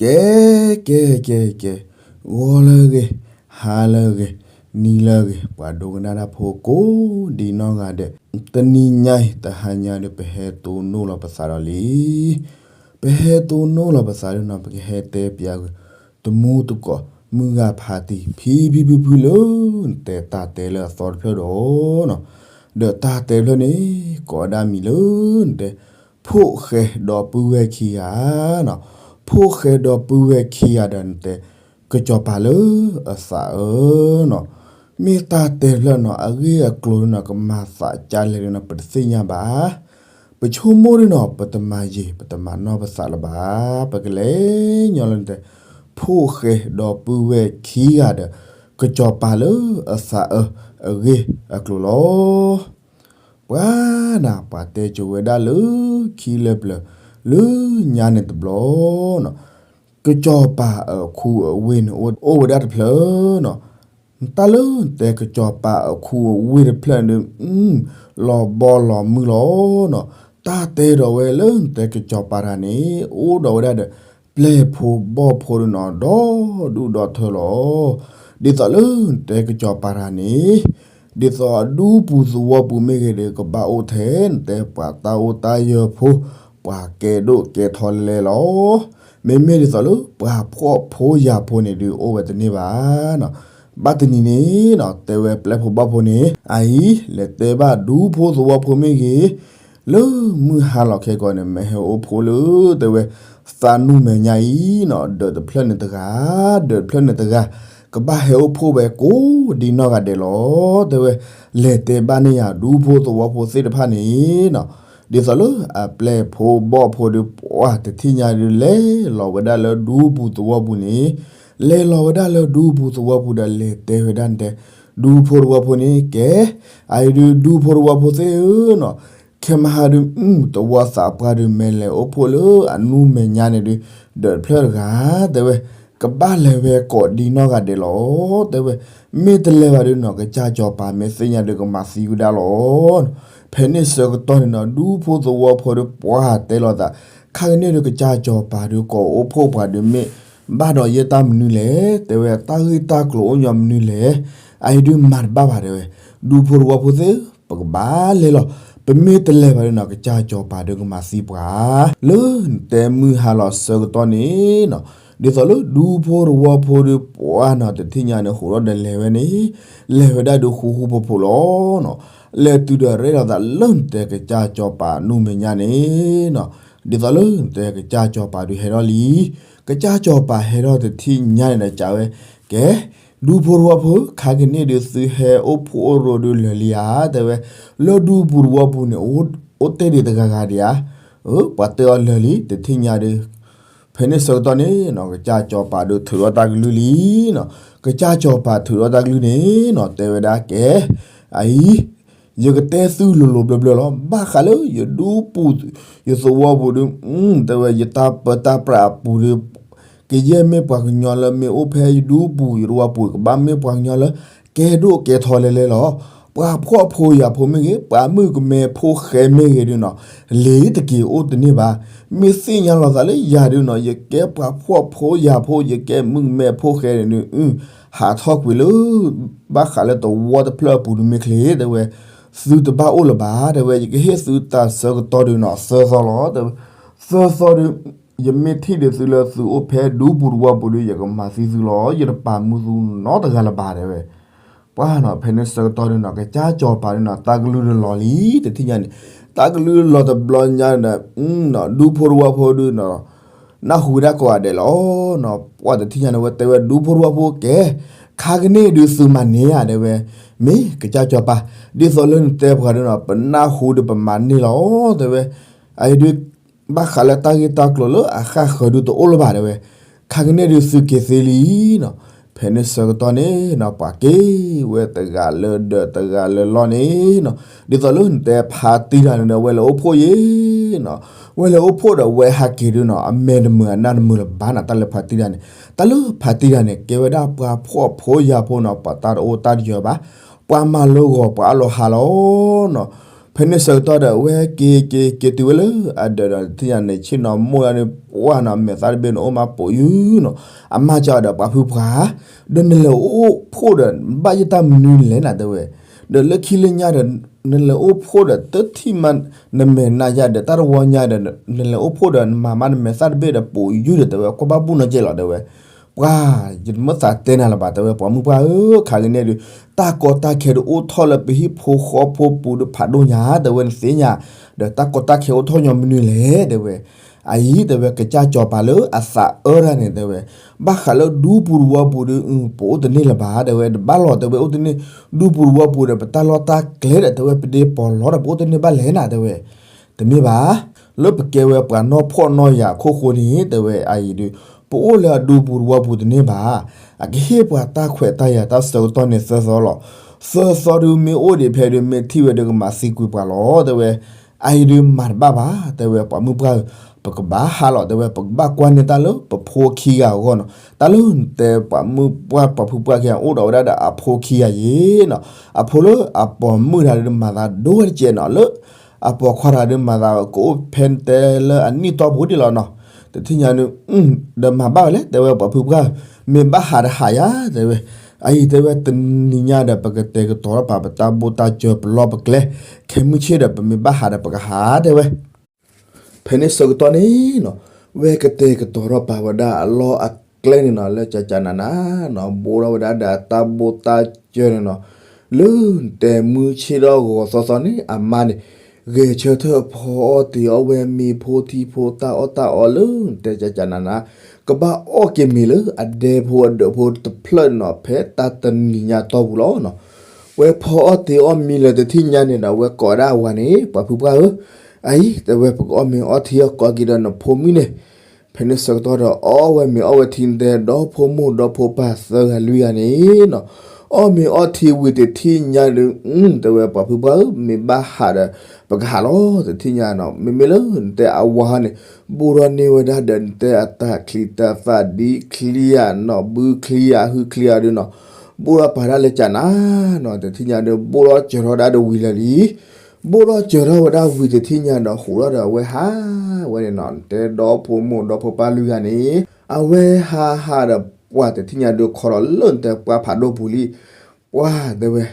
ကဲ ကဲ ကဲ ကဲ, ဂီၤလၢအဂ့ၤ, ဟါလၢအဂ့ၤ, နံၤလၢအဂ့ၤ, ပှၤဒိကနၣ်တၢ်ဖိကိးဒံနီၢ်ဂၤဒဲး, တနံၤညါအံၤ တဟါညါဒီး ပဟဲတိၢ်နီၣ်လီၤပသးဒီးလံ. ပဟဲတိၢ်နီၣ်လီၤပသးဒီးနီၤ ပကဟဲတဲပၠးကွံာ် တမူတကိး မုၢ်ဂၤဖးတံၢ် ဖံဖံဖုဖုလၢ နတဲတၢ်တဲလၢအသီတဖျၢၣ်ဒီးနီၤ, ဒီးတၢ်တဲတဖျၢၣ်န့ၣ် ကိးဒၣ်မံၤလၢနတဲ ဖိၣ်ဃဲဒီပုၢ်ဝဲၢ်ခံဂၤနီၤ, ဖိၣ်ဃဲဒီပုၢ်ဝဲၢ်ခံဂၤဒီးနတဲ ကစီၤပၤလၢအသးအၢနီၤ, မ့ၢ်တၢ်တဲတဖျၢၣ်နီၤ အဂ့ၢ်အကျိၤနီၤ ကမၤသးဒ်လဲၣ်ဒီးနီၤ ပတသ့ၣ်ညါဘၣ်. ပဆိကမိၣ်ဒ်နီၤ ပတမၤယံာ် ပတမၤနီၢ်ပသးလၢၤဘၣ်. ပကလဲၤညီလၢနတဲ ဖိၣ်ဃဲဒီပုၢ်ဝဲၢ်ခံဂၤဒီး ကစီၤပၤလၢအသးအၢ အဂ့ၢ်အကျိၤလီၤ. ပှၤနၤ ပှၤတဲကိၤဝဲဒၣ်လၢခံလၢပျၢၤ လၢညါန့ၣ်တဘျီနီၤ, ကစီၤပၤအခူအဝ့ၢ်န့ၣ် အိၣ်ဝဲဒၣ်တဖျၢၣ်နီၤ. တၢ်လၢနတဲကစီၤပၤအခူအဝ့ၢ်တဖျၢၣ်န့ၣ်ဒုး လီၤဘီလီၤမုၢ်လီၤနီၤ. တၢ်တဲဒီးဝဲလၢနတဲကစီၤပၤတဂၤန့ၣ် အိၣ်ဒီးဝဲဒၣ်ဒီး ပျဲၢ်ဖိဘီၣ်ဖိဒုးနီၤ ဒီဒူၣ်ဒီထၢလီၤ. ဒ်သိးလၢနတဲကစီၤပၤတဂၤန့ၣ် ဒ်သိးအဒူပူၤသဝီပူၤမ့ၢ်ဂ့ၤဒီး ကဘၣ်အိၣ်ထဲနတဲပှၤတၢ်အိၣ်တၢ်ယၢၤဖိ ပှၤကဲဒိၣ်ကဲထီလဲၤလဲၤလီၤ. မ့မ့ၢ်ဒ်သိးလၢပှၤဖှီၣ်ဖိယာ်ဖိန့ၣ်ဒုး အိၣ်ဝဲတန့ၢ်ဘၣ်နီၤ. ဘၣ်တနံၤန့ၣ်နီၤ တဲဝဲပျဲၢ်ဖိဘီၣ်ဖိန့ၣ် အအံၤ လဲၤတဲဘၣ်ဒူဖိသဝီဖိမ့ၢ်ဂ့ၤ လၢမုၢ်ဟါလီၤခဲကိာ်န့ၣ် မ့ၢ်ဟဲအိၣ်ဖှိၣ်လၢ တဲဝဲ သးနူၢ်မဲာ်ညါအံၤနီၤ ဒၢးတဖျၢၣ်န့ၣ်တဂၤ ဒၢးတဖျၢၣ်န့ၣ်တဂၤ ကဘၣ်ဟဲအိၣ်ဖှိၣ်ဝဲကိးဒံနီၢ်ဂၤဒဲးလီၤ. တဲဝဲ လဲၤတဲဘၣ်န့ၢ်ယၤဒူဖိသဝီဖိသ့ၣ်တဖၣ်န့ၣ်နီၤ ဒ်သိးလၢအပျဲၢ်ဖိဘီၣ်ဖိဒီး ပှၤတထံၣ်ညါဒီး လဲၤလီၤဝဲဒၣ်လၢဒူပူၤသဝီပူၤန့ၣ် လဲၤလီၤဝဲဒၣ်လၢဒူပူၤသဝီပူၤဒီး လဲၤတဲဝဲဒၣ်နတဲ ဒူဖိသဝီဖိန့ၣ် ကဲ အအံၤဒုးဒူဖိသဝီဖိသ့ၣ်ဧၢနီၤ ခဲမဟါဒုး သဝီသးပှၢ်ဒုး မ့ၢ်လဲၤအိၣ်ဖှိၣ်လၢအနူၢ်မဲာ်ညါန့ၣ်ဒုး ဒၢးတဖျၢၣ်တဂၤ တဲဝဲ ကဘၣ်လဲၤဝဲကိးဒံနီၢ်ဂၤဒဲးလီၤ. တဲဝဲ မ့ၢ်တလဲၤဘၣ်ဒုးနီၤ ကစၢ်စီၤပၤမ့ၢ်သ့ၣ်ညါဒီး ကမၤသံဝဲဒၣ်လီၤ. ဖဲန့ၣ်ဆၢကတီၢ်န့ၣ်နီၤ ဒူဖိသဝီဖိဒီး ပှၤတဲလိာ်သး ခါကန့ၣ်ဒီး ကစၢ်စီၤပၤဒီး ကိးအိၣ်ဖှိၣ်ပှၤဒုး မ့ၢ်ဘၣ်ဒီးယဲၢ်တၢ်မနုၤလဲၣ်, တဲဝဲ တၢ်ဂ့ၢ်တၢ်ကျိၤအိၣ်ညီမနုၤလဲၣ်, အအံၤဒုးမၤတဘၣ်ဘၣ် တဲဝဲ, ဒူဖိသဝီဖိသ့ၣ်ဧၢ, ပကဘၣ်လဲၤလီၤ, ပမ့ၢ်တလဲၤဘၣ်ဒုးနီၤ ကစၢ်စီၤပၤဒီးကမၤသံပှၤ, လၢနတဲမုၢ်ဟါလီၤဆၢကတီၢ်န့ၣ်နီၤ, ဒ်သိးလၢဒူဖိသဝီဖိဒီးပှၤနီၤ တထံၣ်ညါန့ၣ် ဟူးထီၣ်ဒီးလဲၤဝဲန့ၣ်, လဲၤဝဲဒၣ်ဒုးဃူဃူဖိးဖိးလီၤနီၤ, လဲၤတုၤဒီးရဲၣ်လီၤသးလၢနတဲကစၢ်စီၤပၤနူၢ်မဲာ်ညါန့ၣ်နီၤ, ဒ်သိးလၢနတဲကစၢ်စီၤပၤဒုးဟဲထီၣ်လံ, ကစၢ်စီၤပၤဟဲထီၣ်တထံၣ်ညါန့ၣ်ဒီး ကးဝဲ, ကဲ, ဒူဖိသဝီဖိ, ခါကန့ၣ်ဒုးသုဟဲအိၣ်ဖှိၣ်အိၣ်ရိၤဒုးလၢာ်လံဧါ, တဲဝဲ, လၢဒူပူၤသဝီပူၤန့ၣ် အိၣ်တ့ၢ်ဒံးတဂၤဂၤဒံးဧါ, ပှၤတဲအီၤလၢာ်လံ တထံၣ်ညါဒုး, ဖဲန့ၣ်ဆၢကတီၢ်န့ၣ်နီၤ ကစၢ်စီၤပၤဒုးထုးထီၣ်တၢ်ကလုၢ်လံနီၤ, ကစၢ်စီၤပၤထုးထီၣ်တၢ်ကလုၢ်န့ၣ်နီၤ တဲဝဲဒၣ်ကဲ, အအံၤ ယကတဲသုလိၤလိၤဘျၢဘျၢလီၤ, ဘၣ်ဃးလၢယဒူပူၤ, ယသဝီပူၤဒုး, တဲဝဲ ယတၢ်ပၢတၢ်ပြးအပူၤဒုး, ကယဲၢ်မ့ၢ်ပှၤကညီလၢမ့ၢ်အိၣ်ဖဲယဒူပူၤ ယသဝီပူၤ ကဘၣ်မ့ၢ်ပှၤကညီလၢ ကဲဒိၣ်ကဲထီလဲၤလဲၤလီၤ, ပှၤဖှီၣ်ဖိယာ်ဖိမ့ၢ်ဂ့ၤ, ပှၤမုၣ်ကမဲဖိဃဲမ့ၢ်ဂ့ၤဒုးနီၤ, လ့ၤတက့ၤအိၣ်တန့ၢ်ဘၣ်, မ့ၢ်သ့ၣ်ညါလီၤသးလၢယၤဒုးနီၤ ယကဲပှၤဖှီၣ်ဖိယာ်ဖိ ယကဲမုၣ်ကမဲဖိဃဲန့ၣ်ဒုး, ဟးထီၣ်ကွံာ်လၢ ဘၣ်ဃးလၢသဝီတဖျၢၣ်အပူၤဒုးမ့ၢ်ချ့, တဲဝဲ, သုတဘၣ်အိၣ်လၢၤဘၣ်, တဲဝဲ ယကဟ့ၣ်သုတၢ်ဆၢကတီၢ်ဒုးနီၤ သၢသီလီၤ, တဲဝဲ, သၢသီဒုး ယမ့ၢ်ထံၣ်ဒုးသုလၢသုအိၣ်ဖဲဒူပူၤသဝီပူၤဒုး ယကမၤသံသုလီၤ, ယတပာ်မူသုနီတဂၤလၢၤဘၣ် တဲဝဲ, ပှၤနီၤ ဖဲန့ၣ်ဆၢကတီၢ်ဒုးနီၤ ကစၢ်စီၤပၤဒုးနီၤ တၢ်ကလုၢ်ဒုးလီၤလံ တထံၣ်ညါန့ၣ်, တၢ်ကလုၢ်လီၤတဘျီညါဒီး, ဒူဖိသဝီဖိဒုးနီၤ နၢ်ဟူဝဲဒၣ်ကိးဂၤဒဲးလီၤ, ပှၤတထံၣ်ညါန့ၣ်ဝဲတဲဝဲ ဒူဖိသဝီဖိကဲ, ခါကန့ၣ်ဒုးသုမၤန့ၢ်ဧါ တဲဝဲ, မ့ၢ်ကစၢ်စီၤပၤ, ဒ်သိးလၢနတဲပှၤဒုးနီၤ ပနၢ်ဟူဒီးပမၤန့ၢ်လီၤ တဲဝဲ, အအံၤဒုး ဘၣ်ဃးလၢတၢ်ဂ့ၢ်တၢ်ကျိၤလၢအဃၣ်ဃၢၤဒုးတအိၣ်လၢၤဘၣ် တဲဝဲ, ခါကန့ၣ်ဒုးသုက့ၤသ့လံနီၤ, ဖဲန့ၣ်ဆၢကတီၢ်န့ၣ်နီၤ ပှၤက့ၤဝဲတဂၤလၢဒၢးတဂၤလၢလီၢ်န့ၣ်နီၤ, ဒ်သိးလၢနတဲဖါတံၢ်တဂၤန့ၣ်ဒီး ဝဲလဲၤအိၣ်ဖှိၣ်ယံၤနီၤ, ဝဲလဲၤအိၣ်ဖှိၣ်ဒီးဝဲဟးက့ၤဒုးနီၤ အမဲာ်တမုာ်အနၢ်တမုာ်လၢၤဘၣ်နီၤ, တၢ်လၢဖါတံၢ်တဂၤန့ၣ်, တၢ်လၢဖါတံၢ်တဂၤန့ၣ် ကဲဝဲဒၣ်ပှၤဖှီၣ်ဖိယာ်ဖိနီၤ ပှၤတၢ်တအိၣ်တၢ်တယၢၤဘၣ်, ပှၤမၤလိဂီၤပှၤအလီၤဟးလီၤနီၤ, ဖဲန့ၣ်ဆၢကတီၢ်ဒီး အဝဲက့ၤက့ၤက့ၤတုၤဝဲလၢအဒၢးဒီး တထံၣ်ညါန့ၣ် ဆ့ၣ်နီၤမိၢ်ဒၣ်န့ၣ် ပှၢ်နီၤ မဲာ်သၣ်တဘ့ၣ်န့ၣ် အိၣ်မးပိာ်ယုၢ်နီၤ. အမါစံးဒီးပှၤဖုပှၢ်, ဒီးနလဲၤအိၣ်ဖှိၣ်ဒီး ဘၣ်ယတၢ်မနုၤလဲၣ်နၤ တဲဝဲ. ဒီးလၢခံလၢညါဒီး နလဲၤအိၣ်ဖှိၣ်ဒီး တထံၣ်မး နမဲာ်နါယၤဒီး တၢ်တဝီညါဒီး နလဲၤအိၣ်ဖှိၣ်ဒီး နမၤမးနမဲာ်သၣ်တဘ့ၣ်ဒီး ပိာ်ယုၢ်ဒီး တဲဝဲ ကွၢ်ဘၣ်ဘူၣ်နီၢ်ကဲလီၤ တဲဝဲ. ပှၢ် ယတမ့ၢ်သးတဲနၤလၢၤဘၣ် တဲဝဲ ပှၤမုၣ်ပှၢ်ဧၢ, ခါကန့ၣ်ဒုး တၢ်ကီတၢ်ခဲဒုး အိၣ်ထီၣ်လၢပဟံၣ်ဖိဃီဖိပူၤဒုးဖးဒိၣ်ညါ တဲဝဲ နသ့ၣ်ညါ, ဒီးတၢ်ကီတၢ်ခဲအိၣ်ထီၣ်ညီမနုၤလဲၣ် တဲဝဲ. အအံၤ တဲဝဲ ကစၢ်စီၤပၤလၢအသးအၢတၢ်န့ၣ် တဲဝဲ, ဘၣ်ဃးလၢဒူပူၤတဝီပူၤဒုး ပအိၣ်တန့ၢ်လၢၤဘၣ် တဲဝဲ, တဘၣ်လီၤ တဲဝဲ အိၣ်တန့ၢ် ဒူပူၤတဝီပူၤဒီး ပတၢ်လီၢ်တၢ်ကျဲဒီး တဲဝဲ ပဒ့ပီၤလီၤဒီး ပအိၣ်တန့ၢ်ဘၣ်လဲၣ်နၤ တဲဝဲ. တမ့ၢ်ဘၣ်, လၢပကဲဝဲပှၤနီၢ်ဖှီၣ်နီၢ်ယာ်အခိၣ်ဃိန့ၣ် တဲဝဲ အအံၤဒုး ပအိၣ်လၢအဒူပူၤတဝီပူၤတန့ၢ်ဘၣ်. အကဟ့ၣ်ပှၤတၢ်ခွဲးတၢ်ယာ်တၢ်ဆၢကတီၢ်န့ၣ်သၢသီလီၤ. သၢသီဒုးမ့ၢ်အိၣ်ဒံးဖဲဒုး မ့ၢ်ထံၣ်ဝဲဒုး ကမၤသံကွံာ်ပှၤလီၤ တဲဝဲ. အအံၤဒုးမၤတဘၣ်ဘၣ် တဲဝဲ ပှၤမုၣ်ပှၢ်ဧၢ, ပကဘၣ်ဟးလီၤ တဲဝဲ, ပကဘၣ်ကွၢ်န့ၢ်တၢ်လၢပဖိခံဂၤအဂီၢ်နီၤ. တၢ်လၢနတဲပှၤမုၣ်ပှၢ်ပှၤဖုပှၢ်ခံဂၤ အိၣ်ဒီးဝဲဒၣ်ဒီးအဖိခံဂၤယ့ၤနီၤ. အဖိလၢအပိာ်မုၣ်တဂၤဒုး မၤသးဒိဝဲတကဲးနီၤ, လၢအပိာ်ခွါတဂၤဒုး မၤသးကအိၣ်ဖဲတဲလၢအနံၣ်တီၢ်ပူၤဒံးလီၤနီၤ. တထံၣ်ညါဒုး ဒီးမၤဘၣ်ဝဲလဲၣ် တဲဝဲ ပှၤဖုပှၢ်, မ့ၢ်ဘၣ်ဟးဒီးဟးယၤ တဲဝဲ. အအံၤတဲဝဲ တနံၤညါဒီး ပကတဲာ်ကတီၤထီၣ်ပာ်ပတၢ်ဘိၣ်တၢ်စၢၤပလီၢ်ပကျဲ ခဲမုၢ်ဆ့ၣ်ဒီး ပမ့ၢ်ဘၣ်ဟးဒီးပကဟး တဲဝဲ. ဖဲန့ၣ်ဆၢကတီၢ်န့ၣ်နီၤ, ဝဲကတဲာ်ကတီၤထီၣ်ပာ်ဝဲဒၣ်အလီၢ်အကျဲန့ၣ်နီၤ လၢကကနနနီၤ, ဘိၣ်ထီၣ်ဝဲဒၣ်ဒီးတၢ်ဘိၣ်တၢ်စၢၤန့ၣ်နီၤ, လၢနတဲမုၢ်ဆ့ၣ်ထီၣ်ဂီၤသီသီန့ၣ် အမါန့ၣ် ဂဲၤဆၢထၢၣ်ဖီအီၣ်တ့ၤအီၣ်ဝဲမ့ၤဖိထံဖိတၢ်အီၣ်တၢ်အီလၢနတဲကကနန, ကဘၣ်အီၣ်က့ၤမ့ၤလၢအဒဲဖိအဒၢးဖိတဖျၢၣ်န့ၣ်နီၤ, ဖဲတၢ်တနံၤညါတီၢ်ပူၤလီၤနီၤ. ဝဲဖီအီၣ်တ့ၤအီၣ်မံလၢတထံၣ်ညါန့ၣ်ဒီး ဝဲကိးဒၣ်အဝၤန့ၣ် ပှၤဖုပှၢ်ဧၢ, အအံၤ တဲဝဲ ပကအီၣ်မ့ၤအီၣ်ထံအီၣ်ကိးက့ၤဒီးနဖိမုၣ်န့ၣ်. ဖဲန့ၣ်ဆၢကတီၢ်ဒီး အီၣ်ဝဲမ့ၤအီၣ်ဝဲထံန့ၣ် ဒီဖိမိၢ်ဒီဖိပၢ်သၢဂၤလွံၢ်ဂၤန့ၣ်နီၤ, အီၣ်မ့ၤအီၣ်ထံဝံၤတထံၣ်ညါဒီး တဲဝဲ ပှၤဖုပှၢ်ဧၢ, မ့ၢ်ဘၣ်ဟးဒီး ပကဟးလီၤ တထံၣ်ညါနီၤ. မ့မ့ၢ်လၢနတဲအဝၤဟီန့ၣ် ဘိၣ်ထီၣ်န့ၢ်ဝဲဒၣ်ဒီးနတဲအတၢ်ချံတၢ်သၣ်ဒ်ချံဧါနီၤ, ဘုချံဧါ ဟုချံဧါဒုးနီၤ, ဘိၣ်ထီၣ်ပာ်ဒၣ်လၢကနနနီၤ, တထံၣ်ညါဒီး ဘိၣ်ထီၣ်စၢၤထီၣ်ဒၣ်ဒီးဝံၤလၢာ်လံ. ဘိၣ်ထီၣ်စၢၤထီၣ်ဝဲဒၣ်ဝံၤတထံၣ်ညါဒီး ဟူးထီၣ်ဒီးအဝဲဟးဝဲန့ၣ်နီၤ, နတဲဒီဖိမိၢ်ဒီဖိပၢ်လွံၢ်ဂၤန့ၣ် အဝဲဟးဟးဒီးပှၢ်တထံၣ်ညါဒီး ခီလီၤလၢနတဲပှၢ်ဖးဒိၣ်ပူၤလံ. ပှၢ် တဲဝဲ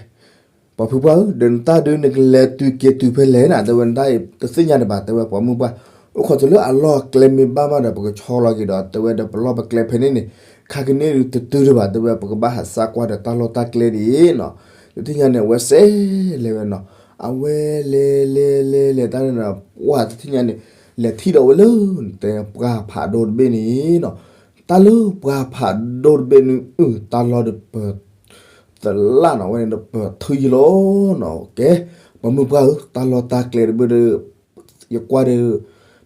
ပှၤဖုပှၢ်ဧၢ, ဒီးနတၢ်ဒုးနကလဲၤတုၤက့ၤတုၤဖဲလဲၣ်နၤ တဲဝဲ, နတၢ်အံၤတသ့ၣ်ညါဒံးဘၣ် တဲဝဲ ပှၤမုၣ်ပှၢ်, အိၣ်ခိးတုၤလၢအလီၢ်အကျဲမ့ၢ်ဘၣ်မးဒီး ပကဆီလီၤက့ၤဒီး တဲဝဲဒီးပလီၢ်ပကျဲဖဲန့ၣ်န့ၣ်, ခါကန့ၣ်ဒုးတတုၤဒံးဘၣ် တဲဝဲ ပကဘၣ်ဟးစါကွၢ်ဒီးတၢ်လီၢ်တၢ်ကျဲဒ်အံၤနီၤ. တထံၣ်ညါန့ၣ် အဝဲစဲးလဲၤဝဲနီၤ, အဝဲလဲၤလဲၤလဲၤလဲၤတၢ်န့ၣ်နီၤ, ပှၢ်တထံၣ်ညါန့ၣ် လဲၤထံၣ်ဒီးဝဲလၢ နတဲပှၢ်ဖးဒိၣ်တဘ့ၣ်န့ၣ်နီၤ, တၢ်လၢပှၢ်ဖးဒိၣ်တဘ့ၣ်န့ၣ် တၢ်လီၢ်ဒီးပ သလၣ်နီၤ ဝဲန့ၣ်ဒီးပထုယလီၤနီၤ, ကဲ ပှၤမုၣ်ပှၢ်ဧၢ, တၢ်လီၢ်တၢ်ကျဲတဘ့ၣ်ဒီး ယကွၢ်ဒီး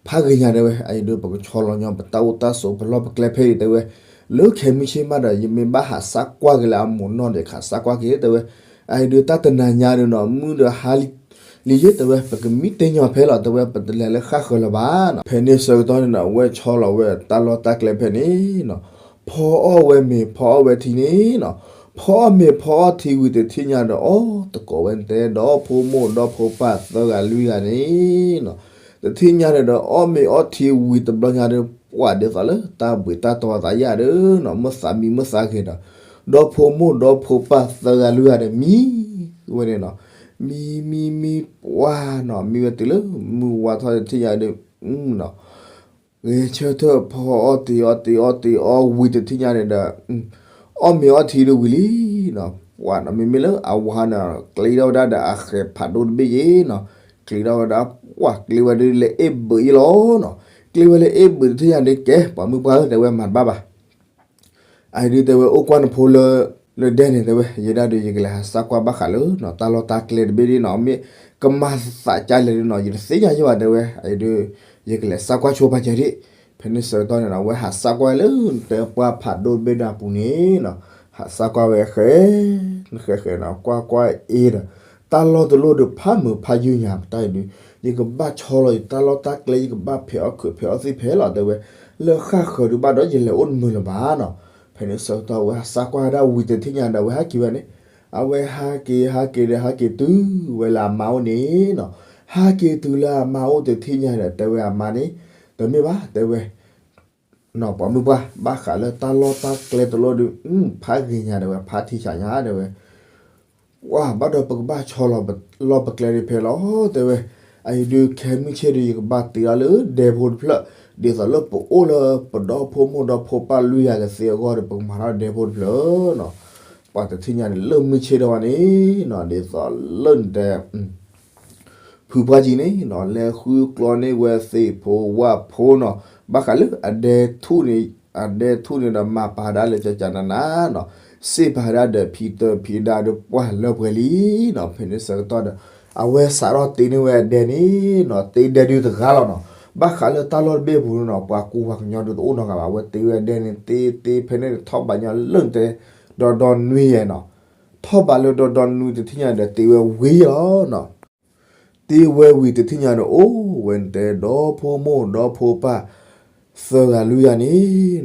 ဖးဂ့ၤညါတဲဝဲ, အအံၤဒီး ပကဆီလီၤညီ ပတၢ်အိၣ်တၢ်ဆိး ပလီၢ်ပကျဲဖဲအံၤ တဲဝဲ, လၢခဲမုၢ်ဆ့ၣ်မးဒီး ယမ့ၢ်ဘၣ်ဟးစါကွၢ်က့ၤလၢအမိၢ်နီၢ်ဒီး ခးစါကွၢ်က့ၤ တဲဝဲ, အအံၤဒီး တၢ်တနၤညါဒီးနီၤ မုၢ်ဒီးဟါလံ လံယ့ တဲဝဲ, ပကမံတ့ၢ်ညီဖဲလီၤ တဲဝဲ, ပတလဲၤလၢဃၣ်ဃၢၤလၢၤဘၣ်နီၤ. ဖဲန့ၣ်ဆၢကတီၢ်န့ၣ်နီၤ ဝဲဆီလီၤဝဲတၢ်လီၢ်တၢ်ကျဲဖဲန့ၣ်နီၤ, ဖီအီၣ်ဝဲမ့ၤ ဖီအီၣ်ဝဲထံန့ၣ်နီၤ, ဖီအီၣ်မ့ၤဖီအီၣ်ထံဝံၤတထံၣ်ညါဒီး အီၣ်သကိးဝဲနတဲဒီဖိမိၢ်ဒီဖိပၢ်သၢဂၤလွံၢ်ဂၤန့ၣ်နီၤ, တထံၣ်ညါန့ၣ်ဒီး အီၣ်မ့ၤအီၣ်ထံဝံၤတဘျီညါဒီး ပှၢ်ဒ်သိးလၢတၢ်ဘှံးတၢ်တီၤသးယၢ်ဒီးနီၤ, မ့ၢ်သးမံမ့ၢ်သးဂ့ၤဒီး ဒီဖိမိၢ်ဒီဖိပၢ်သၢဂၤလွံၢ်ဂၤဒီး မံဝဲန့ၣ်နီၤ, မံမံမံ ပှၢ်နီၤ မံဝဲတုၤလၢမုၢ်ဝါထီၣ်တထံၣ်ညါဒီး နီၤ, ဂဲၤဆၢထၢၣ်ဖီအီၣ်တ့ၤအီၣ်တ့ၤအီၣ်တ့ၤအီၣ်ဝံၤတထံၣ်ညါန့ၣ်ဒီး အီၣ်မ့ၤအီၣ်ထံဒုးဝံၤလံနီၤ, ပှၢ်နီၤ မ့မ့ၢ်လၢအဝၤန့ၣ် ကျ့ထီၣ်ဝဲဒၣ်ဒီးအဃဲၤဖးဒိၣ်တဘ့ၣ်ယ့ၤနီၤ, ကျ့ထီၣ်ဝဲဒၣ် ပှၢ်ကျ့ဝဲဒၣ်လၢအ့ၣ်ဘုးယ့ၤလီၤနီၤ, ကျ့ဝဲလၢအ့ၣ်ဘုးတထံၣ်ညါန့ၣ် ကဲ ပှၤမုၣ်ပှၢ်ဧၢ တဲဝဲ မၤတဘၣ်ဘၣ် အအံၤဒုးတဲဝဲ အိၣ်ကွၢ်နဖိလၢ လၢဒဲန့ၣ် တဲဝဲ ယဲဒၣ်ဒီး ယကလဲၤဟးစါကွၢ်ဘၣ်ဃးလၢ တၢ်လီၢ်တၢ်ကျဲတဘ့ၣ်ဒ်နီၤ, မ့ၢ်ကမၤသးကါလဲၣ်ဒ်နီၤ ယတသ့ၣ်ညါယဲဘၣ် တဲဝဲ, အအံၤဒုး ယကလဲၤစါကွၢ်ဆိပာ်စၢၤဒံး, ဖဲန့ၣ်ဆၢကတီၢ်န့ၣ်နီၤ အဝဲဟးစါကွၢ်လၢ နတဲပှၢ်ဖးဒိၣ်တဘ့ၣ်ဒီးအပူၤန့ၣ်နီၤ, ဟးစါကွၢ်ဝဲဃဲ နဃဲဃဲနီၤ ကွၢ်ကွၢ်အ့ဒီး တၢ်လီၢ်တလီၢ်ဒီး ဖးမုာ်ဖးယုၢ်ညါ ပတၢ်အံၤဒုး ယကဘၣ်ဆီလီၤယတၢ်လီၢ်တၢ်ကျဲ ယကဘၣ်ဖဲးအီၣ်ခုးဖဲးအီၣ်သ့ၣ်ဖဲးလီၤ တဲဝဲ, လၢဃၣ်ဃၢၤဒုးဘၣ်ဒီး ယလဲၤအိၣ်တမုာ်လၢၤဘၣ်နီၤ, ဖဲန့ၣ်ဆၢကတီၢ် အဝဲဟးစါကွၢ်ဝဲဒၣ်ဝံၤတထံၣ်ညါဒီး အဝဲဟးက့ၤဝဲန့ၣ်, အဝဲဟးက့ၤဟးက့ၤဒီး ဟးက့ၤတုၤဝဲလၢအမါအိၣ်န့ၣ်နီၤ, ဟးက့ၤတုၤလၢအမါအိၣ်တထံၣ်ညါဒီး တဲဝဲအမါန့ၣ်, တမ့ၢ်ဘၣ် တဲဝဲ ပှၤမုၢ်ပှၢ် ဘၣ်ဃးလၢတၢ်လီၢ်တၢ်ကျဲတလိၣ်ဒုး ဖးဂ့ၤညါ တဲဝဲ ဖးထံဆးညါ တဲဝဲ, ပှၤဘၣ်ဒီးပကဘၣ်ဆီလီၤပကျဲဒုးဖဲလီၤ တဲဝဲ, အအံၤဒုးခဲမုၢ်ဆ့ၣ်ဒုး ယကဘၣ်တ့ထီၣ်လၢဒဲဖိတဖျၢၣ် ဒ်သိးလၢပအိၣ်လၢပဒီဖိမိၢ်ဒီဖိပၢ်လွံၢ်ဂၤကသ့အဂီၢ်ဒီး ပကမၤထီၣ်ဒဲဖိတဖျၢၣ်နီၤ, ပှၤတထံၣ်ညါန့ၣ် လၢမုၢ်ဆ့ၣ်ထီၣ်ဝဲန့ၣ်နီၤ ဒ်သိးလၢနတဲ ဖုပှၢ်ကံန့ၣ်နီၤ လဲၤဃုကျီန့ၢ်ဝဲသ့ၣ်ဖိဝၣ်ဖိနီၤ, ဘၣ်ဃးလၢအဒဲထူၣ်န့ၣ်, အဒဲထူၣ်န့ၣ်ဒီး မၤပာ်ဒၣ်လၢကကနနနီၤ, စ့ၢ်ပာ်ဒၣ်ဒီးဖံတၢဖံဒါဒီး ပှၢ်လၢပှဲၤလံနီၤ, ဖဲန့ၣ်ဆၢကတီၢ်ဒီး အဝဲစးထီၣ်တ့န့ၢ်ဝဲအဒဲန့ၣ်နီၤ, တ့ဒဲဒုးတဂၤလီၤနီၤ, ဘၣ်ဃးလၢတၢ်လီၢ်တဘ့ၣ်ပူၤန့ၣ်နီၤ ပှၤကူပှၤကညီဒုးတအိၣ်နီတဂၤဘၣ်, အဝဲတ့ဝဲအဒဲန့ၣ် တ့တ့ဖဲန့ၣ် ထီၣ်ဘးညီလၢနတဲ ဒီဒီနွံယဲၢ်နီၤ, ထီၣ်ဘးလၢဒီဒီနွံတထံၣ်ညါဒီး တ့ဝဲဝံၤလီၤနီၤ တ့ဝဲဝံၤတထံၣ်ညါဒီး အိၣ်ဝဲနတဲ ဒီဖိမိၢ်ဒီဖိပၢ် သၢဂၤလွံၢ်ဂၤန့ၣ်န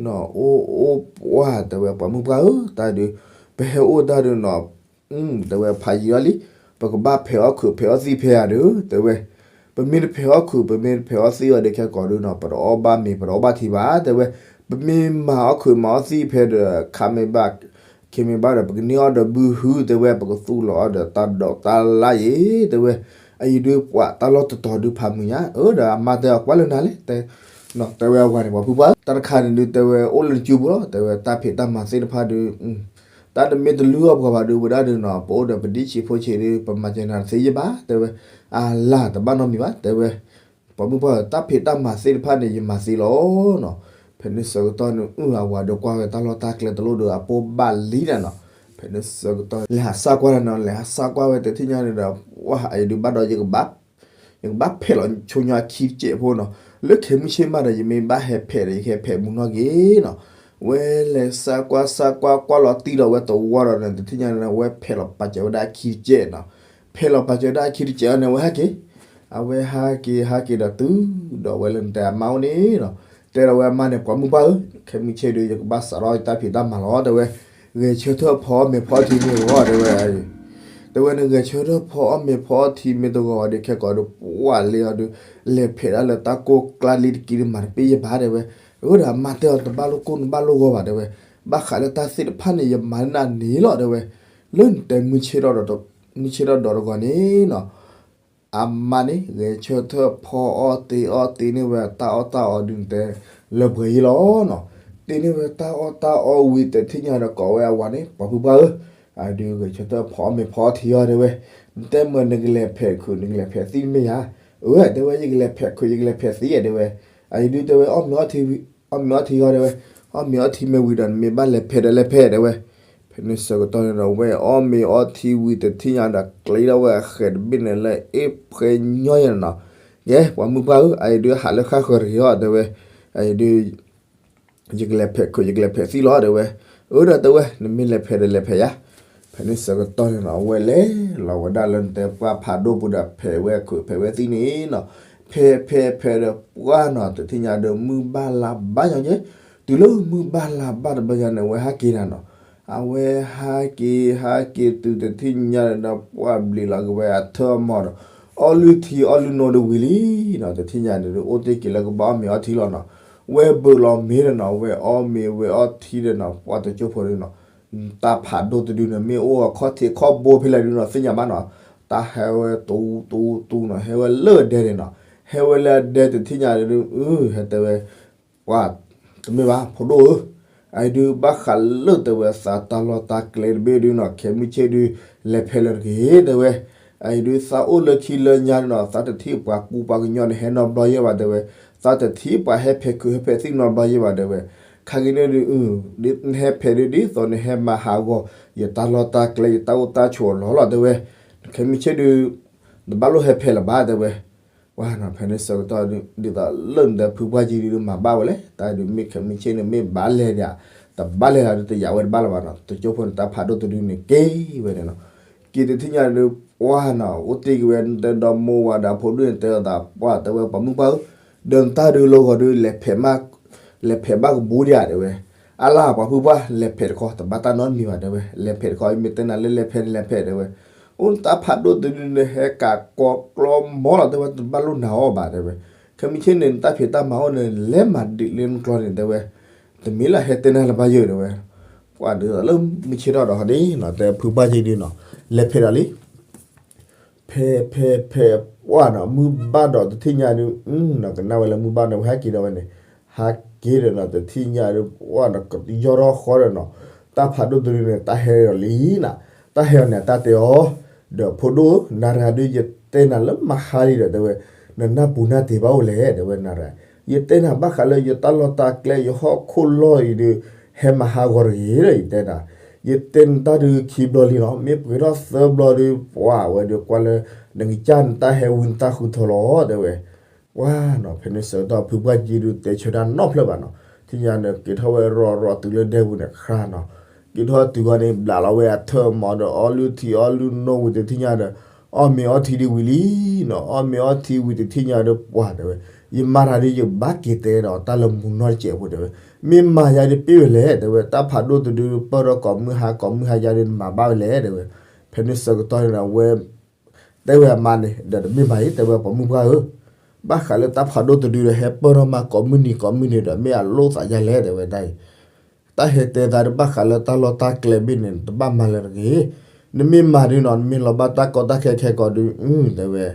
ီၤ, အိၣ်အိၣ်ပှၢ် တဲဝဲ ပှၤမုၢ်ပှၢ်ဧၢ တၢ်ဒုး ပဟဲအိၣ်တၢ်ဒုးနီၤ, တဲဝဲ ဖးယံာ်ထီၣ်လံ, ပကဘၣ်ဖဲးအီၣ်ခုးဖဲးအီၣ်သံၣ်ဖဲဧါဒုး တဲဝဲ, ပမ့ၢ်တဖဲးအီၣ်ခုး ပမ့ၢ်တဖဲးအီၣ်သံၣ်အီၤဒီး ခဲကိာ်ဒုးနီၤ ပတအီၣ်ဘၣ်မ့ၤ ပတအီၣ်ဘၣ်ထံဘၣ် တဲဝဲ, ပမ့ၢ်မၤအီၣ်ခုးမၤအီၣ်သံၣ်ဖဲဒီး ခါမ့ၢ်ဘၣ် ခ့မ့ၢ်ဘၣ်ဒီး ပကန့ၢ်အီၣ်ဒီးဘုဟု တဲဝဲ, ပကသူၣ်လီၤအီၣ်ဒီးတၢ်ဒိးတၢ်လၢ်ယဲ တဲဝဲ, အအံၤဒုးပှၤတၢ်လီၢ်တတီၤဒုးဖးမုာ်ညါ အၢ ဒီးအမါတဲအီၤကွၢ်လၢနၤလဲၣ် တဲဝဲအဝၤန့ၣ် ပှၤဖုပှၢ်ဧၢ တၢ်တခါန့ၣ်ဒုး တဲဝဲ အိၣ်လၢနစုပူၤလီၤ တဲဝဲ တၢ်ဖံးတၢ်မၤသ့ၣ်တဖၣ်ဒုး တၢ်တမ့ၢ်တလုၢ်အီၣ်ပှၤဘၣ်ဒုး ဝဲဒၣ်ဒုးနီၤ ပအိၣ်ဒီးပဒံၣ်ဆံးဖိဆံးဒုး ပမၤစၢၤနၤတသ့ယဲၢ်ဘၣ် တဲဝဲ, အလၢ်တဘၣ်နီတမံၤဘၣ် တဲဝဲ, ပှၤမုၢ်ပှၢ်ဧၢ တၢ်ဖံးတၢ်မၤသ့ၣ်တဖၣ်န့ၣ် ယမၤသ့လီၤနီၤ, ဖဲန့ၣ်ဆၢကတီၢ်န့ၣ် အဝၤဒီးကွၢ်ဝဲတၢ်လီၢ်တၢ်ကျဲတလိၣ်ဒီး အပိၢ်ဘၣ်လံဒၣ်နီၤ, ဖဲန့ၣ်ဆၢကတီၢ် လဲၤဟးစၢ်ကွၢ်ဒၣ်နီၤ လဲၤဟးစၢ်ကွၢ်ဝဲတထံၣ်ညါန့ၣ်ဒီး ပှၢ်အံၤဒုးဘၣ်ဒီး ယကဘၣ်ဖဲးလီၤဆိညီအခံတစဲးဖိနီၤ, လၢခဲမုၢ်ဆ့ၣ်မးဒီး ယမ့ၢ်ဘၣ်ဟဲဖဲးဒီး ယကဟဲဖဲးမုာ်နီၢ်က့ၤနီၤ, ဝဲလဲၤစၢ်ကွၢ်စၢ်ကွၢ်ကွၢ်လီၤတံၢ်ဒီးဝဲတဝီဒီးန့ၣ် တထံၣ်ညါန့ၣ် ဝဲဖဲးလီၤပာ်စၢၤဝဲဒၣ်အခံတစဲးနီၤ, ဖဲးလီၤပာ်စၢၤဝဲဒၣ်အခံတစဲးအီၤန့ၣ် အဝဲဟဲက့ၤ အဝဲဟးက့ၤ ဟးက့ၤဒီးတုၤဒီးဝဲလၢနတဲအမါအိၣ်န့ၣ်နီၤ, တဲဒီးဝဲအမါန့ၣ် ပှၤမုၢ်ပှၢ်ဧၢ ခဲမုၢ်ဆ့ၣ်ဒုး ယကဘၣ်စးထီၣ်ယတၢ်ဖံးတၢ်မၤလီၤ တဲဝဲ, ဂဲၤဆၢထၢၣ်ဖီအီၣ်မ့ၤဖီအီထံမ့ၢ်တဂီၤ တဲဝဲ, တဲဝဲ နဂဲၤဆၢထၢၣ်ဖီအီၣ်မ့ၤဖီအီထံမ့ၢ်တဂီၤဒီး ခဲကိာ်ဒီး ပှၢ်လၢအီၤဒုး လဲၤဖဲးဒၣ်လၢတၢ်ကိၢ်ကျါလံတက့ၢ်ဒီး မၤတပ့ၢ်ယဲၢ်ဘၣ် တဲဝဲ, အၢ ဒီးအမါတဲအီၤ တဘၣ်လိာ်ကိၢ်နဘၣ်လိာ်ဂီၤဘၣ် တဲဝဲ, ဘၣ်ဃးလၢတၢ်သ့ၣ်တဖၣ်န့ၣ် ယမၤန့ၢ်နၤန့ၣ်လီၤ တဲဝဲ, လၢနတဲ မုၢ်ဆ့ၣ်ထီၣ်ဒီးတဂီၤန့ၣ်နီၤ အမါန့ၣ် ဂဲၤဆၢထၢၣ်ဖီအီၣ်တ့အီၣ်တ့န့ၢ်ဝဲတၢ်အီၣ်တၢ်အီဒုးနတဲ လၢပှဲၤယဲၢ်လီၤနီၤ, တ့န့ၢ်ဝဲတၢ်အီၣ်တၢ်အီဝံၤတထံၣ်ညါဒီး ကိးဝဲအဝၤန့ၣ် ပှၤဖုပှၢ်ဧၢ, အဒုးဂဲၤဆၢထၢၣ်ဖီအီၣ်မ့ၤဖီအီထံအီၤ တဲဝဲ, နတဲမ့ၢ်နကလဲၤဖဲးခုး နကလဲၤဖဲးသံၣ်မ့ၢ်ဧါ, အၢ တဲဝဲ ယကလဲၤဖဲးခုး ယကလဲၤဖဲးသံၣ် တဲဝဲ, အဒုးတဲဝဲ အီၣ်မ့ၤအီၣ်ထံအီၤ တဲဝဲ, အီၣ်မ့ၤအီၣ်ထံအီၤ တဲဝဲ, အီၣ်မ့ၤအီၣ်ထံမ့ၢ်ဝံၤဒီး နမ့ၢ်ဘၣ်လဲၤဖဲးဒီးလဲၤဖဲး တဲဝဲ, ဖဲန့ၣ်ဆၢကတီၢ်န့ၣ်ဒီး ဝဲအီၣ်မ့ၤအီၣ်ထံဝံၤတထံၣ်ညါဒီး ကျ့ထီၣ်ဝဲအဃဲးတဘ့ၣ်န့ၣ်လၢအ့ၣ်ဖှဲညီယဲၢ်န့ၣ်နီၤ, ကဲ ပှၤမုၢ်ပှၢ်ဧၢ အအံၤဒုးဟးလၢဃၣ်ဃၢၤတဂ့ၤအီၤ တဲဝဲ, အအံၤဒုး ယကလဲၤဖဲးခုး ယကလဲၤဖဲးသံၣ်လီၤ တဲဝဲ, အၢ ဒီးတဲဝဲ နမ့ၢ်လဲၤဖဲးဒီးလဲၤဖဲးယါ, ဖဲန့ၣ်ဆၢကတီၢ်န့ၣ်ဒီး အဝဲလဲၤလီၤဝဲဒၣ်လၢနတဲပှၢ်ဖးဒိၣ်ပူၤဒီး ဖဲးဝဲခုးဖဲးဝဲသံၣ်န့ၣ်နီၤ, ဖဲးဖဲးဖဲးဒီးပှၢ်နီၤ တထံၣ်ညါဒီး မုၢ်ဘၣ်လါဘၣ်ညီကဲ, တုၤလၢမုၢ်ဘၣ်လါဘၣ်တဘျီညါန့ၣ် အဝဲဟးက့ၤနၤနီၤ, အဝဲဟးက့ၤဟးက့ၤတုၤတထံၣ်ညါန့ၣ်ဒီး ပှၢ်ဘျံးလီၤက့ၤဝဲအထၢၣ်အမီၤဒီး အီၣ်လုၢ်ထံအီၣ်လုၢ်နိဒီးဝံၤလံနီၤ, တထံၣ်ညါန့ၣ်ဒီး အိၣ်တ့ၢ်က့ၤလၢကဘၣ်အီၣ်မ့ၤအီၣ်ထံလီၤနီၤ, ဝဲဘၢးလီၤမ့ၤဒီးနီၤ ဝဲအီၣ်မ့ၤဝဲအီၣ်ထံဒီးနီၤ ပှၢ်တကၠိဖိဒုးနီၤ, တၢ်ဖးဒိၣ်တဒုန့ၣ် မ့ၢ်အိၣ်အခီၣ်ထံးခီၣ်ဘိဖဲလဲၣ်ဒုးနီၤ သ့ၣ်ညါဘၣ်နီၤ, တၢ်ဟဲဝဲတူတူတူနီၤ ဟဲဝဲလၢအဒဲန့ၣ်နီၤ, ဟဲဝဲလၢအဒဲတထံၣ်ညါဒီး အၢ ဟဲတဲဝဲ ပှၢ် တမ့ၢ်ဘၣ် ဖိဒိၣ်ဧၢ, အအံၤဒုးဘၣ်ဃးလၢတဲဝဲသးတၢ်လီၢ်တၢ်ကျဲတဘ့ၣ်ဒုးနီၤ ခဲမုၢ်ဆ့ၣ်ဒုး လဲၤဖဲးလၢတဂ့ၤ တဲဝဲ, အအံၤဒုးသးအိၣ်လၢခံလၢညါဒုးနီၤ သးတထံၣ်ပှၤကူပှၤကညီန့ၣ် ဟဲနီတဘျီယဲၢ်ဘၣ် တဲဝဲ, သးတထံၣ်ပှၤဟဲဖဲးခုးဟဲဖဲးသံၣ်နီတဘျီယဲၢ်ဘၣ် တဲဝဲ, ခါက့ၤန့ၣ်ဒုး နဟဲဖဲးဒုး ဒ်သိးနဟဲမၤဟးဂီၤ ယတၢ်လီၢ်တၢ်ကျဲ ယတၢ်အိၣ်တၢ်ဆိးအလီၢ်လီၤ တဲဝဲ, ခဲမုၢ်ဆ့ၣ်ဒုး နဘၣ်လိၣ်ဟဲဖဲးလၢၤဘၣ် တဲဝဲ ပှၢ်နီၤ ဖဲန့ၣ်ဆၢကတီၢ်ဒုး ဒ်သိးလၢနတဲဖုပှၢ်ကံဒုး မၤဘၣ်ဝဲလဲၣ် တၢ်ဒုးမ့ၢ်ခဲမုၢ်ဆ့ၣ်န့ၣ် မ့ၢ်ဘၣ်လဲၤဒၣ် တဘၣ်လဲၤဒၣ်ဒုး တယာ်ဝဲတဘၣ်လၢၤဘၣ်နီၤ တကၠိဖိန့ၣ်တၢ်ဖးဒိၣ်တဒုန့ၣ် က့ၤဝဲန့ၣ်နီၤ, က့ၤတထံၣ်ညါဒုး ပှၢ်နီၤ အိၣ်တ့ၢ်က့ၤဝဲ နတဲဒီမိၢ်ဝၤဒီးဖိဒိၣ်န့ၣ် တဲအသး ပှၢ်တဲဝဲ ပှၤမုၢ်ပှၢ်ဧၢ, ဒီးနတၢ်ဒုးလၢဂီၤဒုး လဲၤဖဲးမး လဲၤဖဲးဘၣ်ကဘူဒံးဧါ တဲဝဲ, အလၢ် ပှၤဖုပှၢ် လဲၤဖဲးတခီ တဘၣ်တၢ်နီတမံၤဘၣ် တဲဝဲ, လဲၤဖဲးတခီ မ့ၢ်တဲနၤလၢလဲၤဖဲးန့ၣ် လဲၤဖဲး တဲဝဲ, အိၣ်နတၢ်ဖးဒိၣ်တဒုန့ၣ် ဟဲကးကိးကျီမီလီၤ တဲဝဲ တဘၣ်လိၣ်နၤအီၤဘၣ် တဲဝဲ, ခဲမုၢ်ဆ့ၣ်န့ၣ် နတၢ်ဖံးတၢ်မၤအိၣ်န့ၣ် လဲၤမၤဒုးလၢနကျီန့ၣ် တဲဝဲ, တမ့ၢ်လၢဟဲတဲနၤလၢဘၣ်ယိၣ် တဲဝဲ, ပှၤဒ်သိးလၢမုၢ်ဆ့ၣ်ထီၣ်ဒီးဟီဒ်နီၤ တဲဖုပှၢ်က့ဒုနီၤ, လဲၤဖဲးဒီးလံ ဖဲးဖဲးဖဲးပှၢ်နီၤ မုၢ်ဘၣ်ဒီးတထံၣ်ညါဒုး, ကနၣ်ဝဲလၢမုၢ်ဘၣ်န့ၣ် ဝဲဟဲက့ၤဒီးဝဲန့ၣ်, ဟဲက့ၤဒီးနီၤ တထံၣ်ညါဒုး ပှၢ်နီၤ ကယီၢ်ထီၣ်ဃီဒီးနီၤ, တၢ်ဖးဒိၣ်တဒုန့ၣ် တၢ်ဟဲဒီးလံနီၤ, တၢ်ဟဲအီၤန့ၣ် အတၢ်တဲအီၤ, ဒီးဖိဒိၣ် နၤရၤဒုး ယတဲနၤလၢမဟါလံဒီး တဲဝဲ, နနၢ်ပူၤနၢ်တ့ၢ်ဘၣ်အိၣ်လဲၣ် တဲဝဲ နၤရၤ, ယတဲနၤဘၣ်ဃးလၢယတၢ်လီၢ်တၢ်ကျဲ ယဟီၣ်ခိၣ်လီၢ်အံၤဒုး ဟဲမဟါဂီၤတဂ့ၤဒီး ယတဲနၤ ယတဲနတၢ်ဒုးခံဘျီလံနီၤ, မ့ၢ်ပှဲၤထီၣ်သၢဘျီဒုး ပှၢ်ဝဲဒုးကွၢ်လၢ နကစၢ်နတၢ်ဟဲဝံနတၢ်ဃုထၢလီၤ တဲဝဲ, ပှၢ်နီၤ ဖဲန့ၣ်ဆၢကတီၢ် ဖုပှၢ်က့ဒုး တဲဆၢတၢ်နီတဖျၢၣ်ဘၣ်နီၤ, ထံၣ်ညါန့ၣ် က့ၤထီၣ်ဝဲရီၤရီၤတုၤလၢဒဲပူၤန့ၣ် ခရၢ်နီၤ, က့ၤထီၣ်တုၤဂီၢ်န့ၣ် ဘျးလီၤဝဲအထၢၣ်မီဒီး အီၣ်လုၢ်ထံအီၣ်လုၢ်နိဝံၤတထံၣ်ညါဒီး အီၣ်မ့ၤအီထံဒုးဝံၤလံနီၤ, အီၣ်မ့ၤအီထံဝံၤတထံၣ်ညါဒီး ပှၢ်တဲဝဲ, ယမၤတၢ်ဒုး ယဘၣ်က့ၤတဲဒီးတၢ်လၢမူနီၢ်တစဲးဖိ တဲဝဲ, မ့ၢ်မၤယၤဒုး ပ့ၢ်ဝဲလဲၣ် တဲဝဲ, တၢ်ဖးဒိၣ်တဒုး ပၢၢ်ထီၣ်ကိးမုၢ်ဟါ ကိးမုၢ်ဟါယၤဒုး နမၤဘၣ်ဝဲလဲၣ် တဲဝဲ, ဖဲန့ၣ်ဆၢကတီၢ်န့ၣ်ဒီး ဝဲ တဲဝဲအမါန့ၣ် ဒီးတမ့ၢ်ဘၣ်အံၤ တဲဝဲ ပိာ်မုၣ်ပှၢ်ဧၢ, ဘၣ်ဃးလၢတၢ်ဖးဒိၣ်တဒုဒီး ဟဲပၢၢ်ထီၣ်မးကိးမုၢ်နံၤကိးမုၢ်နံၤဒီး မ့ၢ်အလိၣ်သးယၤလဲၣ် တဲဝဲဒၣ်အံၤ, တၢ်ဟဲတဲသးဒီး ဘၣ်ဃးလၢတၢ်လီၢ်တၢ်ကျဲဘ့ၣ်န့ၣ် တဘၣ်မၤလၢၤတဂ့ၤ, နမ့ၢ်မၤဒုးနီၤ နမ့ၢ်လီၤဘၣ်တၢ်ကီတၢ်ခဲခဲကိးဒုး တဲဝဲ,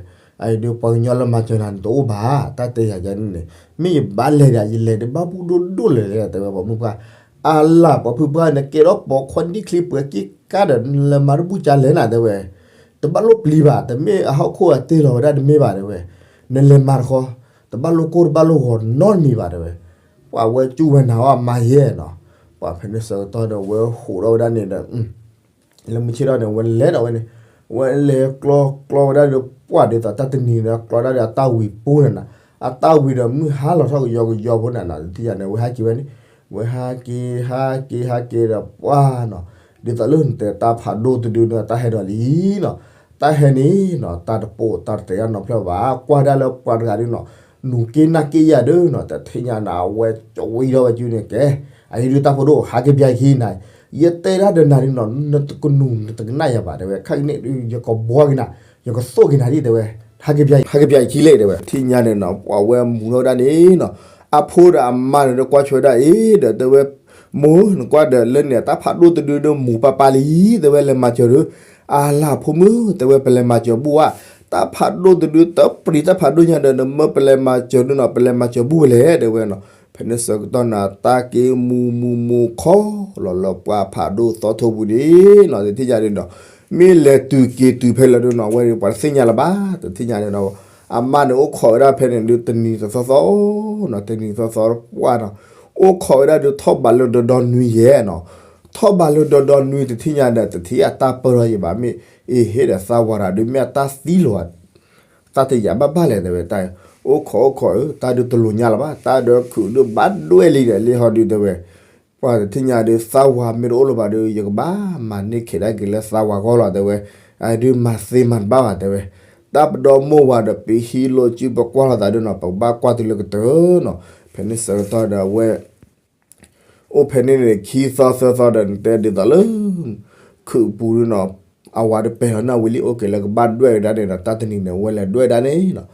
အအံၤဒုး ပှၤကညီလၢမၤစၢၤနၤန့ၣ် တအိၣ်ဘၣ်, တၢ်တဲယၤယၤန့ၣ်န့ၣ် မ့ၢ်ယဘၣ်လဲၤဒီး ယလဲၤဒုးဘၣ်ဘူၣ်ဒိၣ်ဒိၣ်လဲၣ်လဲၣ် တဲဝဲ ပိာ်မုၣ်ပှၢ်, အလၢ် ပိာ်မုၣ်ပှၢ် နကဲထီၣ်ပိာ်ခွါနံၣ်ချံပှဲၤက့ၤကါဒီး နလဲၤမၤတဘူၣ်ကါလဲၣ်နၤ တဲဝဲ တဘၣ်လိၣ်ပျံၤဘၣ်, တမ့ၢ်အဟီၣ်ခိၣ်အတ့ၢ်လီၤဝဲဒၣ်တမ့ၢ်ဘၣ် တဲဝဲ, နလဲၤမၤတဃီ, တဘၣ်လိၣ်ကိၢ်တဘၣ်လိၣ်ဂီၤနီတမံၤဘၣ် တဲဝဲ, ပှၤဝဲကၠူဝဲနၤအီၤအမါယဲၢ်နီၤ, ပှၤဖဲန့ၣ်ဆၢကတီၢ်ဒီး ဝဲဟးထီၣ်ဝဲဒၣ်န့ၣ်ဒီး လၢမုၢ်ဆ့ၣ်ထီၣ်န့ၣ် ဝဲလဲၤဒီးဝဲန့ၣ်, ဝဲလဲၤကျီကျီဝဲဒၣ်ဒီး ပှၢ်ဒ်သိးတၢ်တနံၤဒီး ကျီဒၣ်ဒီးအတၢ်ဝံၤပူၤန့ၣ်နီၤ, အတၢ်ဝံၤဒီးမုၢ်ဟါလီၤထီၣ်ကယီကယီဖိန့ၣ်နီၤ, တထံၣ်ညါန့ၣ် ဝဲဟဲက့ၤဝဲန့ၣ်, ဝဲဟဲက့ၤ ဟဲက့ၤ ဟဲက့ၤဒီးပှၢ်နီၤ, ဒ်သိးလၢနတဲတၢ်ဖးဒိၣ်တဒုန့ၣ် တၢ်ဟဲဒီးလံနီၤ, တၢ်ဟဲန့ၣ်နီၤ တၢ်တပိာ်တၢ်တတဲတၢ်နီတဖျၢၣ်ဘၣ်, ကွၢ်ဒၣ်လၢပှၤတဂၤဒုနီၤ, နူၤက့နၢ်က့ယၤဒုနီၤ, တထံၣ်ညါန့ၣ် အဝဲကဝံထီၣ်ဝဲကၠူန့ၣ် ကဲ, အအံၤဒုတၢ်ဖိဒိၣ် ဟးက့ၤပၠးအခံနၤ, ယတဲဒၣ်ဒီးနၤဒုနီၤ နတကနူၤနတကနၣ်ယၤဘၣ် တဲဝဲ, ခဲကနံၣ်ဒု ယကဘှီက့ၤနၤ, ယကသိၣ်က့ၤနၤဒ် တဲဝဲ, ဟးက့ၤပၠး ဟးက့ၤပၠးအခံလဲၣ် တဲဝဲ, ထံၣ်ညါန့ၣ်နီၤ ပှၤဝဲမူၤထီၣ်ဝဲဒၣ်န့ၣ်နီၤ, အဖိဒီးအမါန့ၣ်ဒီးကွၢ်ဆိဝဲဒၣ်အံၤဒီး တဲဝဲ, မိၢ် နကွၢ်ဒီးလၢန့ၣ် တၢ်ဖးဒိၣ်တဒုဒီးမူၤပၤပၤလံ, တဲဝဲ လဲၤမၤစၢၤဒု, အလၢ်ဖိမုၣ် တဲဝဲ ပလဲၤမၤစၢၤဘူၣ်ဧါ, တၢ်ဖးဒိၣ်တဒုတပျံၤတၢ်ဖးဒိၣ်ညါဒီး နမၢပလဲၤမၤစၢၤဒုနီၤ ပလဲၤမၤစၢၤဘူၣ်ဝဲလဲၣ် တဲဝဲနီၤ, ဖဲန့ၣ်ဆၢကတီၢ်န့ၣ် တၢ်က့ၤမူၤမူၤမူၤခီလီၤလၢပှၤဖးဒိၣ်သီထိပူၤန့ၣ်နီၤ, တထံၣ်ညါန့ၣ်ဒီး မ့ၢ်လဲၤတုၤက့ၤတုၤဖဲလဲၣ်ဒုနီၤ အဝဲပှၤတသ့ၣ်ညါလၢၤဘၣ်, တထံၣ်ညါန့ၣ်ဒီး အမါန့ၣ်အိၣ်ခိးဝဲဒၣ်ဖဲန့ၣ်ဒု တနံၤတသီသီနီၤ, တနံၤသီသီပှၢ်နီၤ, အိၣ်ခိးဝဲဒၣ်ဒုထီၣ်ဘးလၢဒီဒီနွံယဲၢ်နီၤ, ထီၣ်ဘးလၢဒီဒီနွံတထံၣ်ညါဒီး တထံၣ်အတၢ်ပၢၢ်ထီၣ်ယံၤဘၣ် မ့ၢ်အ့ဟ့ၣ်ဒီးသးဝၤတၢ်ဒု မ့ၢ်အတၢ်သံလီၤ တၢ်တယာ်ဘၣ်ဘၣ်လဲၣ် တဲဝဲတၢ်, အိၣ်ခိးအိၣ်ခိးဧၢ တၢ်ဒုတလိၤညါလၢၤဘၣ် တၢ်ဒီးခုးဒုဘၣ်ဒွဲၣ်လံဒီး လံဟီဒု တဲဝဲ, ပှၤတထံၣ်ညါဒု သးဝၤမ့ၢ်တအိၣ်လၢၤဘၣ်ဒီး ယကဘၣ်မၤန့ၢ်ခဲးဒၣ်က့ၤလၢသးဝၤဂီၢ်လီၤ တဲဝဲ, အဒုမၤသ့မၤတဘၣ်ဘၣ် တဲဝဲ, တၢ်ပဒီမိၢ်ဝၤဒီး ပဟံးလိာ်စုပကွၢ်လိာ်သးဒုနီၤ ပကဘၣ်ကွၢ်တုၤလၢကတၢၢ်နီၤ, ဖဲန့ၣ်ဆၢကတီၢ်ဒီးအဝဲ အိၣ်ဖဲန့ၣ်န့ၣ် ခံသီသၢသီဒီး နတဲဒ်သိးလၢ ခုးပူၤဒုနီၤ, အဝၤဒုပဲာ်ထီၣ်န့ၢ်ဝံၤလံ အိၣ်က့ၤလၢကဘၣ်ဒွဲၣ်ဝဲဒၣ်န့ၣ်ဒီး တၢ်တနံၤန့ၣ် ဝဲလဲၤဒွဲၣ်ဒၣ်န့ၣ်နီၤ,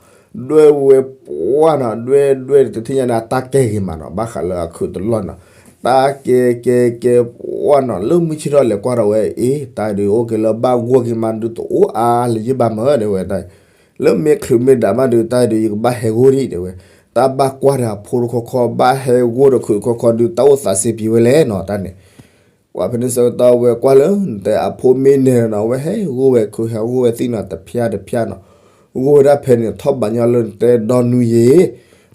ဒွဲၣ်ဝဲပှၢ်နီၤ ဒွဲၣ်ဒွဲၣ်တထံၣ်ညါန့ၣ် အတၢ်ကဲဂ့ၤမးနီၤ ဘၣ်ဃးလၢအခုးတလီၢ်နီၤ, တၢ်ကဲကဲကဲပှၢ်နီၤ လၢမုၢ်ဆ့ၣ်ထီၣ်လဲၤကွၢ်ဒီးဝဲ အ့ တၢ်ဒုးအိၣ်က့ၤလၢဘၣ်ဂိၢ်က့ၤမးဒု တအိၣ်အါလၢၤဘၣ်မး တဲဝဲတၢ် လၢမ့ၢ်ချုးမ့ၢ်ဒၣ်မးဒုး တၢ်ဒုးယကဘၣ်ဟဲဂိၢ်ဒံး တဲဝဲ, တၢ်ဘၣ်ကွၢ်ဒီးအဖိတခီခီ ဘၣ်ဟဲဂိၢ်ဒီးခုးတခီခီဒုး တၢ်အိၣ်သးစ့ပံၤဝဲလဲၣ်နီၤ တၢ်န့ၣ်, ပှၤဖဲန့ၣ်ဆၢကတီၢ်ဝဲကွၢ်လၢ နတဲအဖိမ့ၢ်နဲၣ်နီၤ အဝဲဟဲဂိၢ်ဝဲခုး ဟဲဂိၢ်ဝဲသံၣ်နီၤ တဖၠါတဖၠါနီၤ, ဂိၢ်ဝဲဒၣ်ဖဲန့ၣ် ထီၣ်ဘးညီလၢနတဲ ဒီနွံယဲၢ်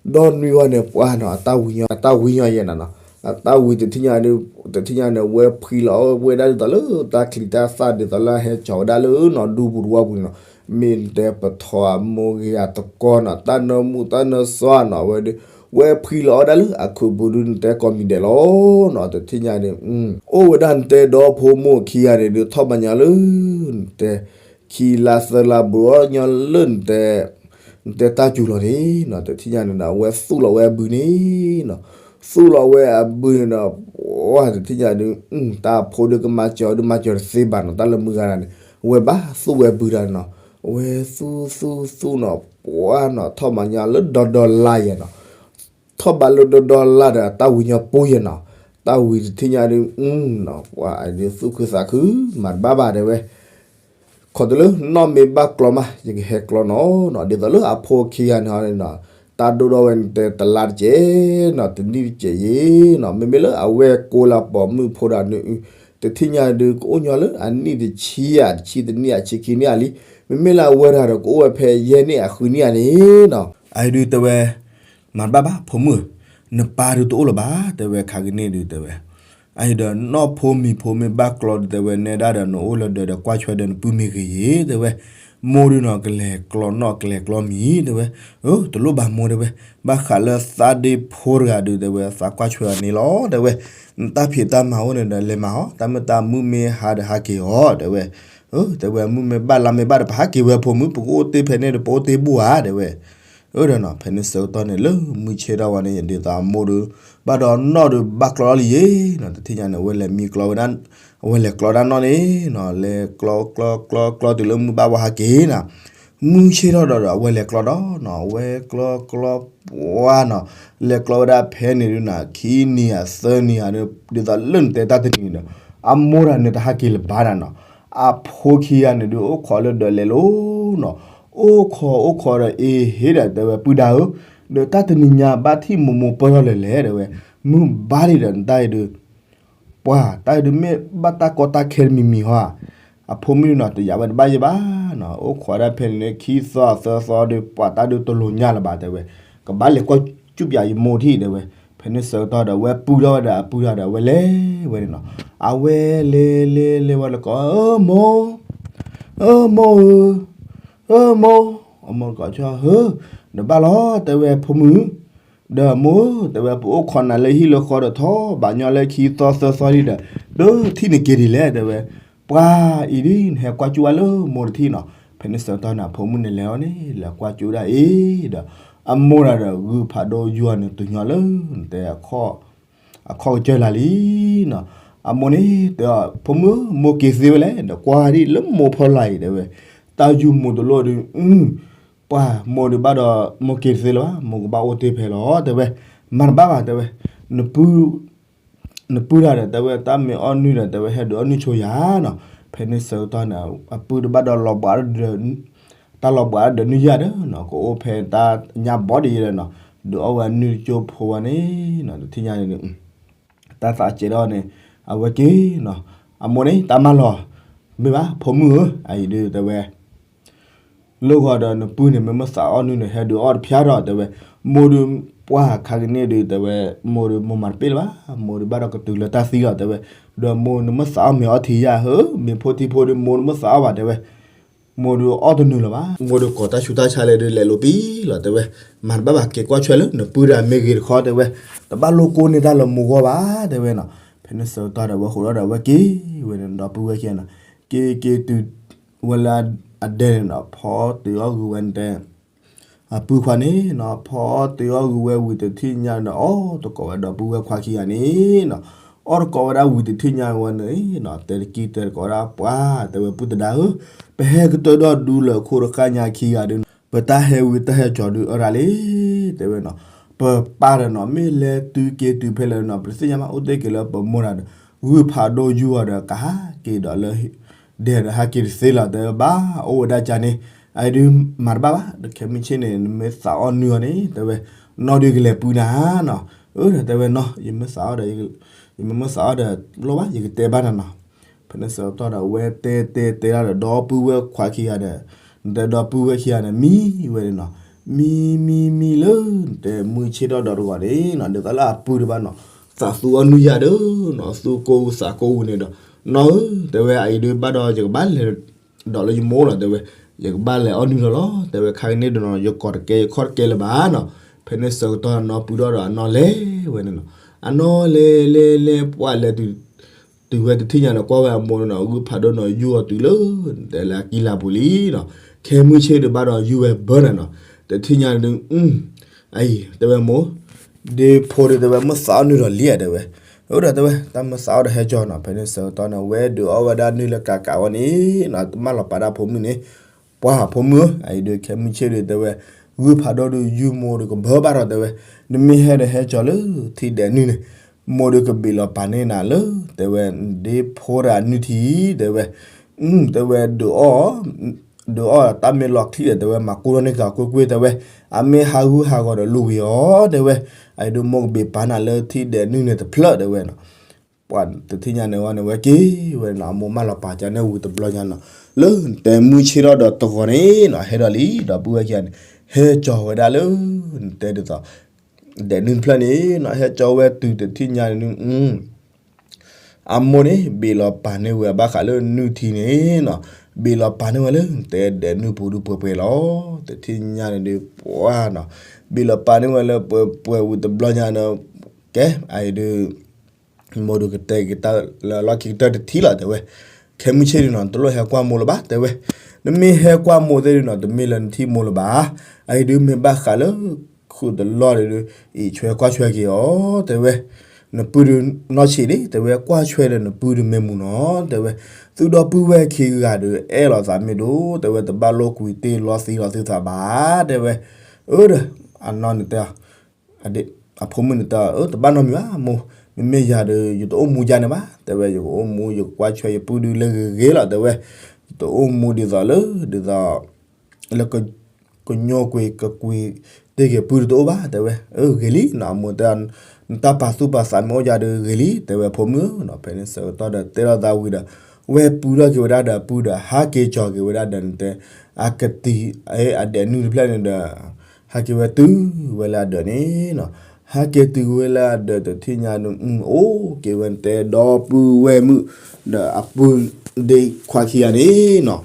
ဒီနွံဝဲန့ၣ် ပှၢ်နီၤ အတၢ်ဝံညီ အတၢ်ဝံညီယဲၢ်နၤနီၤ, အတၢ်ဝံတထံၣ်ညါဒုး တထံၣ်ညါန့ၣ် ဝဲဖှံလီၤဝဲဒၣ်ဒ်သိးလၢတၢ်ချံတၢ်သၣ် ဒ်သိးလၢအဟဲကၠီၤဝဲဒၣ်လၢနီၤ ဒူပူၤတဝီပူၤန့ၣ်နီၤ, မ့ၢ်နတဲပထီၣ်အမိၢ်ဂ့ၤအတကီနီၤ တၢ်နၢမူတၢ်နၢစွါနီၤ အဝဲဒုး ဝဲဖှံလီၤဝဲဒၣ်လၢအခုးပူၤဒုး နတဲကိးမံၤဒဲးလီၤနီၤ, တထံၣ်ညါန့ၣ် အိၣ်ဝဲဒၣ်နတဲဒီဖိမိၢ်ခံဂၤန့ၣ်ဒုး ထီၣ်ဘးညီလၢ နတဲ ခံလါသၢလါဘူးညီလၢနတဲ နတဲတၢ်စူၤလီၤန့ၣ်နီၤ, တထံၣ်ညါန့ၣ်ဒီး အဝဲသူၣ်လီၤဝဲအဘုန့ၣ်နီၤ, သူၣ်လီၤဝဲအဘုန့ၣ်ဒီး ပှၢ်တထံၣ်ညါဒုး တၢ်အဖိဒုးကမၤစၢၤဒုးမၤစၢၤတသ့ဘၣ်နီၤ, တၢ်လၢမုၢ်ဂၤန့ၣ် ဝဲဘၣ်သူၣ်ဝဲဘုတၢ်နီၤ, ဝဲသူၣ်သူၣ်သူၣ်နီၤ ပှၢ်နီၤ ထီၣ်ဘးညီလၢဒီဒီလါယဲၢ်နီၤ, ထီၣ်ဘးလၢဒီဒီလါဒီးတၢ်ဝံၤညီပူယဲၢ်နီၤ, တၢ်ဝံၤတထံၣ်ညါဒုး ပှၢ်အဒုးသူၣ်ခုသးခု မၤတဘၣ်ဘၣ်တဲဝဲ ခီၣ်တလၢနီၣ်မ့ၢ်ဘၣ်ကျီမး ယကဟဲကျီနီၤနီၤ, ဒ်သိးလၢအဖိခံဂၤန့ၣ်ဟီန့ၣ်နီၤ, တၢ်ဒိၣ်ထီၣ်ဝဲန့ၣ်တဲတလါတကဲးနီၤ တနံၣ်တကဲးယဲၢ်နီၤ, မ့မ့ၢ်လၢအဝဲကိးလၢပိာ်မုၣ်ဖိဒီးနအုၣ်, တထံၣ်ညါဒုးကအိၣ်ညီလၢအနံၣ်တဆံယဲၢ် တဆံတနံၣ် အဆံခံနံၣ်ဧါလံ, မ့မ့ၢ်လၢအဝဲတဂၤဒီးကအိၣ်ဝဲဖဲယဲၢ်နံၣ်အဃုနံၣ်ဧါန့ၣ်နီၤ, အအံၤဒုးတဲဝဲ မၤတဘၣ်ဘၣ် ဖိမုၣ်ဧၢ, နပၢ်ဒုးတအိၣ်လၢၤဘၣ် တဲဝဲခါကန့ၣ်ဒုးတဲဝဲ အအံၤဒီးနီၢ်ဖိမံၤဖိမ့ၢ်ဘၣ်ကျီဒုးတဲဝဲ နဲဒၣ်ဒီးနအိၣ်လၢၤဒီး ဒီးကွၢ်ဆွဲဒီးနပုၢ်မ့ၢ်ဂ့ၤယဲၢ် တဲဝဲ, မိၢ်ဒုးနီၤ ကလဲၤကျီနီၣ်ကလဲၤကျီမံၤ တဲဝဲ, အၢ တလိၣ်ဘၣ်မိၢ်တဲဝဲ, ဘၣ်ဃးလၢသးဒ့ဖိတဂၤဒုးတဲဝဲ သးကွၢ်ဆွဲအီၤန့ၣ်လီၤ တဲဝဲ, နတၢ်ဖံးတၢ်မၤအိၣ်န့ၣ်ဒီးလဲၤမၤအီၤ တၢ်မ့ၢ်တၢ်မုၢ်မ့ၢ်ဟါဒီးဟးက့ၤအီၤ တဲဝဲ, အၢ တဲဝဲ မုၢ်မ့ၢ်ဘၣ်လါမ့ၢ်ဘၣ်ဒီး ပဟးက့ၤဝဲဖိမုၣ် ပကအိၣ်တ့ၢ်ဖဲန့ၣ်ဒီး ပအိၣ်တ့ၢ်ဘူၣ်ဧါ တဲဝဲ အၢဒီးနီၤ ဖဲန့ၣ်ဆၢကတီၢ်န့ၣ် လၢမုၢ်ဆ့ၣ်ထီၣ်ဝဲန့ၣ် ဒ်သိးအမိၢ်ဒုး ဘၣ်ဒီးနီၣ်ဒုးဘၣ်ကျီလီၤလံယဲၢ်နီၤ, တထံၣ်ညါန့ၣ် အဝဲလဲၤမံကျီဝဲဒၣ်, အဝဲလဲၤကျီဒၣ်နီၣ်န့ၣ်နီၤ, လဲၤကျီကျီကျီကျီတုၤလၢမုၢ်ဘၣ်ဝဲဟးက့ၤနီၤ, မုၢ်ဆ့ၣ်ထီၣ်ဒီးဒီး အဝဲလဲၤကျီဒီးနီၤ, အဝဲကျီကျီကျီပှၢ်နီၤ, လဲၤကျီဝဲဒၣ်ဖဲန့ၣ်ဒုးနီၤ ခံနံၤဧါသၢနံၤဧါဒုး ဒ်သိးလၢနတဲတၢ်တနံၤန့ၣ်ဒီး အမိၢ်တဂၤန့ၣ်တဟးက့ၤလၢၤဘၣ်နီၤ, အဖိခံဂၤန့ၣ်ဒုး အိၣ်ခိးလၢဒီးလဲၤလိၤနီၤ, အိၣ်ခိးအိၣ်ခိးဒီး အ့ဟ့ဒီးတဲဝဲ ပုၢ်ဒါဧၢ, ဒီးတၢ်တနံၤညါဘၣ်ထံၣ်မိၢ်မိၢ်ပၢၢ်ထီၣ်လဲၣ်လဲၣ် တဲဝဲ, မုၢ်ဘါဒံးဒီးနတၢ်အံၤဒုး ပှၤတၢ်အံၤဒုးမ့ၢ်ဘၣ်တၢ်ကီတၢ်ခဲတမံၤမံၤဟီဧါ, အဖိမုၣ်နီၤ တယာ်ဝဲတဘၣ်ယဲၢ်ဘၣ်နီၤ, အိၣ်ခိးဒၣ်ဖဲန့ၣ်န့ၣ် ခံသီသၢသီဒုး ပှၤတၢ်ဒုးတလိၤညါလၢၤဘၣ်တဲဝဲ, ကဘၣ်လဲၤကွၢ်စူၣ်ပၠးယမိၢ်ထံၣ်တဲဝဲ, ဖဲန့ၣ်ဆၢကတီၢ်ဒီး အဝဲပုၢ်ထီၣ်ဝဲဒီးအပုၢ်တဂၤဒီး အဝဲလဲၤဝဲန့ၣ်နီၤ, အဝဲလဲၤလဲၤလဲၤဝဲလၢကိး အၢ မိၢ် အၢ မိၢ်ဧၢ, အၢ မိၢ်, အမိၢ်တကိးဆၢ ဟၢ ဒီးဘၣ်လီၤ တဲဝဲ ဖိမုၣ်, ဒီးမိၢ်ဧၢ တဲဝဲ ပအိၣ်ခိးနၤလၢဟံၣ်လၢဃီဒီးထီၣ်ဘးညီလၢခံသီသၢသီလံဒီး တထံၣ်နက့ၤဒ်လဲၣ် တဲဝဲ, ပှၤအံၤဒ်နဟဲကွၢ်စူၣ်ဝဲလၢမိၢ်တထံၣ်နီၤ, ဖဲန့ၣ်ဆၢကတီၢ်န့ၣ် အဖိမုၣ်န့ၣ်လဲၤအီၤန့ၣ် လဲၤကွၢ်စူၣ်ဒၣ်အံၤဒီး အမိၢ်တဂၤဒီး ဂုၢ်ဖးဒိၣ်ယူၢ်အီၤန့ၣ် တုၤညီလၢတဲ အခီၣ်ကစၢၢ်လၢ်လံနီၤ, အမိၢ်န့ၣ်တဲအီၤ ဖိမုၣ်ဧၢ မိၢ်က့ၤသ့ဝဲလဲၣ် ဒီးကွၢ်ဒ်လၢမိၢ်ဖီလာ်အံၤတဲဝဲ, တၢ်ယူၢ်မိၢ်တလိၣ်ဒုး ပှၤမိၢ်ဒုးဘၣ်ဒီး မိၢ်က့ၤတသ့လၢၤဘၣ် မိၢ်ကဘၣ်အိၣ်တ့ၢ်ဖဲလီၤ တဲဝဲ, မၤတဘၣ်ဘၣ်တဲဝဲ, နပုၢ်တဂၤဒီးတဲဝဲ တၢ်မ့ၢ်အီၣ်နုၢ်ဒီးတဲဝဲ ဟဲဒုးအီၣ်နုၢ်ဆိယၤနီၤ, ဖဲန့ၣ်ဆၢကတီၢ်န့ၣ် အပုၢ်တဘၣ်ဒီးလီၤဘှးဒီး တၢ်လီၤဘှးဒီးနုၢ်ယၤဒီးနီၤ ကအိၣ်ဖဲတၢ်ညၣ်ဘီဒ်အံၤဒီးနီၤ, ဒုးအီၣ်ဝဲအနုၢ်တကၠိဖိဝဲန့ၣ်နီၤ တထံၣ်ညါန့ၣ် တၢ်သးစဲးထီၣ်န့ၣ် အဝဲက့ၤနီၤ, အမိၢ်န့ၣ် တၢ်မၤလီၤ, မ့ၢ်ဘၣ် ဖိမုၣ်ဧၢ အအံၤဒုးတဲဝဲ လၢဂီၤဒီးနပုၢ်န့ၣ် မ့ၢ်မ့ၢ်သးအီၣ်နုၢ်န့ၣ် ဟဲဒုးအီၣ်တဖျါထီၣ်တဲဝဲ, မိၢ်ဒုးပှၢ်ခါကန့ၣ်ဒုးတဲဝဲ, မိၢ်ဒုးမိၢ်မၤတပ့ၢ်လၢၤဘၣ်, မိၢ်ဒုးဘၣ်ဒီးကတုၤလၢတၢ်သံလီၤတဲဝဲ, ဒီးမိၢ်နမ့ၢ်သးအီၣ်မ့ၤအီထံယၤဧၢ, မ့ၤဖိထံဖိဒုးမိၢ်နမ့ၢ်သးအီၣ်ဘၣ်တဲဝဲ မိၢ်ဒုးအီၣ်တနုာ်လၢၤဘၣ်, မိၢ်ဒုးကိးတၢ်ဆူးတၢ်ဆါလဲၣ်ဒုးလဲၤလိာ်ပံလီၤတဲဝဲ, မၤတဘၣ်ဘၣ် က့ၤကွၢ်ဆွဲလၢနပုၢ်တဂၤမ့ၢ်ဂ့ၤတခီတဲဝဲ, တဘၣ်လိၣ်ကိးန့ၢ်တၢ်လၢမိၢ်ဂီၢ်ဘၣ်တဲဝဲနီၤ, ဖဲန့ၣ်ဆၢကတီၢ်ဒီး အဝဲဃိးဒီးအဝဲက့ၤဝဲန့ၣ် ဒီပုၢ်ဝဲၢ်ခံဂၤနီၤ, က့ၤက့ၤတုၤဝဲလၢအဒဲန့ၣ်နီၤ ဖီတုၤအီၣ်ဂုာ်ဝဲန့ၣ်တဲ အပုၢ်ခွါန့ၣ်နီၤ ဖီတုၤအီၣ်ဂုာ်ဝဲဝံၤတထံၣ်ညါန့ၣ် အီၣ်တကိးဝဲဒီပုၢ်ဝဲၢ်ခွါခံဂၤန့ၣ်နီၤ, အီၣ်တကိးဝဲဒၣ်ဝံၤတထံၣ်ညါဝဲန့ၣ်နီၤ တဲတကံၢ်တဲတကိးဝဲဒၣ်ပှၤ တဲဝဲပုၢ်သဒါဧၢ, ပဟဲကတၢၢ်ဒီးဒူလၢာ်ခိၣ်တဃၣ်ညါခံဂၤဒုး ပတၢ်ဟဲဝံၤတၢ်ဟဲကၠီၤဒုးအၢရၣ်လံ တဲဝဲနီၤ, ပပၢ်ဒီးနီၤ မ့ၢ်လဲၤတုၤက့ၤတုၤဖဲလဲၣ်နီၤ ပတသ့ၣ်ညါဘၣ် အိၣ်တ့ၢ်က့ၤလၢပမိၢ်တဂၤဒီး ဂုၢ်ဖးဒိၣ်ယူၢ်အီၤဒီးကဟးက့ၤဒီးလၢ ဒဲးဒီးဟဲက့ၤတသ့လီၤ တဲဝဲဘၣ် အိၣ်ဝဲဒၣ်ကန့ၣ် အအံၤဒုးမၤတဘၣ်ဘၣ် တခဲမုၢ်ဆ့ၣ်န့ၣ် နမ့ၢ်သးအီၣ်နုၢ်အီၤန့ၣ် တဲဝဲ နီၢ်ဒုးကလဲၤပုၢ်နၤနီၤ, အၢ တဲဝဲနီၤ ယမ့ၢ်သးအီၣ်ဒီး ယမ့ၢ်မ့ၢ်သးအီၣ်ဒီး လိၣ်ဘၣ် ယကတဲဘၣ်နၤနီၤ, ဖဲန့ၣ်ဆၢကတီၢ်ဒီး အဝဲတဲတဲတဲဒၣ်ဒီး ဒီပုၢ်ဝဲၢ်ခွါခံဂၤဒီး နတဲဒီပုၢ်ဝဲၢ်ခံဂၤန့ၣ် မံဝဲန့ၣ်နီၤ, မံမံမံလၢ နတဲမုၢ်ဆ့ၣ်ထီၣ်ဒီးတဂီၤန့ၣ်နီၤ ဒ်သိးလၢအပုၢ်တဘၣ်နီၤ သးသူအီၣ်နုၢ်ယၤဒီးနီၤ သူကိၢ်သးကိၢ်ဝူန့ၣ်ဒီး နီၢ်ဧၢ တဲဝဲ အအံၤဒုးဘၣ်ဒီး ယကဘၣ်လဲၤဒီးလၢယမိၢ်လီၤ တဲဝဲ, ယကဘၣ်လဲၤအီၣ်နုၢ်လီၤလီၤ တဲဝဲ ခါကန့ၣ်ဒီးနီၤ ယကိးတကဲယခီၣ်တကဲလၢၤဘၣ်နီၤ, ဖဲန့ၣ်ဆၢကတီၢ်နီၤ ပုၢ်ထီၣ်ဒီးအနီၢ်လဲၤဝဲန့ၣ်နီၤ, အနီၢ်လဲၤလဲၤလဲၤ ပှၢ်လဲၤတုၤ တုၤဝဲတထံၣ်ညါန့ၣ် ကွၢ်ဝဲအမိၢ်န့ၣ်နီၤ ဂုၢ်ဖးဒိၣ်နီၤ ယူၢ်အီၤတုၤလၢ တဲလၢအကံလၤပူၤလံနီၤ, ခဲမုၢ်ဆ့ၣ်ဒုးဘၣ်ဒီးယူၢ်ဝဲဘၢနီၤနီၤ, တထံၣ်ညါဒုး အံၤ တဲဝဲမိၢ် ဒ့ဖိဒုးတဲဝဲ မ့ၢ်သးအီၣ်နုၢ်ဒီးလံဧါ တဲဝဲ, အဝဲဒၣ်တဲဝဲ တၢ်မုၢ်သးအီၣ်ဒီးဟဲကၠီနီၤ, ဖဲန့ၣ်ဆၢကတီၢ်န့ၣ် ဝဲဒုးအီၣ်ဝဲဒၣ်နုၢ်လၢကးကးဝဲန့ၣ်နီၤ, တမၢလီၤပာ်ဒၣ်ဖိမုၣ်န့ၣ်, ပှၢ်ဖိမုၣ်ဧၢ, အအံၤဒုးခဲမုၢ်ဆ့ၣ်ဒုးတဲဝဲ, ဂုၢ်ဖးဒိၣ်ဒုးယုၢ်မိၢ်ဒုးကဘၢဘၣ်ဒီးတဲဝဲ, နမ့ၢ်ဟဲဒီးဟဲကၠီလၢထံဒဲးနုၢ်န့ၣ်, မိၢ်ဒုးကဘ့ၣ်လီၤပာ်န့ၢ်နၤလၢ တဲဝဲ, ဒ့ဖိတဂၤနုၢ်ထံ, တဲဝဲ တဲဝဲဒုးအီၣ် ဒုးအီၣ်တၢ်မ့ၢ်လီၤချံဒီးတဲဝဲ မၤကိၢ်ထီၣ်န့ၢ်ကၤကွ့ၢ်ကွ့ၢ်တဲဝဲ, အမ့ၢ်ဟးဂူာ်ဟးဂီၤဒီးလူၤဝံၤအီၤတဲဝဲ, အအံၤဒုးမိၢ်ကဘ့ၣ်ပာ်နၤလၢထံဒဲးနုၢ်န့ၣ်တဖျၢၣ်တဲဝဲနီၤ, ပှၤတထံၣ်ညါန့ၣ်ဝဲန့ၣ် ဝဲက့ၤဝဲနီၤ, အမိၢ်မၢလီၤပာ်ကန့ၢ်ဝံၤတဘျီညါနီၤ, လၢတဲမုၢ်ဆ့ၣ်ထီၣ်ဒီးတဂီၤန့ၣ်နီၤ, ဟဲဒီးလံ ဒီပုၢ်ဝဲၢ်ခံဂၤန့ၣ်, ဟဲကၠီဝဲဒၣ်လၢ နတဲဒ်သိး ဒဲးနုၢ်တဖျၢၣ်န့ၣ်နီၤ, ဟဲကၠီဝဲတုၤတထံၣ်ညါန့ၣ် အမိၢ်န့ၣ် ဘ့ၣ်လီၤပာ်န့ၢ်ဝဲဘၣ်ဃးလၢနုၢ်ထံန့ၣ်နီၤ, ဘ့ၣ်လီၤပာ်န့ၢ်ဝဲလၢ တဲဒဲးနုၢ်ပူၤဒုးပှဲၤပှဲၤလီၤ, တထံၣ်ညါန့ၣ်ဒုးပှၢ်နီၤ, ဘ့ၣ်လီၤပာ်န့ၢ်ဝဲလၢပှဲၤပှဲၤဝံၤတဘျီညါနီၤ, ကဲ အအံၤဒုး မိၢ်ဒုးကတဲက့ၤတၢ်လၢအလီၢ်ခံကတၢၢ်တထံၣ်လီၤတဲဝဲ, ခဲမုၢ်ဆ့ၣ်ဒုးနီၤ တလိၣ်ဟဲကွၢ်မိၢ်လၢၤဘၣ်တဲဝဲ, နမ့ၢ်ဟဲကွၢ်မိၢ်သ့ၣ်ဒုးနီၤ တမ့ၢ်လၢနထံၣ်မိၢ်လၢၤဘၣ်, အအံၤဒုးမ့ၢ်ဘၣ်ဃးလၢ ခုးတလီၢ်ဒုး အံးဆွဲကွၢ်ဆွဲက့ၤအီၤတဲဝဲ, နပုၢ်ဒုးနီၢ်ဆံးဒံးတဲဝဲ ကွၢ်ဆွဲဒီးနပုၢ်ဒုးမ့ၢ်မူနီၤတဲဝဲ, သုဒီပုၢ်ဝဲၢ်ခံဂၤဒုး အဲၣ်လီၤသးမ့ၢ်ဒိၣ်တဲဝဲ တဘၣ်လိာ်ကွံာ်တ့ၢ်လီသံလီၤသုသးဘၣ်တဲဝဲ, အၢဒီး အနီၢ်န့ၣ်တဲ အဖိမုၣ်န့ၣ်တဲ အၢ တဘၣ်နီတမံၤဘၣ်မိၢ်, မ့မ့ၢ်ယၤဒီး ယတအိၣ်မူယါန့ၣ်ဘၣ်တဲဝဲ, ယကအိၣ်မူ ယကကွၢ်ဆွဲယပုၢ်ဒုးလၢဂ့ၤဂ့ၤလီၤတဲဝဲ, ယတအိၣ်မူဒ်သိးလၢ ဒ်သိး လၢ ကညိကွံာ်ကကွံာ်တ့ၢ်က့ၤပုၢ်ဒုးတအိၣ်ဘၣ်တဲဝဲ, အၢ ဂ့ၤလံနီၤ, အမိၢ်တဲ နတၢ်ပာ်သူၣ်ပာ်သးမ့ၢ်အိၣ်ယၤဒီးဂ့ၤလံတဲဝဲဖိမုၣ်နီၤ, ဖဲန့ၣ်ဆၢကတီၢ်ဒီးတဲလိာ်သးဝံၤဒီး ဝဲပူထီၣ်က့ၤဝဲဒၣ်ဒီးပုၢ်ဒီး ဟးက့ၤကၠီၤက့ၤဝဲဒၣ်ဒီးနတဲ အကတံၤ အဒဲးနုၢ်တဖျၢၣ်န့ၣ်ဒီး ဟဲက့ၤဝဲတုၤဝဲလၢအဒၢးန့ၣ်နီၤ, ဟဲက့ၤတုၤဝဲလၢအဒၢးတထံၣ်ညါဒုး အိၣ်က့ၤဝဲနတဲဒီပုၢ်ဝဲၢ်မုၣ် ဒီးအပုၢ်ဒ့ခွါခံဂၤန့ၣ်နီၤ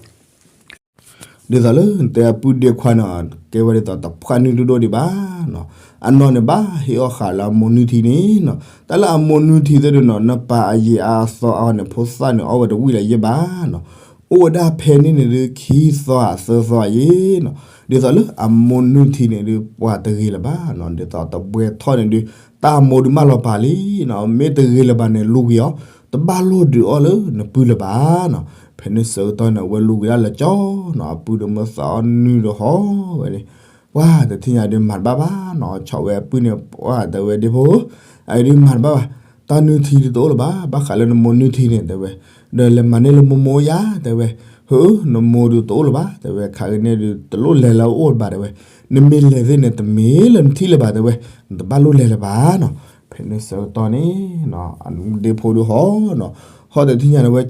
ဒ်သိးလၢနတဲအပုၢ်ဒ့ခွါန့ၣ် ကဲဝဲဒ်သိးတဖှၣ်နုၢ်ဒိၣ်ဒိၣ်ဒံးဘၣ်နီၤ, အနီၢ်န့ၣ်ဘၣ်ဟ့ၣ်အီၣ်ဃာ်လၢအမိၢ်နုၢ်ထံန့ၣ်နီၤ, တၢ်လၢအမိၢ်နုၢ်ထံသ့ၣ်ဒုးနီၤ နပာ်အယံာ်အါအသီအါန့ၣ် ဖိသၣ်န့ၣ်အီၣ်ဝဲတဝံၣ်လၢၤယဲၢ်ဘၣ်နီၤ, အိၣ်ဝဲဒၣ်ဖဲန့ၣ်န့ၣ်ဒုး ခံသီဧါသၢသီဧါယဲၢ်နီၤ, ဒ်သိးလၢအမိၢ်နုၢ်ထံန့ၣ်ဒုး ပှၤတဂ့ၤလၢၤဘၣ်နီၤ, ဒ်သိးတဘှဲထီၣ်န့ၣ်ဒုး တၢ်အမိၢ်ဒုးမၢလီၤပာ်လံနီၤ, မ့ၢ်တဂ့ၤလၢၤဘၣ်န့ၣ် လူၤကွံာ်အီၤ, တဘၣ်လိၣ်ဒုးအီၣ်လၢနပုၢ်လၢၤဘၣ်နီၤ, ဖဲန့ၣ်ဆၢကတီၢ်န့ၣ် အဝဲလူၤကွံာ်ဒၣ်လၢာ်ကၠီနီၤ, အပုၢ်ဒီးမၢသးအီၣ်နုၢ်ဒီးဟီၣ်ဝဲန့ၣ်, ပှၤတထံၣ်ညါဒုးမၤတဘၣ်ဘၣ်နီၤ, ဆီၣ်ဝဲအပုၢ်န့ၣ် ပှၤတဲဝဲဒ့ဖိဧၢ, အအံၤဒုးမၤတဘၣ်ဘၣ်, တၢ်နုၢ်ထံဒုးတအိၣ်လၢၤဘၣ်, ဘၣ်ဃးလၢနမိၢ်နုၢ်ထံန့ၣ်တဲဝဲ, ဒီးလဲၤမၤန့ၢ်လၢမိၢ်မိၢ်ယါတဲဝဲ, ဟၢ နမိၢ်ဒုးတအိၣ်လၢၤဘၣ်တဲဝဲ, ခါကန့ၣ်ဒုးတလိၣ်လဲၤလၢအအိၣ်လၢၤဘၣ်တဲဝဲ, နမ့ၢ်လဲၤသ့ၣ်န့ၣ် တမ့ၢ်လၢနထံၣ်လၢၤဘၣ်တဲဝဲ, နတဘၣ်လိၣ်လဲၤလၢၤဘၣ်နီၤ, ဖဲန့ၣ်ဆၢကတီၢ်န့ၣ် ဒ့ဖိဒုးဟီၣ်နီၤ, ဟီၣ်တထံၣ်ညါန့ၣ်ဝဲ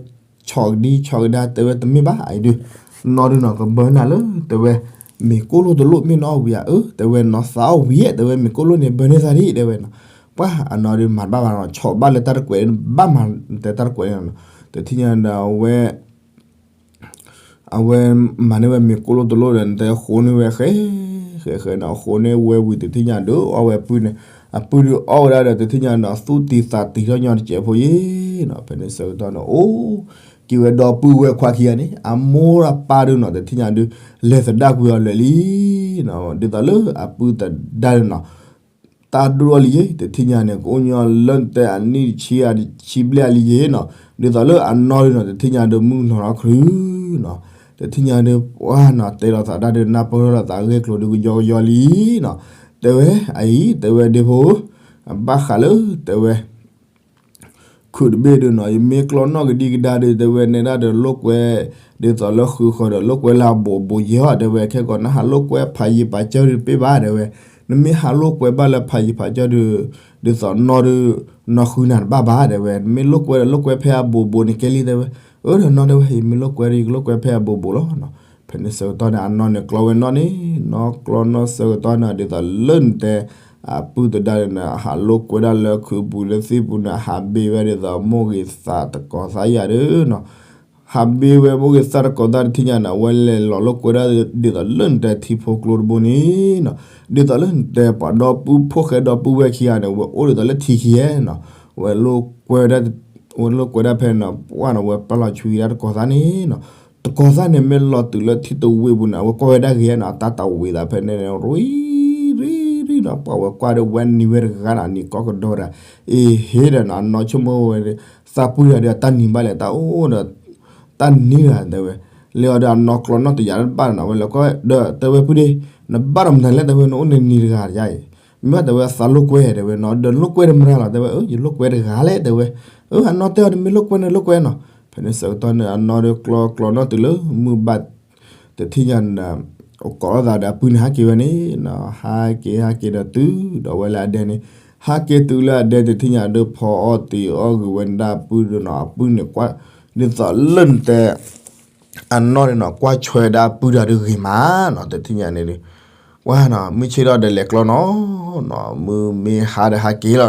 ဆီၣ်ကဒံဆီၣ်ကဒါတဲဝဲတမ့ၢ်ဘၣ်အံၤဒုး, နီၢ်ဒုးနီၤကဘၢနၤလၢတဲဝဲ, မ့ၤကိၢ်လိၣ်တလိၣ်မ့ၢ်နီၢ်ဝံၤဧါ, အၢ တဲဝဲနီၢ်သးအီၣ်ဝံၤဧါ တဲဝဲမ့ၤကိၢ်လိၣ်န့ၣ်ဘၢန့ၢ်သးဒံးတဲဝဲနီၤ, ပှၤအနီၢ်ဒုးမၤတဘၣ်ဘၣ်နီၤ, ဆီၣ်ဘၣ်လၢတၢ်တကွဲးဘၣ်မၤတဲတၢ်တကွဲးန့ၣ်နီၤ, တထံၣ်ညါဒီးအဝဲ အဝဲမၤန့ၢ်ဝဲမ့ၤကိၢ်လိၣ်တလိၣ်ဒီး နတဲဃိန့ၢ်ဝဲဃဲ ဃဲဃဲန့ၣ် အဃိန့ၢ်ဝဲဝံၤတထံၣ်ညါဒီး အီၣ်ဝဲအပုၢ်န့ၣ်, အပုၢ်ဒုးအီၣ်ဝဲဒၣ်ဒီး တထံၣ်ညါဒီး သူၣ်တံၤသးတံၤထီၣ်ညီတစဲးဖိယ့ၣ်နီၤ, ဖဲန့ၣ်ဆၢကတီၢ်န့ၣ် အိၣ်က့ၤဝဲဒီပုၢ်ဝဲၢ်ခွါခံဂၤန့ၣ် အမိၢ်အပၢ်ဒုးနီၤ တထံၣ်ညါဒုး လဲၤသဒၣ်ကွံာ်အီၤလၢာ်လံနီၤ, ဒ်သိးလၢအပုၢ်သဒါဒုးနီၤ တၢ်ဒိၣ်ထီၣ်လံယ့ၣ် တထံၣ်ညါန့ၣ် ကအိၣ်ညီလၢနတဲအနံၣ်တဆံအတဆံဘျဲၣ်အလံယ့ၣ်နီၤ, ဒ်သိးလၢအနီၢ်ဒုးနီၤ တထံၣ်ညါဒုးမုၢ်နီၤထီၣ်ခရုနီၤ, တထံၣ်ညါဒုးပှၢ်နီၤ တဲလီၤသးတၢ်ဒုး နၢ်ပၢၢ်ထီၣ်လီၤသးအဂ့ၢ်ကျိၤဒုးကယီကယီလံနီၤ, တဲဝဲအအံၤ တဲဝဲဒ့ဖိဧၢ, ဘၣ်ဃးလၢတဲဝဲ ခုးတဘ့ၣ်ဒုးနီၤ ယမ့ၢ်ကျီနီၣ်ကဒံကဒါဒုး တဲဝဲနဲဒၣ်ဒီးလိာ်ကွဲ ဒ်သိးလၢဃုာ်ဃီၤဒီးလိာ်ကွဲလၢအဘူးအဘူးယဲၢ်ဧါ တဲဝဲ ခဲကီးနဟးလိာ်ကွဲဖးယံၤဖးကၢဒုး တပ့ၢ်ဘၣ်တဲဝဲ, နမ့ၢ်ဟးလိာ်ကွဲဘၣ်လၢဖးယံၤဖးကၢဒုး ဒ်သိးနီၢ်ဒုး နီၢ်ဃုနၤတဘၣ်ဘၣ်တဲဝဲ, နမ့ၢ်လိာ်ကွဲဒီးလိာ်ကွဲဖဲအဘူးအဘူးန့ၣ်ကဲလံတဲဝဲ, အၢ ဒီးနီၢ်တဲဝဲ ယမ့ၢ်လိာ်ကွဲဒီးယကလိာ်ကွဲဖဲအဘူးအဘူးလီၤနီၤ, ဖဲန့ၣ်ဆၢကတီၢ်န့ၣ် အနီၢ်န့ၣ်ကျီဝဲနီၣ်န့ၣ် နီၢ်ကျီနီၣ်ဆၢကတီၢ်န့ၣ် ဒ်သိးလၢနတဲ အပုၢ်သဒါန့ၣ် ဟးလိာ်ကွဲဒၣ်လၢခုးပူၤလၢသံၣ်ပူၤန့ၣ် ဟးဘ့ဝဲဒ်သိးမိၢ်ဂ့ၤသးတကိးသးယၤဒုးနီၤ, ဟးဘ့ဝဲမိၢ်ဂ့ၤသးတကိးသးတထံၣ်ညါန့ၣ် အဝဲလဲၤလီၤလိာ်ကွဲဒၣ်ဒ်သိးလၢနတဲထံဖိကျိတဘိန့ၣ်နီၤ, ဒ်သိးလၢနတဲပှၤဒီပုၢ်ဖိၣ်ဃဲဒီပုၢ်ဝဲၢ်ခံဂၤန့ၣ် ဝဲအိၣ်ဒ်သိးလၢထံခံဂၤနီၤ, ဝဲလိာ်ကွဲ ဝဲလိာ်ကွဲဒၣ်ဖဲန့ၣ် ပှၢ်န့ၣ် ဝဲပာ်လီၤဆွံဒၣ်တကိးသးန့ၣ်နီၤ, တကိးသးန့ၣ်မ့ၢ်လီၤတုၤလၢထံတဝ့ၢ်ပူၤန့ၣ် အဝဲကွၢ်ဝဲဒၣ်ဂ့ၤနီၤ, အတၢ်တဝ့ၢ်သးဖဲန့ၣ်န့ၣ် ရံ ရံ ရံ ပှၤဝဲကွၢ်ဒီးဝဲနံၤဝဲတဂၤနီၤ နံၤကိးကဒီးဒီး အ့ဟ့ဒီးနီၤ အနီၢ်ဆိကမိၣ်ဝဲ သးပုၢ်တဂၤဒီးအတၢ်နံၤဘၣ်လဲၣ် တၢ်အိၣ်ဒီး တၢ်နံၤတဂၤတဲဝဲ လဲၤအီၤဒီးအနီၢ်ကျီနီၢ်တယာ်တဘၣ်နီၤ ဝဲလဲၤကွၢ်ဒီးတဲဝဲဖုဒ့ နဘၣ်ဒီးမတၤလဲၣ်တဲဝဲ နအိၣ်နံၤတဂၤယါအံၤ မ့ၢ်ဘၣ်တဲဝဲသးလိာ်ကွဲတဲဝဲနီၤ ဒီးလိာ်ကွဲတမတၤလီၤတဲဝဲ ယလိာ်ကွဲတဂၤလဲၣ်တဲဝဲ အနီၢ်တဲအီၤတမ့ၢ်လိာ်ကွဲန့ၣ်လိာ်ကွဲနီၤ ဖဲန့ၣ်ဆၢကတီၢ်န့ၣ် အနီၢ်ဒီးကျီကျီနီၢ်တုၤလၢမုၢ်ဘၣ် တထံၣ်ညါန့ၣ် အိၣ်ကိးလိာ်သးဒီးအပုၢ်န့ၣ်ဟးက့ၤဝဲန့ၣ်နီၤ ဟးက့ၤဟးက့ၤဒီးတုၤဒီးဝဲလၢအဒဲန့ၣ် ဟးက့ၤတုၤလၢအဒဲတထံၣ်ညါဒီးဖီအီၣ်တံၤအီၣ်ဂ့ၤဝဲန့ၣ်ဒၣ်အပုၢ်ဒီးနီၤ အပုၢ်န့ၣ်ကွၢ် ဒ်သိးလၢနတဲ အနီၢ်န့ၣ်နီၤ ကွၢ်ဆွဲဒၣ်အပုၢ်တဂၤဒီးဂ့ၤမးနီၤ တထံၣ်ညါန့ၣ်ဒီး ဝဲနီၤ မုၢ်ဆ့ၣ်ထီၣ်ဒီးလဲၤကျီနီၤနီၤ မုၢ်မ့ၢ်ဟါဒီးဟးက့ၤ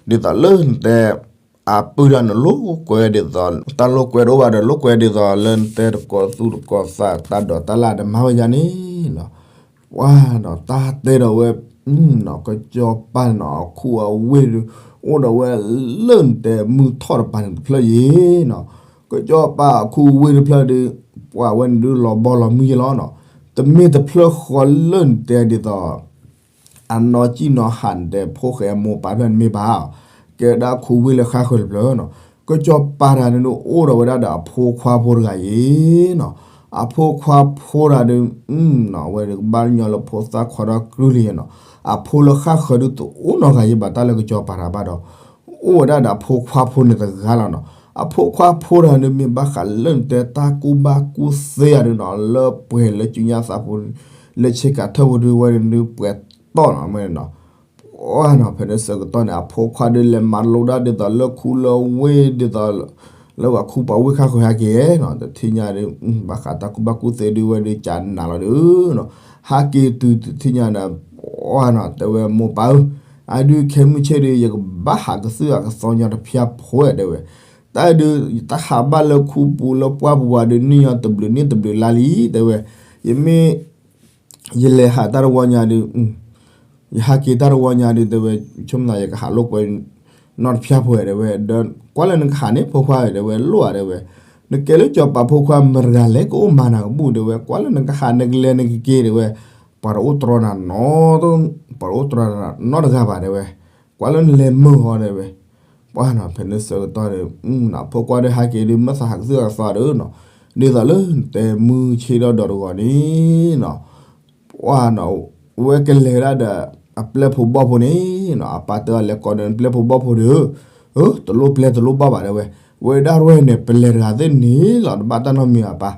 လီၤနီၤ ဒ်သိးလၢနတဲ အပုၢ်ဒီးနလိာ်ကွဲဒ်သိး တၢ်လိာ်ကွဲတအိၣ်ဘၣ်ဒီးလိာ်ကွဲဒ်သိးလၢနတဲတကိးသူၣ်တကိးသးတၢ်ဒိးတၢ်လၢ်ဒီးမၤဝဲယါန့ၣ်နီၤ ပှၤနီၤ တၢ်တဲဒီးဝဲ ကစီၤပၤနီၤ အခူအဝ့ၢ်ဒီး အိၣ်ဒီးဝဲလၢနတဲမုၢ်ထီၣ်တပၤန့ၣ်တဖျၢၣ်ယဲနီၤ ကစီၤပၤအခူအဝ့ၢ်တဖျၢၣ်ဒီး ပှၤဝဲန့ၣ်ဒုးလီၤဘီလီၤမုၢ်ယဲလီၤနီၤ တမ့ၢ်တဖျၢၣ်ဃီလၢနတဲဒ်သိး အနီၢ်ကံၣ်နီၢ်ဟးနတဲဖိၣ်ဃဲအမိၢ်ပၢ်တဖျၢၣ်န့ၣ်မ့ၢ်ဘၣ် ကဲဒၣ်ခူဝ့ၢ်လၢဃါဃၢၤတဖျၢၣ်နီၤ ကစီၤပၤတဂၤန့ၣ်ဒုးအိၣ်ဒီးဝဲဒၣ်ဒီးအဖိခွါဖိတဂၤယဲနီၤ အဖိခွါဖိတဂၤဒီး ဝဲဒုးကဘၣ်ညီလၢဖိသၣ်ခွါဒီးကြုးလံနီၤ အဖိလၢဃါဃၢၤဒုးတအိၣ်နီတဂၤယဲဘၣ် တၢ်လၢကစီၤပၤတဂၤဘၣ်ဒီး အိၣ်ဝဲဒၣ်ဒီးအဖိခွါဖိန့ၣ်တဂၤလီၤနီၤ အဖိခွါဖိတဂၤန့ၣ်မ့ၢ်ဘၣ်ဃးလၢနတဲတၢ်ကူၣ်ဘၣ်ကူၣ်သ့ယၤဒုးနီၤ လၢပှဲၤလၢကၠူညါသးဖိ လၢဆ့ကၤထၢၣ်ဖိဒုးဝဲဒုးပှဲၤတီၢ်နီၤ မ့ၢ်နီၤ ပှၤနီၤ ဖဲန့ၣ်ဆၢကတီၢ်န့ၣ် အဖိခွါဒုးလဲၤမၤလိဒၣ်ဒ်သိးလၢခိလၢဝ့ၢ်ဒ်သိး လၢပှၤခူပှၤဝ့ၢ်ဃါဃၢၤဟဲက့ၤနီၤ တထံၣ်ညါဒုး ဘၣ်ဃးတၢ်ကူၣ်ဘၣ်ကူၣ်သ့ဒုးဝဲဒုးကနးလီၤဒုးနီၤ ဟဲက့ၤတုၤတထံၣ်ညါန့ၣ် ပှၤနီၤ တဲဝဲမိၢ်ပၢ်ဧၢ, အဒုးခဲမုၢ်ဆ့ၣ်ဒီး ယကဘၣ်ဟးကသုၣ်ဟးကသီညီတဖျၢၣ်ဖိတဲဝဲ, တၢ်ဒုး ယတၢ်ဟးဘၣ်လၢခူပူၤလၢပှၢ်ပူၤဝဲဒုး န့ၢ်ညီတဘျုးနံၣ်တဘျုးလါလံ တဲဝဲ, ယမ့ၢ် ယလဲၤဟးတၢ်တဝီညါဒုး ယဟးက့ၤတၢ်တဝီညါဒုး တဲဝဲ ဆိကမိၣ်သးယကဟးလိာ်ကွဲ နီတဖျၢၣ်ဖိတဲဝဲ, ဒီးကွၢ်လၢနကဟးန့ၣ် ဖိခွါဧၢ တဲဝဲ လိၣ်ဧါ တဲဝဲ, နကဲလၢစီၤပၤဖိခွါမတဂၤလဲၣ် ကအိၣ်မၤနၤကဘူၣ် တဲဝဲ, ကွၢ်လၢနကဟးနကလဲၤနကက့ၤ တဲဝဲ, ပှၤတအိၣ်တြီနၤနီတ ပှၤတအိၣ်တြီနၤနီတဂၤဘၣ် တဲဝဲ, ကွၢ်လၢနလဲၤမုာ်ဃီ တဲဝဲ, ပှၤနီၤ ဖဲန့ၣ်ဆၢကတီၢ်ဒီး ဖိခွါဒီးဟဲက့ၤဒုး မ့ၢ်သးဟးကသုၣ်ဟးကသီဒီးနီၤ, ဒ်သိးလၢတဲမုၢ်ဆ့ၣ်ထီၣ်ဒီးတဂီၤန့ၣ်နီၤ ပှၤနီၤ ဝဲကလဲၤဒၣ်ဒီး အပျဲၢ်ဖိဘီၣ်ဖိန့ၣ်နီၤ, အပၢ်တဲအီၤ လဲၤကိးဒီးနပျဲၢ်ဖိဘီၣ်ဖိဒီး, တလိၣ်ပျဲၢ်တလိၣ်ဘီၣ်ဘၣ် တဲဝဲ, ဝဲဒၣ်ရဲၣ်န့ၣ် ပလဲၤတဂၤသ့ၣ်န့ၣ်လီၤ တဘၣ်တၢ်နီတမံၤဘၣ်ပၢ်,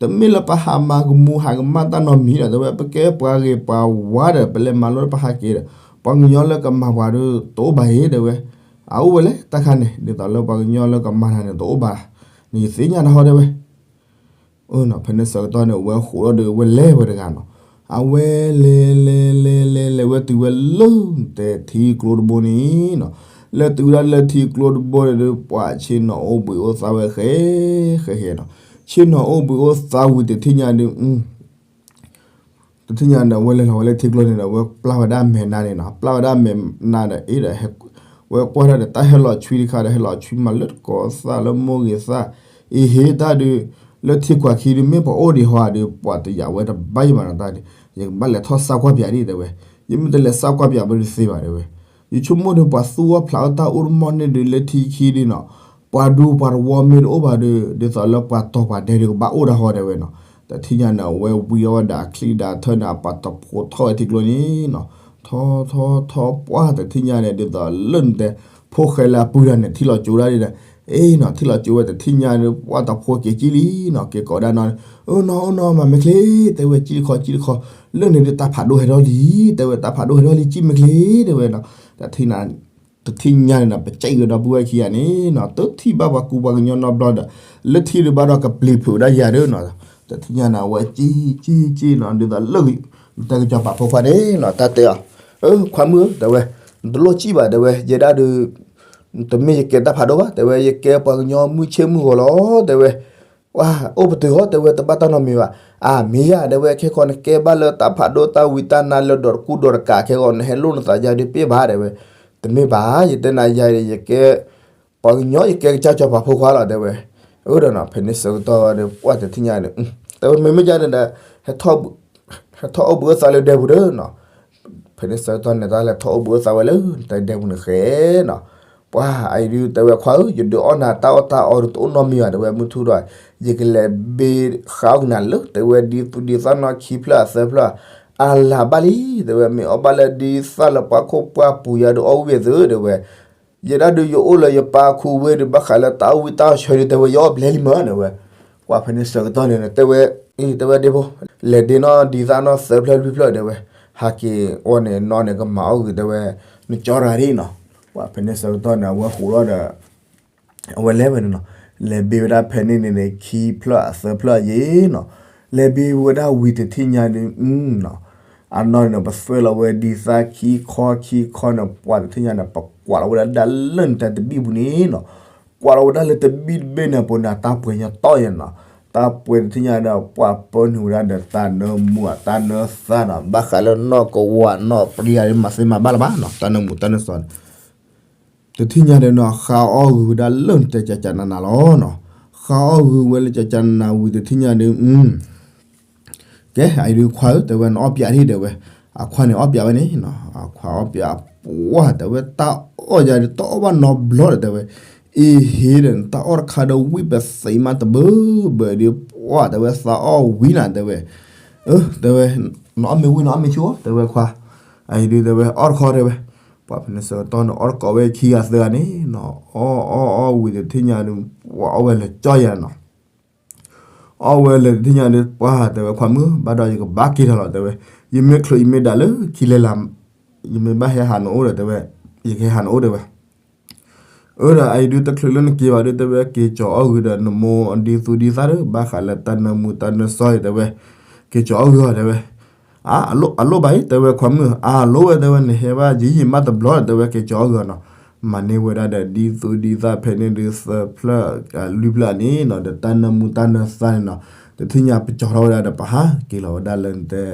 တမ့ၢ်လၢပဟးမၤကမူၤဟးကမၣ်တၢ်နီတမံၤဒီး တဲဝဲ ပကဲပှၤဂ့ၤပှၤဝါဒီး ပလဲၤမၤလိတၢ်ပဟးက့ၤဒီး ပှၤကညီလၢကမၤပှၤဒီးတအိၣ်ဘၣ်အံၤ တဲဝဲ, အအိၣ်ဝဲလဲၣ်တၢ်ခါန့ၣ် ဒ်သိးလၢပှၤကညီလၢကမၤတၢ်န့ၣ်တအိၣ်ဘၣ်, န့ၣ်ယသ့ၣ်ညါနဟီ တဲဝဲ ဖဲန့ၣ်ဆၢကတီၢ်န့ၣ် အဝဲဃိးဒီး အဝဲလဲၤဝဲတဂၤနီၤ, အဝဲလဲၤလဲၤလဲၤလဲၤလဲၤဝဲတုၤဝဲလၢ တဲထံကျိတဘိန့ၣ်နီၤ, လဲၤတုၤဝဲဒၣ်လၢထံကျိတဘိန့ၣ်ဒီး ပှၤဆ့ၣ်နီၤအိၣ်ဘှံးအိၣ်သါဝဲဃဲ ဃဲဃဲနီၤ, ဆ့ၣ်နီၤအိၣ်ဘှံးအိၣ်သါဝံၤတထံၣ်ညါဒီး တထံၣ်ညါဒီး အဝဲလဲၤလီၤဝဲလၢထံကျိန့ၣ်ဒီး အဝဲပျၢ်ဝဲဒၣ်မဲာ်နါန့ၣ်နီၤ, ပျၢ်ဝဲဒၣ်မဲာ်နါဒီး အ့ဒီး ဝဲကွၢ်ထီၣ်ဒီးတၢ်ဟဲလီၤဆွံတခါဒီး ဟဲလီၤဆွံမးလၢတကိးသၣ်လၢမိၢ်ဂ့ၤသၣ်, အ့ဟ့ တၢ်ဒုး လၢထံကွၢ်ခံဒုး မ့ၢ်ပှၤအိၣ်ဒံးဟီဒုး ပှၤတယာ်ဝဲတဘၣ်ယံၤဘၣ်နီၤတၢ်ဒုး, ယကဘၣ်လဲၤထီၣ်စၢ်ကွၢ်ပၠးဒံး တဲဝဲ, ယမ့ၢ်တလဲၤစၢ်ကွၢ်ပၠးဘၣ်ဒုးသ့ဘၣ် တဲဝဲ, ယဆိကမိၣ်ဒီး ပှၤသူၣ်အီၣ်ဖျးအီၣ်တၢ်အိၣ်တမီၢ်န့ၣ်ဒုး လၢထံခံဒုးနီၤ, ပှၤဒူပှၤတဝီမ့ၢ်တအိၣ်ဘၣ်ဒီး ဒ်သိးလၢပှၤတီၤပှၤဒဲဒုးကဘၣ်အိၣ်ဒၣ်ဟီ တဲဝဲနီၤ, တထံၣ်ညါန့ၣ် အဝဲဝံအီၣ်ဝဲဒၣ်အချံဒၣ်ထၢၣ်န့ၣ် အပာ်တဖိထီၣ်ဝဲထံကျိန့ၣ်နီၤ, ထီထီထီပှၢ်တထံၣ်ညါန့ၣ် ဒ်သိးလၢနတဲ ဖိၣ်ဃဲလၢအပုၢ်တဂၤန့ၣ် ထံၣ်လီၤကၠိဒၣ်ဒ်ဒီး, အ့နီၤ ထံၣ်လီၤကၠိဝဲတထံၣ်ညါန့ၣ် ပှၢ်တဖိက့ၤကံၣ်လံနီၤ, က့ၤကိးဒၣ်နီၤ, အၢနီၤ အၢနီၤ မၤမ့ၢ်ချ့ တဲဝဲ ကံၣ်တခီ ကံၣ်တခီ, လၢန့ၣ်ဒုးတၢ်ဖးဒိၣ်ဟဲထီၣ်လံ တဲဝဲ တၢ်ဖးဒိၣ်ဟဲထီၣ်လံ ကံၣ်မ့ၢ်ချ့ တဲဝဲနီၤ, တထံၣ်ညါန့ၣ်နီၤ ပကဲအံၤဝဲဒီပုၢ်ဝဲၢ်ခံဂၤန့ၣ်နီၤ တထံၣ်ဘၣ်ပှၤကူပှၤကညီနီတဘျီဒီး, လၢထံဒုးဘၣ်ဒီးကပျံၤဖုးဝဲဒၣ်ယၤဒီးနီၤ, တထံၣ်ညါန့ၣ် အဝဲကံၣ်ကံၣ်ကံၣ်နီၤ ဒ်သိးလၢ တၢ်ကစီၤပၤဖိခွါန့ၣ်နီၤ တၢ်တဲအီၤ, အၢ ခွါမုၣ်ဧၢ တဲဝဲ, နတလိၣ်ကံၣ်ဘၣ် တဲဝဲ, ယဲဒၣ်ဒုး တမ့ၢ်ယကဲတၢ်ဖးဒိၣ်ဘၣ် တဲဝဲ, ယကဲပှၤကညီမုၢ်ဆ့ၣ်မုၢ်ဂီၤလီၤ တဲဝဲ ပှၤအိၣ်ပတုာ်ဟီ တဲဝဲ တဘၣ်တၢ်နီတမံၤဘၣ်, အမ့ၢ်ယၤ တဲဝဲ, ခဲဃီနကဲဘၣ်လၢတၢ်ဖးဒိၣ်တၢ်ဝံတၢ်နါလၢဒီးတကူဒီးတကး ခဲဃီနဟဲလိၣ်နသးယါဒုးပ့ၢ်ဘၣ် တဲဝဲ, တမ့ၢ်ဘၣ် ယတဲနၤယၤ ယကဲ ပှၤကညီ ယကဲကစၢ်စီၤပၤဖိခွါလီၤ တဲဝဲ, အၢဒီးနီၤ ဖဲန့ၣ်ဆၢကတီၢ်ဒီး ပှၢ်တထံၣ်ညါန့ၣ် တဲဝဲ မ့မ့ၢ်ယၤန့ၣ်ဒီး ဟဲထီၣ်အိၣ်ဘှံးအိၣ်သါလၢဒဲပူၤဒီးနီၤ ဖဲန့ၣ်ဆၢကတီၢ်န့ၣ် တၢ်လဲၤထီၣ်အိၣ်ဘှံးအိၣ်သါဝဲလၢတၢ်ဒဲပူၤန့ၣ်ဃဲနီၤ. ပှၤအံၤဒုးတဲဝဲခွါဧၢ, ယဒုးအီၣ်နၤတၢ်အီၣ်တၢ်အီဒုးတအိၣ်နီတမံၤဘၣ် တဲဝဲ မုၢ်ထူၣ်ဒီး ယကလဲၤဘ့ၣ်ဃးအီၣ်က့ၤနၤလၢ တဲဝဲ ဒ်သူၣ်ဒ်သၣ်နီၢ်ခံဖျၢၣ်အသၢဖျၢၣ် အလၢ်ဘၣ်လံ တဲဝဲ မ့ၢ်အီၣ်ဘၣ်လၢဒ်သၣ်လၢပှၢ်ခိၣ်ပှၢ်ပူၤယၤဒုးအီၣ်ဝံၣ်အသု တဲဝဲ ယဲဒၣ်ဒုးယအိၣ်လၢယပၢ်ခူဝ့ၢ်ဒုး ဘၣ်ဃးလၢတၢ်အီၣ်ဝံၣ်တၢ်အီၣ်ဆၢဒုး တဲဝဲ ယအီၣ်ဘျဲလံမး တဲဝဲ. ပှၤဖဲန့ၣ်ဆၢကတီၢ်န့ၣ် တဲဝဲ, အံၤ တဲဝဲဒ့ဖိ, လဲၤဒ့နီၢ်ဒ်သၣ်နီၢ်သၢဖျၢၣ်လွံၢ်ဖျၢၣ် တဲဝဲ, ဟးက့ၤအီၣ်န့ၣ်နီၢ်န့ၣ် ကမၤအီၣ်ဂ့ၤ တဲဝဲ, နကၠီတဂၤဒ်နီၤ. ပှၤဖဲန့ၣ်ဆၢကတီၢ်န့ၣ် အဝဲဃိးထီၣ်ဒီး အဝဲလဲၤဝဲန့ၣ်နီၤ, လဲၤဘ့ၣ်ဝဲဒၣ်ဖဲန့ၣ်န့ၣ်န့ၣ် ခံဖျၢၣ်အသၢဖျၢၣ်ယ့ၤနီၤ, လဲၤဘ့ၣ်ဝဲဒၣ်ဝံၤတထံၣ်ညါဒုး နီၤ, အနီၢ်န့ၣ် ပသွဲၣ်လီၤဝဲဒ်သၣ်ခံခီခံခီန့ၣ် ပှၤတထံၣ်ညါန့ၣ် ပကွၢ်လီၤဝဲဒၣ်ဒၣ်လၢနတဲတဘံၣ်ပူၤန့ၣ်နီၤ, ကွၢ်လီၤဝဲဒၣ်လၢတဘံၣ်တဘ့ၣ်န့ၣ် ပူၤန့ၣ် တၢ်ပှဲၤညီတီၢ်ယဲနီၤ, တၢ်ပှဲၤတထံၣ်ညါဒီး ပှၤပၢနုာ်ဝဲဒၣ်ဒီးတၢ်နၢမူတၢ်နၢသါနီၤ, ဘၣ်ဃးလၢနီၢ်ကဝီၤနီၢ်ပျံၤယၤမၤသ့မၤဘၣ်လၢၤဘၣ်နီၤ, တၢ်နၢမူတၢ်နၢသါန့ၣ် တထံၣ်ညါဒီးနီၤ ဃါအီၣ်ဂုၤဝဲဒၣ်လၢနတဲကကနနၤလီၤနီၤ, ဃါအီၣ်ဂုၤဝဲလၢကကနနၤဝံၤတထံၣ်ညါဒုး ကဲ အအံၤဒုးခွါဧၢ တဲဝဲ နအီၣ်ပၠးဒ် တဲဝဲ, အခွါန့ၣ်အီၣ်ပၠးဝဲန့ၣ်နီၤ, အခွါအီၣ်ပၠး ပှၢ် တဲဝဲ တၢ်အီၣ်ယၤဒုး တအီၣ်ဘၣ်နီတဘျီဒီး တဲဝဲ, အ့ဟ့ဒီး နတၢ်အီၣ်တခါဒီးဝံၣ်ပသံးမးတဘၢဘၢဒုး ပှၢ် တဲဝဲ သးအီၣ်ဝံၤနၤ တဲဝဲ, အၢ တဲဝဲ, နအီၣ်မ့ၢ်ဝံၣ် နအီၣ်မ့ၢ်ဆူၣ် တဲဝဲခွါ, အအံၤဒုး တဲဝဲ အီၣ်တခီ တဲဝဲ, ပှၤဖဲန့ၣ်ဆၢကတီၢ်န့ၣ် အီၣ်တကိးဝဲခံဂၤသၢဂၤန့ၣ်နီၤ, အီၣ်အီၣ်အီၣ်ဝံၤတထံၣ်ညါဒုး ပှၢ် အီၣ်ဝဲလၢာ်ကၠီယၤနီၤ အီၣ်ဝဲလၢာ်တထံၣ်ညါဒုး ပှၢ် တဲဝဲ ခွါမုၣ် ဘၣ်ဒီးယကဘၣ်က့ၤထီၣ်လီၤ တဲဝဲ, ယမ့ၢ်ချုးယမ့ၢ်ဒၣ်လၢခံလဲၤလၢ်, ယမ့ၢ်ဘၣ်ဟဲဟးနအိၣ်ဒီး တဲဝဲ, ယကဟဲဟးနအိၣ် တဲဝဲ, အၢဒီး အအံၤဒုး တချုးလၢနက့ၤဘၣ်ဒုး တဲဝဲ က့ၤကၠီၤအီၣ်ဂုၤဒီး နမိၢ်ဒ်သူၣ်ဒ်သၣ်ဒီး ဘၣ်ဃးလၢတၢ်နၢမူတၢ်နၢစီအံၤ တဲဝဲ, က့ၤကၠီၤအီၣ်ဂုၤအီၤ တဲဝဲ, အလိၣ်ဘၣ်အံၤ တဲဝဲ ခွါမုၣ် အလိၣ်ဝဲ တဲဝဲ နဟဲဘၣ်ယံာ်ယံာ်မးတဘျီ တဲဝဲ က့ၤကၠီၤအီၣ်ဂုၤအီၤနီၤ, မၤန့ၢ်ဝဲဒၣ်ဒီး ဒ်သူၣ်ဒ်သၣ်ဖဲန့ၣ်ဒုး သၢဖျၢၣ်လွံၢ်ဖျၢၣ်န့ၣ်နီၤ ဒီးတၢ်နၢမူတၢ်နၢသါန့ၣ်နီၤ, တထံၣ်ညါပကၠီၤထီၣ်ဝဲဒၣ်ဒီး ပဟးက့ၤလီၤဝဲဒၣ်လၢနတဲ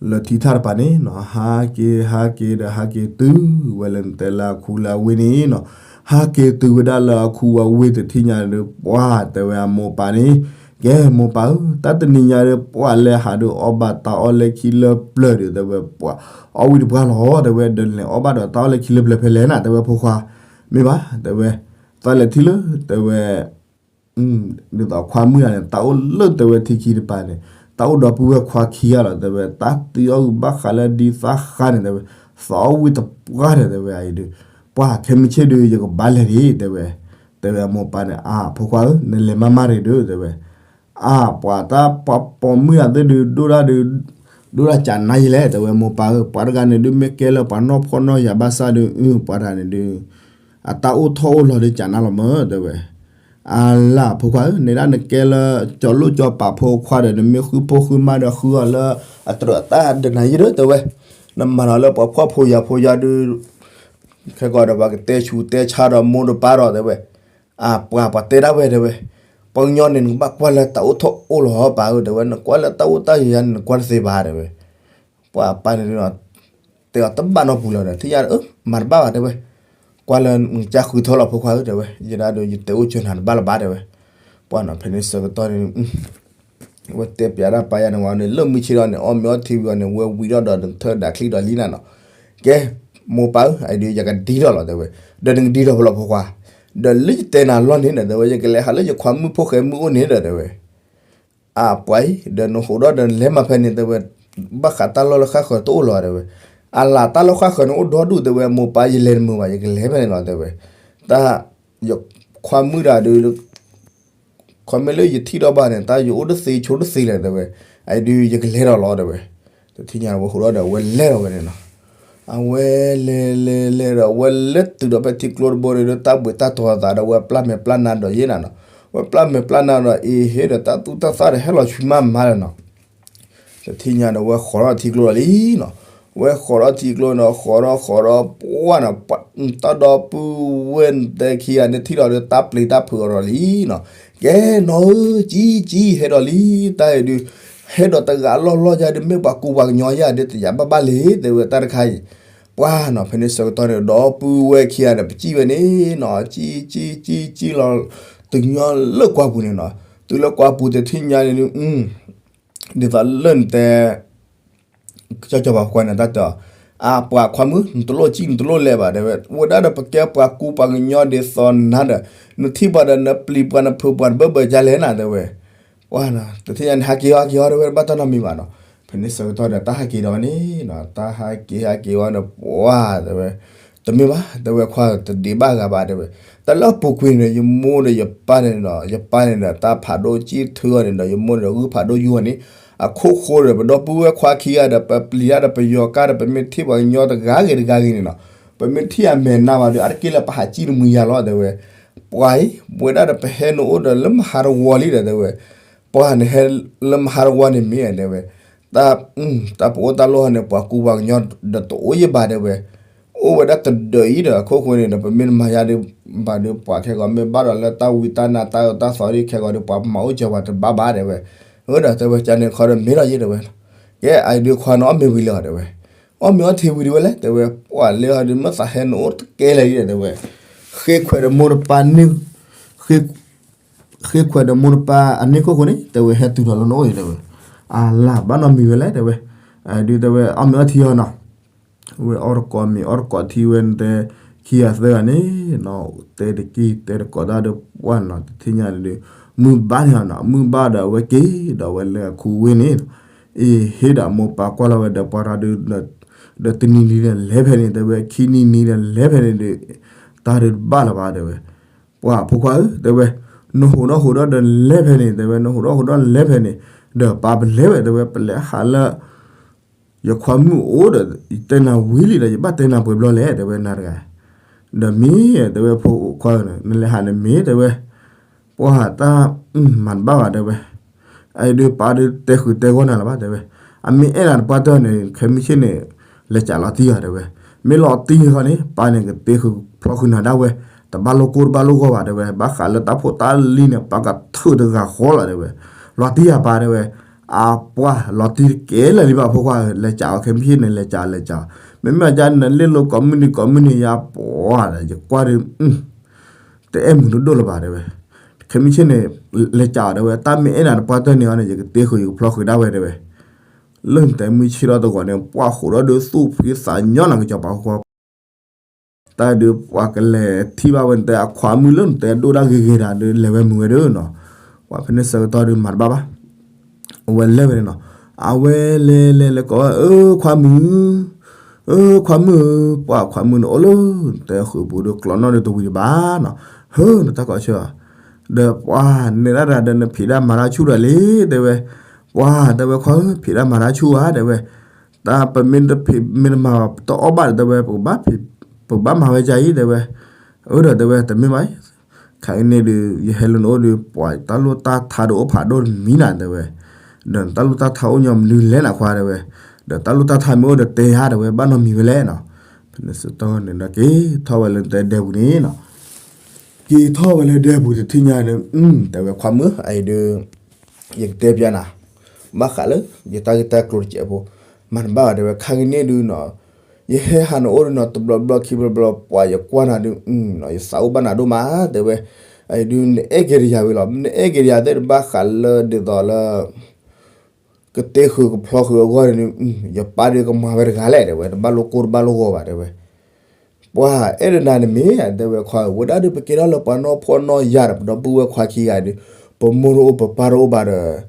လၢထံထၣ်တပၤန့ၣ်နီၤ, ဟးက့ၤ ဟးက့ၤဒီး ဟးက့ၤတုၤဝဲလၢနတဲလၢအခူလၢအဝ့ၢ်န့ၣ်နီၤ, ဟးက့ၤတုၤဝဲဒၣ်လၢအခူဝဲဝ့ၢ်တထံၣ်ညါဒီး ပှၢ် တဲဝဲအမိၢ်ပၢ်န့ၣ်, ကဲ မိၢ်ပၢ်ဧၢ, တၢ်တနံၤညါဒီး ပှၢ် လဲၤဟးဒီးအီၣ်ဘၣ်တၢ်အီၣ်လၢခံလၢပျၢၤဒီး တဲဝဲ ပှၢ် အီၣ်ဝံၤတပှၢ်လီၤ တဲဝဲ, ဒီးလဲၤအီၣ်ဘၣ်ဒီးတၢ်အီၣ်လၢခံလၢပျၢၤဖဲလဲၣ်နၤ တဲဝဲ ဖိခွါ, မ့ၢ်ဘၣ် တဲဝဲ, သးလဲၤထံၣ်လၢ တဲဝဲ ဒ်သိးခွါမုၣ်တဂၤန့ၣ် တၢ်အိၣ်လၢတဲဝဲထံခံတပၤန့ၣ်, တၢ်အိၣ်ဒီပုၢ်ဝဲၢ်ခွါခံဂၤလီၤ တဲဝဲ, တၢ်တုၤအီၣ်ဂုၤဘၣ်ဃးလၢဒ်သၣ်ဃါန့ၣ် တဲဝဲ, သးအီၣ်ဝံၤတပှၢ်ဒီး တဲဝဲ အအံၤဒုး, ပှၢ် ခဲမုၢ်ဆ့ၣ်ဒုး ယကဘၣ်လဲၤဒံး တဲဝဲ, တဲဝဲအမိၢ်ပၢ်န့ၣ် အါ ဖိခွါဧၢ နလဲၤမးမးရ့ၣ်ဒုး တဲဝဲ, အါ ပှၤတၢ်ပှၤပိာ်မုၣ်တဂၤသ့ၣ်ဒုး ဒိၣ်ဒၣ်ဒုး ဒိၣ်ဒၣ်ကးနါယံၤလဲၣ် တဲဝဲ မိၢ်ပၢ်ဧၢ, ပှၤတဂၤန့ၣ်ဒုး မ့ၢ်ကဲလၢပှၤနီၢ်ဖှီၣ်နီၢ်ယာ်ဘၣ်ဆၣ်ဒုး အပှၤတဂၤန့ၣ်ဒုး အတၢ်အိၣ်ထီၣ်အိၣ်လီၤဒုးကးနါလီၤမး တဲဝဲ, အလၢ် ဖိခွါဧၢ, နဒၣ်နကဲလၢ ကၠီၤလိၣ်ကၠီၤပာ်ဖိခွါဒီး နမ့ၢ်ဃုဖိဃုမါဒီး ဃုအီၤလၢအတြၢၤအတၢ်ဒၢးနၤယံၤဒီး တဲဝဲ, နမၤလီၤလၢပှၤဖှီၣ်ဖိယာ်ဖိယါဒုး ခဲကီးဒီး ပှၤကတဲဆူးတဲဆါဒီး မိၢ်တပၢ်ဒီး တဲဝဲ, အပှၤ ပှၤတဲဒၣ်ဝဲ တဲဝဲ, ပှၤကညီန့ၣ် နကဘၣ်ကွၢ်လၢတၢ်အိၣ်ထီၣ်အိၣ်လီၤ ပၢ်ဧၢ တဲဝဲ, နကွၢ်လၢတၢ်အိၣ်တၢ်ယာ်န့ၣ် နကွၢ်တသ့ဘၣ် တဲဝဲ, ပှၤပၢ်န့ၣ် တဲအီၤတဘၣ်နီတပူၤလၢၤဒီး ထံၣ်ညါဒီး မၤတဘၣ်ဘၣ် တဲဝဲ, ကွၢ်လၢနကစၢ်ဃုထၢလီၤ ဖိခွါဧၢ တဲဝဲ, ယဲဒၣ်ဒီး ယတဲအိၣ်ကၢနၤတဘၣ်လၢၤဘၣ် တဲဝဲ, ပှၢ်နီၤ ဖဲန့ၣ်ဆၢကတီၢ်န့ၣ် ဝဲတဲပျးဒၣ်ပၢ်ယါန့ၣ်ဝဲန့ၣ် လၢမုၢ်ဆ့ၣ်ဒီးန့ၣ် အီၣ်မ့ၤအီထံဝံၤအီၤန့ၣ် ဝဲဝံၤထီၣ်ဒီး ထၢဒၣ်ချံဒီးလံနၤနီၤ, ကဲ မိၢ်ပၢ်ဧၢ အအံၤဒုး ယကဒံထီၣ်လီၤ တဲဝဲ, ဒီးနကဒံထီၣ်ဖဲလဲၣ် ဖိခွါ, ဒီးလၢယတဲနၤလီၢ်န့ၣ်ဒီး တဲဝဲ ယကလဲၤဟးလၢယခွါမုၣ်ဖိဃဲမုၣ်အိၣ်န့ၣ်ဒီး တဲဝဲ အပှၤအံၤ ဒီးနဃိးဒီးဒီးနလဲၤမးဖဲန့ၣ် တဲဝဲ, ဘၣ်ဃးတၢ်လီၢ်လၢဃၣ်ဃၢၤတအိၣ်လီၤ တဲဝဲ, အလၢ် တၢ်လီၢ်ဃၣ်ဃၢၤန့ၣ်အိၣ်ဒီဒူၣ် တဲဝဲ, မိၢ်ပၢ် ယလဲၤတမုာ်ဘၣ် ယကလဲၤဖဲန့ၣ်လီၤ တဲဝဲ, တၢ် ယခွါမုၣ်တဂၤဒီး ခီမ့ၢ်လၢယထံၣ်ထီၣ်ဘၣ်န့ၣ် တၢ်ယအိၣ်တသ့ဆိတသ့လဲၣ် တဲဝဲ, အအံၤဒုး ယကလဲၤဒီးလီၤ တဲဝဲ, တထံၣ်ညါဝဲဃိးဒီးဒီး အဝဲလဲၤဒီးဝဲန့ၣ်နီၤ အဝဲလဲၤလဲၤလဲၤဒီး အဝဲလဲၤတုၤဒီးဖဲထံကျိတဘိန့ၣ်ဒီး တၢ်ဘှံးတၢ်တီၤအသးဒီး ဝဲပျၢ်မဲာ်ပျၢ်နါဒီးယဲနၤနီၤ, ဝဲပျၢ်မဲာ်ပျၢ်နါဒီး အ့ဟ့ဒီး တၢ်သူၣ်တၢ်သၣ်ဒီး ဟဲလီၤဆူမးမးလၢၤနီၤ, တထံၣ်ညါဒီး ဝဲဃိးထီၣ်ထံကျိလီၤလံနီၤ, ဝဲဃိးထီၣ်ထံကျိနီၤ ဃိးထီၣ်ဃိးထီၣ်ပှၢ်နီၤ, တၢ်ဒီပုၢ်ဝဲၢ်နတဲခံဂၤန့ၣ် ထံၣ်လီၤဒီး တၢ်ပျံၤတၢ်ဖုးအီၤဒီးလံနီၤ, ကဲနီၤဧၢ ကံကံ ဟဲဒီးလံ, တၢ်အံၤဒုး ဟဲဒီးတဂၤလီၢ်လီၢ်ယါဒုး မ့ၢ်ပှၤကူပှၤကညီယါဒုး တယာ်ဘၣ်ဘၣ်လံ တဲဝဲ တၢ်တခါအံၤ, ပှၢ်နီၤ ဖဲန့ၣ်ဆၢကတီၢ်န့ၣ် ဒီပုၢ်ဝဲၢ်ခံဂၤန့ၣ် ပစံၣ်ဝဲန့ၣ်နီၤ, ကံကံကံကံလီၤ, တုၤညီလၢကွၢ်ပူၤန့ၣ်နီၤ, တုၤလၢကွၢ်ပူၤတထံၣ်ညါန့ၣ် ဒ်သိးလၢနတဲ ကၠီကၠီပှၤဖိခွါန့ၣ် တၢ်တဲအီၤ, အပှၤခွါမုၣ် နတလိၣ်စံၣ် နတလိၣ်လဲၤဘၣ် တဲဝဲ, အိၣ်ဝဲဒၣ်ဒီးပကဲပှၤကူပှၤကညီဒ်သိးနၤဒီး နထံၣ်ပှၤဒီးနပျံၤပှၤ နဖုးပှၤနဘၢဘၢကလဲၣ်နၤ တဲဝဲ. ပှၤနီၤ တထံၣ်ညါန့ၣ် ဟးက့ၤအီၤ ဟးက့ၤအီၤ တဲဝဲ တဘၣ်တၢ်နီတမံၤဘၣ်နီၤ. ဖဲန့ၣ်ဆၢကတီၢ်ဒီး တၢ်ဟးက့ၤဒီးဝဲန့ၣ်နီၤ တၢ်ဟးက့ၤ ဟးက့ၤဝဲဒီး ပှၤ တဲဝဲ, တမ့ၢ်ဘၣ် တဲဝဲခွါ တဒံးဘၣ်ဂၤဘၣ် တဲဝဲ. တၢ်လၢအပူၤကွံာ်န့ၣ် ယမိၢ်ဒီးယပၢ်န့ၣ်ဒီး ယပၢ်န့ၣ်ဒီး တၢ်ဖးဒိၣ်စံၣ်ထုအီၤန့ၣ်ဒီး ယမိၢ်န့ၣ်ဒီး ဂုၢ်ဖးဒိၣ်ယူၢ်အီၤန့ၣ် အခိၣ်ဃိဒီး ပဒီပုၢ်ဝဲၢ်ခွါခံဂၤဒီး ပပျံၤတၢ်ဒီးပယီၤကါဒီး ပမ့ၢ်ထံၣ်ပှၤကညီတဂၤဂ့ၤတဂၤဂ့ၤန့ၣ်နီၤ ပမ့ၢ်ထံၣ်အမဲာ်နါဘၣ်ဒီး အါတက့ၢ်လၢပဟးစံၣ်တမှံၤယၤလီၤ တဲဝဲ. ပှၤအံၤ ပဝဲဒၣ်ဒီးပဟဲနအိၣ်ဒီးလၢမဟါတဝီလံဒီး တဲဝဲ, ပှၤန့ၣ်ဟဲလၢမဟါတဝီန့ၣ်မ့ၢ် တဲဝဲ, တၢ် တၢ်ပအိၣ်တၢ်လိၣ်ဟီန့ၣ် ပှၤကူပှၤကညီဒီးတအိၣ်ယံၤဘၣ် တဲဝဲ. အိၣ်ဝဲဒၣ်တဒၢးအံၤဒီး အခိၣ်ဃိန့ၣ်ဒီး ပမ့ၢ်တမၤယါဒီး ဘၣ်ဒီးပှၤခဲဂီၤ မ့ၢ်ဘၣ်ဒီးလၢတၢ်ဝံတၢ်နါတၢ်အၢတၢ်သီဒ်ခဲဂီၤဒီး ပှၤမၤအိၣ်စၢၤပှၤတဘၣ်ဘၣ် တဲဝဲ. အၢဒီးတဲဝဲ ကန့ၣ်ခီဒီးမ့ၢ်ဒီးယ့ တဲဝဲ, ကဲ အအံၤဒုးခွါန့ၣ်အီၣ်မ့ၤဝံၤလံဧါ တဲဝဲ, အီၣ်မ့ၤအီထံဝံၤဒံးဝဲလဲၣ် တဲဝဲ, ပှၤလဲၤအီၤဒုး မ့ၢ်သးဟဲနအိၣ်တကဲလၢၤဒံး တဲဝဲ, ဃ့ခွဲးဒီးမိၢ်တပၢ်န့ၣ် ဃ့ ဃ့ခွဲးဒီးမိၢ်တပၢ်အန့ၣ်ခိၣ်ဃိန့ၣ် တဲဝဲ ဟဲတုၤထီၣ်လၢနအိၣ်အံၤ တဲဝဲ, အလၢ်ဘၣ်နီတမံၤဝဲလဲၣ် တဲဝဲ, အဒုးတဲဝဲ အီၣ်မ့ၤအီထံအီၤနီၤ, ဝဲအီၣ်တကိးမ့ၤအီၣ်တကိးထံဝဲန့ၣ်တဲ ခံဂၤသၢဂၤန့ၣ်နီၤ တဲတက့ၢ် တဲတကိးတၢ်ဒီးပှၢ်နီၤ တထံၣ်ညါန့ၣ်ဒီး မုၢ်ဘၣ်န့ၣ်နီၤ မုၢ်ဘၣ်ဒီးအဝဲက့ၤဒီးဝဲလၢအခူဝ့ၢ်န့ၣ်နီၤ, အ့ ဟ့ၣ်ဒၣ်မိၢ်ပၢ်ကွၢ်လီၤဝဲဒီးပှၤတၢ်ဒုး ဒီးတနံၤနံၤဒီးလဲၤဖဲန့ၣ် တဲဝဲ ခံနံၤနံၤဒီးလဲၤဖဲန့ၣ်ဒီး တၢ်ဒုးတဘၣ်လၢၤဘၣ် တဲဝဲ, ပှၤဖိခွါဧၢ တဲဝဲ, နဟူးဒီးဟူးဒီးဒီးလဲၤဖဲန့ၣ် တဲဝဲ နဟူးဒီးဟူးဒီးလဲၤဖဲန့ၣ်, ဒီးပၢ်ပလဲၤဝဲ တဲဝဲ ပလဲၤဟးလၢ ယခွါမုၣ်အိၣ်ဒီး ယတဲနၤဝံၤလံဒီး ယဘၣ်တဲနၤပှဲၤဘျီလဲၣ် တဲဝဲ နၤတဂၤ, ဒီးမ့ၢ် တဲဝဲ ဖိခွါဧၢ နလဲၤဟးန့ၣ်မ့ၢ် တဲဝဲ, ပှၤတၢ် မၤတဘၣ်ဘၣ် တဲဝဲ, အအံၤဒုးပၢ်ဒုးတဲဃုာ်တဲဂီၢ်နၤလၢၤဘၣ် တဲဝဲ, အမ့ၢ်အဲၣ်နၤတပှၢ်တၢၢ်န့ၣ် ခဲမုၢ်ဆ့ၣ်န့ၣ် လဲၤကးလီၤတံၢ်အီၤ တဲဝဲ, မ့ၢ်လီၤတံၢ်ဃီန့ၣ် ပၢ်န့ၣ်ကတ့ဃုာ်ဖျီဃုာ်နၤဒၣ်ဝဲ, တဘၣ်လိၣ်ကိၢ်တဘၣ်လိၣ်ဂီၢ်ဘၣ် တဲဝဲ, ဘၣ်ဃးလၢတၢ်ဖိတၢ်လံၤန့ၣ် ပၢ်ကထုးတဂၤဃီလီၤ တဲဝဲ, လီၤတံၢ်ယၤပၢ် တဲဝဲ, အပှၤလီၤတံၢ်တကဲလၢာ်လံဘၣ်ဖိခွါဧၢ လဲၤကးအီၤခဲမုၢ်ဆ့ၣ်န့ၣ် လဲၤကး လဲၤကး, မ့မ့ၢ်ကန့ၣ်လ့ၣ်လိာ်ကိးမုၢ်နံၤကိးမုၢ်နံၤ ယပှၤဒီး ယကွၢ်ဒီး တအဲၣ်မုာ်ဒိၣ်ဒိၣ်လၢၤဘၣ် တဲဝဲ, ခဲမုၢ်ဆ့ၣ်န့ၣ် လဲၤကးအီၤ တဲဝဲ, တၢ်မ့ၢ်အဲၣ်နၤတပှၢ်တၢၢ်န့ၣ်အီၤန့ၣ် ယကတ့ဃုာ်ယကဖျီဃုာ်ဒၣ်ဝဲ တဲဝဲ, လၢနတဲမုၢ်ဆ့ၣ်ထီၣ်တဂီၤန့ၣ် ပှၤဃိးဒီးဒုးသူၣ်ဖှံသးညီနၤ ကစီၤပၤဖိခွါ တၢ်ဒုးပှၤကလဲၤထံၣ်ဘၣ်ဝဲန့ၣ် တဲအခွါမုၣ်လၢနတဲဒိၣ်ဒၣ်ဂ့ၤဂ့ၤတၢ်ဒုးလဲၤဝဲမုာ်ဝဲဒၣ်နီၤ, ပှၤဖဲန့ၣ်ဆၢကတီၢ်ဒုးမၤတဘၣ်ဘၣ်, အဝဲလဲၤဝဲန့ၣ်နီၤ, အဝဲလဲၤလဲၤလဲၤကိးဝဲ အၢ ခွါမုၣ်, အၢ ခွါမုၣ်ဧၢ, ပှၤခွါမုၣ်န့ၣ်အိၣ်လၢ တဲဃုာ်ပူၤဒီးကျီးနီၣ်ဒီးတဝံၤတဘၣ်နီၤ, ဟၢ နတၢ်ကီဆၢဧါ, ဒီးပှၤနဲဒၣ်တဂၤဒီးနဖံးတၢ်မၤတၢ်ဆူၣ်ဒီးလံ တဲဝဲ, ပှၤတဲဝဲခွါဧၢ ဖံးတၢ်မၤတၢ်ဆူၣ်ဧါ တဲဝဲ, တၢ်ပမ့ၢ်တဖံးမ့ၢ်တမၤတအီၣ်ဘၣ်ဒီး တဲဝဲ ပကဘၣ်မၤဝဲဒ်အံၤ တဲဝဲ, အၢဒီးတဲဝဲ တမ့ၢ်ဘၣ်, ခါကန့ၣ်ဒုး ယဟဲလၢနအိၣ်ဒီး ပှၤတၢ်လိၣ်တၢ်ထါဒီးအိၣ်ဖးဒိၣ်တမံၤနၤ တဲဝဲ, ဒီးတၢ်လိၣ်တၢ်ထါအိၣ်ညီမနုၤလဲၣ်နခွါ တဲဝဲ, ဒီးတၢ်လိၣ်တၢ်ထါမ့ၢ်အိၣ်ဒီးတဲယၤ တဲဝဲ ဘၣ်နီတမံၤဝဲလဲၣ်နီၤ, ဖဲန့ၣ်ဆၢကတီၢ်န့ၣ်ဒီး က့ၤထီၣ်ဝဲလၢတဲဒဲပူၤန့ၣ်နီၤ က့ၤထီၣ်ဝဲလၢဒဲပူၤတထံၣ်ညါဒီး တဲဝဲခွါမုၣ် အအံၤဒုး ယကတဲပျးနၤ, ဘၣ်ဃးလၢ ယတၢ်ဂ့ၢ်တၢ်ကျိၤတစဲးဖိ, မၤနဘၣ်ဘၣ် တဲဝဲ ခါကန့ၣ်ဒုးနီၤ, ယဟဲဟးနအိၣ်ဒုးနီၤ တဘျီဘျီခံဘျီဘျီ ပှၤယကွၢ်နၤဒုး ယသးအိၣ်ဘၣ်နၤဒိၣ်မး တဲဝဲ, အအံၤဒုး နအဲၣ်က့ၤတယၤဝံၤလီၤ နအဲၣ်က့ၤတယၤသ့ၣ်တဘၣ်ဃးလၢဒ်သိးလၢ ကတ့ဃုာ်ကဖျီဃုာ်အဂီၢ်န့ၣ် ယပၢ်ဒုးကမၤဝဲတဂၤလဲၣ် တဲဝဲ တဘၣ်လိၣ်ကိၢ်တဘၣ်လိၣ်ဂီၢ်ဘၣ် တဲဝဲ ပှၤအဲၣ်ဒိးနၤန့ၣ်မ့ၢ် တဲဝဲခွါဧၢ ဝဲဒၣ်ဒုး ပက့ၤထီၣ်လၢပှၤနီၢ်ဖှီၣ်နီၢ်ယာ်ဒီး ပဒီပုၢ်ဝဲၢ်ခွါခံဂၤဒုး ပမိၢ်တအိၣ်ပပၢ်တအိၣ်ဘၣ်ဒီး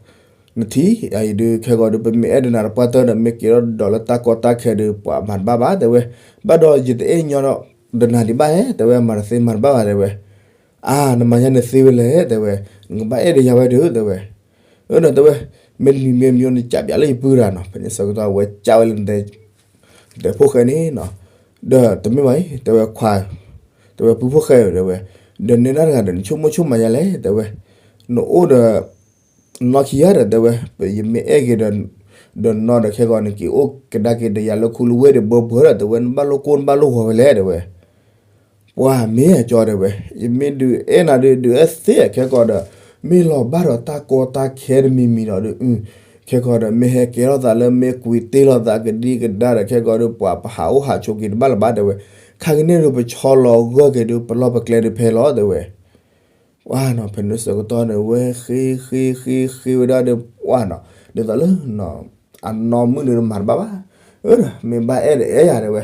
နထံၣ် အအံၤဒုး ခဲဂီၤဒုး ပမ့ၢ်အဲၣ်ဒိးနၤတပှၢ်တၢၢ်ဒီး မ့ၢ်က့ၤထီၣ်ဒီးလၢတၢ်ကီတၢ်ခဲဒုး ပှၤမၤတဘၣ်ဘၣ် တဲဝဲ ဘၣ်ဒီးယတအဲၣ်ညီဒီးနၤဒံးဘၣ်ဧါ တဲဝဲ မၤတသ့မၤတဘၣ်ဘၣ် တဲဝဲ အါ နမၤယါန့ၣ်သ့ဝဲလဲၣ် တဲဝဲ နကဘၣ်အဲၣ်ဒိးယၤဝဲဒုး တဲဝဲ အၢဒီးတဲဝဲ မ့တမံၤမ့မံၤ နကးပျးလၢယပုၢ်တဂၤနီၤ ဖဲန့ၣ်ဆၢကတီၢ် အဝဲကးဝဲလၢနတဲ တဲဖိၣ်ဃဲန့ၣ်နီၤ ဒီးတမ့ၢ်ဘၣ်အံၤ တဲဝဲခွါ တဲဝဲပုၢ်ဖိၣ်ဃဲဧၢ တဲဝဲ ဒီးနဲဒၣ်တဂၤဒီး နဆိကမိၣ်ဆိကမးယါလဲၣ် တဲဝဲ နအိၣ်ဒီး နီၢ်ခံဂၤဒီး တဲဝဲ ယမ့ၢ်အဲၣ်က့ၤဒီး ဒီးနီၢ်ဒီးခဲဂီၤ နက့ၤအိၣ်ကဒါက့ၤဒီးယၤလၢခူလၢဝ့ၢ်ဒီး ဘၢဘၢဒီး တဲဝဲ နဘၣ်လိၣ်ကိၢ်နဘၣ်လိၣ်ဂီၤဝဲလဲၣ် တဲဝဲ ပှၤမ့ၢ်အကၠီ တဲဝဲ ယမ့ၢ်ဒုးအဲၣ်နၤဒုး ဒုးအဲၣ်သ့ခဲကီးဒီး မ့ၢ်လီၤဘၣ်ဒီးတၢ်ကီတၢ်ခဲတမံၤမံၤဒီးဒုး ခဲကီးဒီး မ့ၢ်ဟဲကဲထီၣ်သးလၢမ့ၢ်ကွံာ်တ့ၢ်လိာ်သးကဒံကဒါဒီး ခဲကီးဒီး ပှၤပဟးအိၣ်ဟးဆိးက့ၤတဘၣ်လၢၤဘၣ် တဲဝဲ ခါကန့ၣ်ဒီး ပဆီလီၤဂၢၢ်က့ၤဒီး ပလီၢ်ပကျဲဒီးဖဲလီၤ တဲဝဲ ပှၤနီၤ ဖဲန့ၣ်ဆၢကတီၢ်န့ၣ် ဝဲဃ့ဃ့ဃ့ဃ့ဝဲဒၣ်ဒီး ပှၤနီၤ ဒ်သိးလၢ အနီၢ်မုၣ်န့ၣ်မၤတဘၣ်ဘၣ် မ့ၢ်ဘၣ်အဲၣ်ဒီးအဲၣ်ယၤတဲဝဲ,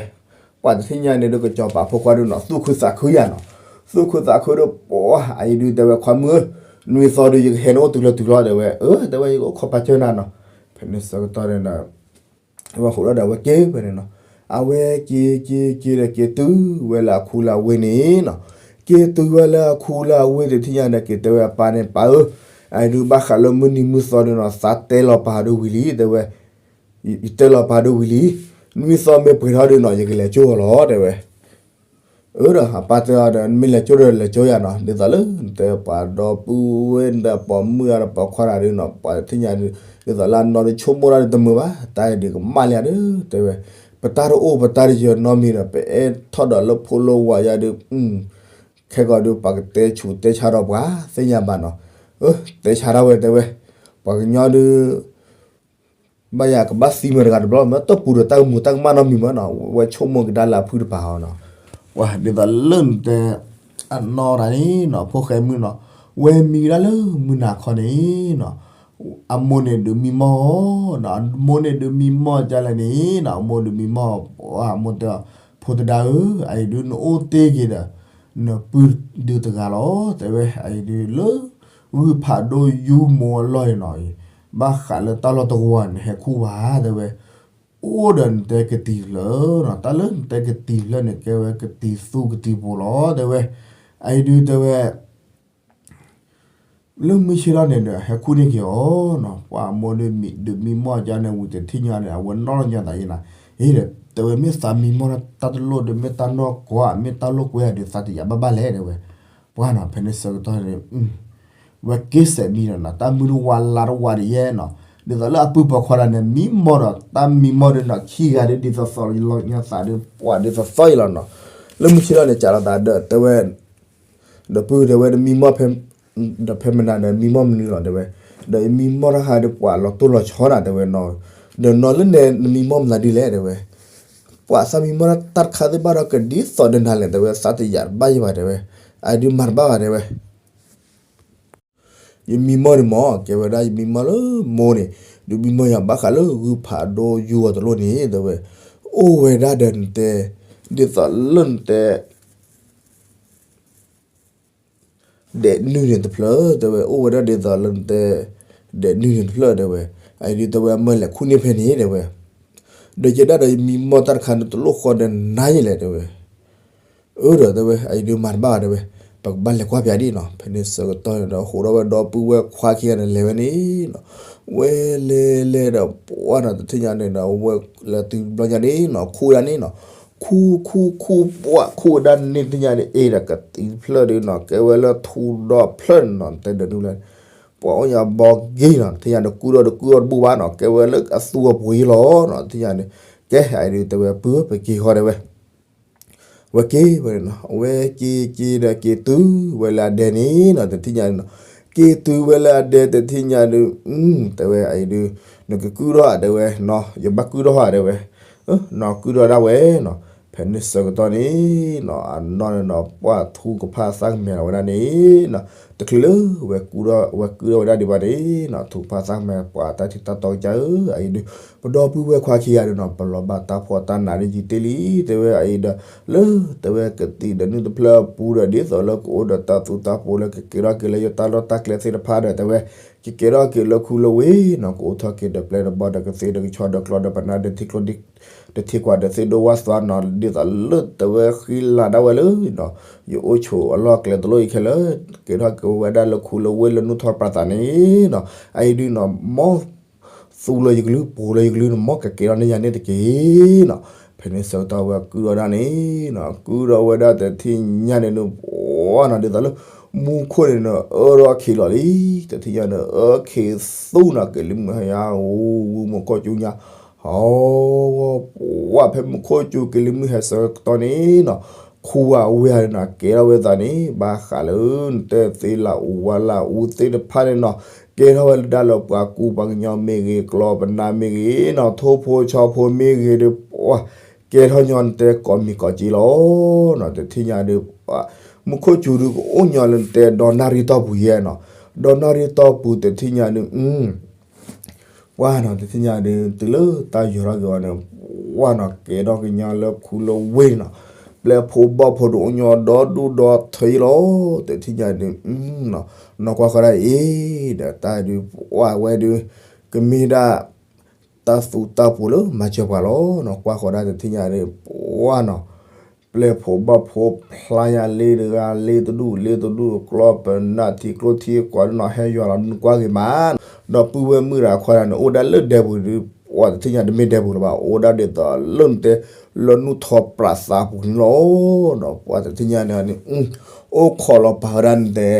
ပှၤတထံၣ်ညါန့ၣ်ဒုး ကစီၤပၤဖိခွါဒုးနီၤ သူၣ်ခုသးခုယၤနီၤ, သူၣ်ခုသးခုဒီး ပှၤအံၤဒုးတဲဝဲ ခွါမုၣ်ဧၢ, နွံသီဒုး ယကဟဲနအိၣ်တုၤလၢတုၤလီၤတဲဝဲ, အၢ တဲဝဲ ယကအိၣ်ခိးပာ်စၢၤနၤနီၤ, ဖဲန့ၣ်ဆၢကတီၢ်န့ၣ်ဒီး ဝဲဃိးဒီးဝဲက့ၤဝဲန့ၣ်နီၤ, အဝဲက့ၤက့ၤက့ၤဒီးက့ၤတုၤဝဲလၢအခူလၢအဝ့ၢ်န့ၣ်နီၤ, က့ၤတုၤဝဲလၢအခူလၢအဝ့ၢ်တထံၣ်ညါဒီး က့ၤတဲဝဲအပၢ်န့ၣ် ပၢ်ဧၢ, အအံၤဒုးဘၣ်ဃးလၢမုၢ်နံၤမုၢ်သီဒုးနီၤ သးတဲလီၤပာ်ဒုးဝံၤလံ တဲဝဲ ယတဲလီၤပာ်ဒုးဝံၤလံ, နွံသီမ့ၢ်ပှဲၤထီၣ်ဒုးနီၤ ယကလဲၤကၠိအီၤလီၤတဲဝဲ အၢဒီး အပၢ်တဲအီၤဒီး နမ့ၢ်လဲၤကၠိဒီးလဲၤကၠိယၤနီၤ, ဒ်သိးလၢနတဲပှၤဒီပုၢ်ဝဲၢ် နတဲပိာ်မုၣ်အါဒီးပိာ်ခွါတဂၤဒုးနီၤ ပှၤတထံၣ်ညါဒုး ဒ်သိးလၢအနီၢ်ဒုးဆိကမိၣ်တၢ်ဒုးတမုာ်ဘၣ်, တၢ်အံၤဒုးကမၣ်လံဧါဒုး တဲဝဲ, ပတၢ်တအိၣ်ပတၢ်တယၢၤနီတမံၤဒီး ပအဲၣ်ထီၣ်ဒီးလၢဖိလၢဝၤယါဒုး ခဲကီးဒုး ပှၤကတဲဆူးတဲဆါဒီးပှၤ သ့ၣ်ညါဘၣ်နီၤ, အၢ တဲဆါဒၣ်ဝဲတဲဝဲ, ပှၤကညီဒုး ဘၣ်ယၤကဘၣ်သံမ့ၢ်တဂၤတဘျီ မ့ၢ်တပူၤဒီးတၢ်ကမူၤတၢ်ကမၣ်နီတမံၤမ့ၢ်နီၤ, ဝဲဆိကမိၣ်ကဒါလၢအဖုတပၤအီၤနီၤ, ပှၤဒ်သိးလၢနတဲ အနီၢ်တဂၤန့ၣ်နီၤ ဖိၣ်ဃဲမုၣ်နီၤ, ဝဲမံဝဲဒၣ်လၢမုၢ်နၤခီန့ၣ်နီၤ, အမိၢ်န့ၣ်ဒုးမံမီၢ်နီၤ, အမိၢ်န့ၣ်ဒုးမံမီၢ်ကလဲၣ်န့ၣ်နီၤ, အမိၢ်ဒုးမံမီၢ်, အမိၢ်တဲအီၤ, ဖိသဒါဧၢ, အအံၤဒုးနအိၣ်တ့ၢ်က့ၤဒီး နပုၢ်ဒုးတဂၤလီၤ တဲဝဲ, အအံၤဒုးလၢ ဂုၢ်ဖးဒိၣ်ယူမိၢ်အလီၢ်အံၤနီၤ, ဘၣ်ဃးလၢတၢ်လီၢ်တဝီၤန့ၣ် ဟဲခူၣ်ဘၣ်တဲဝဲ, အိၣ်ဒီးနတဲကတံၤလၢာ်နီၤ, တၢ်လၢနတဲကတံၤလၢာ်န့ၣ် ကဲဝဲကတံၤသူကတံၤပူၤလီၤ တဲဝဲ, အအံၤဒုးတဲဝဲ လၢမုၢ်ဆ့ၣ်ထီၣ်န့ၣ်ဒီး ဟဲခူၣ်န့ၢ်က့ၤအီၤနီၤ, ပှၤအမိၢ်ဒုးမံ ဒုးမံမီၢ်ကန့ၣ် ဝံၤတထံၣ်ညါန့ၣ် အဝဲနီၢ်လီၤညါသးအံၤနီၤ, အံၤဒီး တဲဝဲမ့ၢ်သးမံမီၢ်တၢ်တလိၣ်ဒီး မ့ၢ်တၢ်နီၢ်ကွၢ် မ့ၢ်တၢ်လိၣ်ကွဲအံၤဒီး သးတယာ်ဘၣ်ဘၣ်လဲၣ်တဲဝဲ, ပှၤနီၤ ဖဲန့ၣ်ဆၢကတီၢ်န့ၣ် ဝဲက့ၤစဲးမံဒီးနီၤ, တၢ်မုၢ်တဝါလါတဝါဒ်ယဲနီၤ, ဒ်သိးလၢအပုၢ်ပိာ်ခွါတဂၤန့ၣ် မံမီၢ်ဒီး တၢ်မံမီၢ်ဒီးနီၤ ခံဂၤဒုး ဒ်သိးသိးလီၤညါသးဒုး ပှၤဒ်သိးသိးအံၤလီၤနီၤ, လၢမုၢ်ဆ့ၣ်ထီၣ်န့ၣ် ကးလီၤသးဒီး တဲဝဲ ဒီပုၢ်တဲဝဲ နမံမီၢ်ဖဲ ဒီးဖဲမနၤဒီး မံမီၢ်မနုၤလီၤ တဲဝဲ, ဒီးယမံမီၢ်တၢ်ခါဒီး ပှၤလီၤတိၢ်လီၤဆီနၤ တဲဝဲနီၤ, ဒီးနီၤလၢနဲ နမံမီၢ်မနုၤဒ်လဲၣ် တဲဝဲ, ပှၤသးမံမီၢ်တၢ်တခါသ့ၣ်ဘၣ်ဒီး ကဒ်သိးဒီးနၤလဲၣ် တဲဝဲ သးတယာ်တဘၣ်ယံၤဘၣ် တဲဝဲ, အဒုးမၤတဘၣ်ဘၣ် တဲဝဲ ယမံမီၢ်န့ၣ်မ့ၢ် ကဲဝဲဒၣ် ယမံမီၢ်လၢမိၢ်န့ၣ် ဒုးမံမီၢ်ယၤဘၣ်ဃးလၢဂုၢ်ဖးဒိၣ်ယူအီၤတလိၣ်န့ၣ် တဲဝဲ, အိၣ်ဝဲဒၣ်ဒီးနတဲ ဒ်သိးလၢနတဲ ဒဲးနုၢ်န့ၣ်တဖျၢၣ် တဲဝဲ, အိၣ်ဝဲဒၣ်ဒ်သိးလၢနတဲ ဒဲးနုၢ်န့ၣ်တဖျၢၣ် တဲဝဲ, အအံၤဒုးတဲဝဲ အမၢလဲၤခူၣ်န့ၢ်ဖဲန့ၣ် တဲဝဲ, ဒီးယဲဒၣ်ဒီးယမံမီၢ်တၢ်တခါန့ၣ် တလိၣ်ဃီဒီးနၤယံၤလဲၣ် တဲဝဲ အၢဒီးတဲဝဲ အအံၤဒုးမၤတဘၣ်ဘၣ် တဲဝဲ, ပကဘၣ်လဲၤကွၢ်ပၠးဒ်နီၤ, ဖဲန့ၣ်ဆၢကတီၢ်န့ၣ်ဒီး ဟိးထီၣ်ဝဲဒီပုၢ်ဝဲၢ်ခွါခံဂၤန့ၣ် လဲၤဝဲန့ၣ်နီၤ, ဝဲလဲၤလဲၤဒီး ပှၢ်နီၤ တထံၣ်ညါန့ၣ်ဒီး ဝဲလဲၤတုၤတဘျီညါန့ၣ်နီၤ ခူၣ်ဝဲဒၣ်န့ၣ်နီၤ, ခူၣ်ခူၣ်ခူၣ် ပှၢ်ခူၣ်ဝဲဒၣ်န့ၣ်တထံၣ်ညါန့ၣ် အ့ဒီးကသံတဖျၢၣ်ဒုးနီၤ ကဲဝဲလၢထူဒီဖျၢၣ်န့ၣ်နီၤ တဲဒီးဒုးလဲၣ် ပှၤအိၣ်ညါဘီက့ၤနီၤ တထံၣ်ညါဒီး ကုၢ်ဒီးတကုၢ်ဒီးတဘူၣ်ဘၣ်နီၤ ကဲဝဲလၢအသူအပှ့ၤလီၤနီၤ တထံၣ်ညါန့ၣ်, ကဲ အအံၤဒုးတဲဝဲ ပုၢ်ဧၢ ပက့ၤဃီတဲဝဲ ဝဲက့ၤဝဲနီၤ အဝဲက့ၤက့ၤဒီးက့ၤတုၤဝဲလၢအဒဲန့ၣ်နီၤ တထံၣ်ညါန့ၣ်နီၤ, က့ၤတုၤဝဲလၢအဒဲတထံၣ်ညါဒုး တဲဝဲ အအံၤဒုး နကကုၢ်ထီၣ်ဧါ တဲဝဲနီၤ ယဘၣ်ကုၢ်ထီၣ်ဧါ တဲဝဲ, နီၤကုၢ်ထီၣ်ဒၣ်ဝဲနီၤ, ဖဲန့ၣ်ဆၢကတီၢ်န့ၣ်နီၤ အနီၢ်န့ၣ်နီၤ ပှၢ်ထူကဖၣ်သၣ်ကမဲာ်လီၤဝဲဒၣ်န့ၣ်နီၤ, တချုးလၢ ဝဲကုၢ်ထီၣ် ဝဲကုၢ်ထီၣ်ဝဲဒၣ်ဒံးဘၣ်န့ၣ်နီၤ ထူကဖၣ်သၣ်ကမဲာ် ပှၤတၢ်ထံၣ်တၢ်တီကစၢ်ဧၢ အအံၤဒုး ပဒီပုၢ်ဝဲၢ်ခွါခံဂၤဒုးနီၤ ပလီၤဘၣ်တၢ်ဖှီၣ်တၢ်နးဒ်ယံၤတ့ၢ်လံ တဲဝဲ အအံၤဒီး လၢတဲဝဲကသံၣ်ဒီးနုၢ်တဖျၢၣ်အပူၤဒီး ဒ်သိးလၢကအိၣ်ဒီးတၢ်သူတၢ်ပူၤလၢကကဲထီၣ်က့ၤလၢယတၢ်လီၢ်တၢ်ကျဲသ့ၣ်တဖၣ်ဒီး တဲဝဲ ကကဲထီၣ်က့ၤလၢခူလၢဝ့ၢ်နီၤ ကအိၣ်ထီၣ်က့ၤဒီးပျဲၢ်ဒီးဘီၣ်ဒီးကသ့ဒီးကဆီဒီးကျီဒီးပနါဒီးထံကျိ ဒီးထံကွၢ်ဒီးသ့ၣ်ဒိၣ်ဝၣ်သွါနီၤ ဒ်သိးလၢတဲဝဲဃံလၤဒၣ်ဝဲလၢနီၤ ယအိၣ်ဆိးအလီၢ်ကျဲတလိၣ်အံၤခဲလၢာ် ကဲထီၣ်က့ၤဝဲဒၣ်လၢခူလၢဝ့ၢ်လၢနုၢ်ထီၣ်ပြးသးန့ၣ်နီၤ အအံၤဒုးနီၤ မ်သူလၢယကလုၢ်ပူၤလၢယကလုၢ်န့ၣ် မ်ကကဲထီၣ်န့ၢ်ယၤန့ၣ်တက့ၢ်နီၤ ဖဲန့ၣ်ဆၢကတီၢ်ဝဲကုၢ်ထီၣ်ဒၣ်န့ၣ်နီၤ ကုၢ်ထီၣ်ဝဲဒၣ်တထံၣ်ညါန့ၣ်နီၤ ပှၤနီၤ ဒ်သိးလၢ မူခိၣ်န့ၣ်နီၤ အၢထီၣ်ခံးလီၤလံ တထံၣ်ညါန့ၣ် အၢခံးသူနီၤ ကလံၤမုၢ်ဟဲယါ အိၣ်ဝံမူခိၣ်စူညါ ဟီ ပှၤဖဲမူခိၣ်စူၤကလံၤမုၢ်ဟဲဆၢကတီၢ်န့ၣ်နီၤ ခူဝဲဝဲန့ၣ်နီၤ ကဲထီၣ်ဝဲသးန့ၣ် ဘၣ်ဃးလၢနတဲသ့လၢအူဝဲလၢအူသ့ၣ်တဖၣ်န့ၣ်နီၤ ကဲထီၣ်ဝဲဒၣ်လၢပှၤကူပှၤကညီမ့ၢ်ဂ့ၤ ကျီပနါမ့ၢ်ဂ့ၤနီၤ ထိၣ်ဖိဆီဖိမ့ၢ်ဂ့ၤဒီး ပှၤကဲထီၣ်ညီနတဲကိးမံၤကိးက့လီၤနီၤ တထံၣ်ညါဒီး မူခိၣ်စူၤဒုးကအိၣ်ညီလၢနတဲဒီနၣ်ရံၣ်တီၢ်ပူၤယဲနီၤ ဒီနၣ်ရံၣ်တီၢ်ပူၤတထံၣ်ညါဒုး ပှၤနီၤ တထံၣ်ညါဒုး တုၤလၢတၢ်ယီၤထီၣ်က့ၤဝဲန့ၣ် ပ ပှၢ်နီၤ ကဲထီၣ်ကညီလၢခူလၢဝ့ၢ်နီၤ, ပျဲၢ်ဖိဘီၣ်ဖိဒီးအိၣ်ညီဒီဒူၣ်ဒီထၢအံၤလီၤ. တထံၣ်ညါဒုး နီၢ်ကွၢ်ဃီဒၣ်အံၤ ဒီးတၢ်ဒုး ပှၢ်ဝဲဒုး ကမ့ၢ်ဒၣ် တၢ်သူတၢ်ပူၤလၢမၤစၢၤပှၤလီၤ. နီၢ်ကွၢ်ဃီဒၣ်တထံၣ်ညါဒုး ပှၢ်နီၤ ပျဲၢ်ဖိဘီၣ်ဖိဖျါညါလ့တဂၤလ့တဒူၣ်လ့တဒူၣ် ကျီၢ်ပနၢ်ထံကျိထံကွၢ်နီၤ ဟဲယွၤလီၤနုာ်ကွၢ်ဂ့ၤမး, ဒီးပုၢ်ဝဲၢ်မုၣ်တဂၤခီဒၣ်န့ၣ် အိၣ်ဝဲဒၣ်လၢဒဲပူၤဒုး ပှၢ်တထံၣ်ညါတမ့ၢ်ဒဲပူၤလၢၤဘၣ် အိၣ်ဝဲဒၣ်ဒ်သိးလၢနတဲ လၢနူၢ်ထီပြးသးပူၤန့ၣ်လီၤ. ဒီးပှၢ်တထံၣ်ညါန့ၣ် အိၣ်ခိးလီၤပာ်ဝဲဒၣ်နတဲ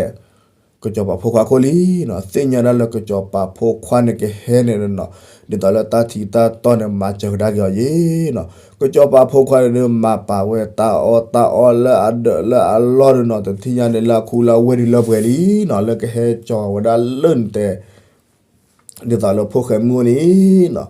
ကစီၤပၤဖိခွါခိၣ်လံနီၤ, သ့ၣ်ညါဒၣ်လၢကစီၤပၤဖိခွါန့ၣ်ကဟဲန့ၣ်နီၤ, ဒ်သိးလၢတၢ်ထံးတၢ်တီၢ်န့ၣ် မၤစၢၤကဒါက့ၤအီၤယ့ၤနီၤ, ကစီၤပၤဖိခွါန့ၣ်ဒုး မၤပာ်ဝဲတၢ်အီၣ်တၢ်အီလၢအဒၢးလၢအလီၢ်ဒုးနီၤ, တထံၣ်ညါန့ၣ် လၢအခူလၢအဝ့ၢ်ဒုးလၢပှဲၤလံနီၤ, လၢကဟဲကၠီၤဝဲဒၣ်လၢနတဲ ဒ်သိးလၢဖိၣ်ဃဲမုၣ်န့ၣ်နီၤ,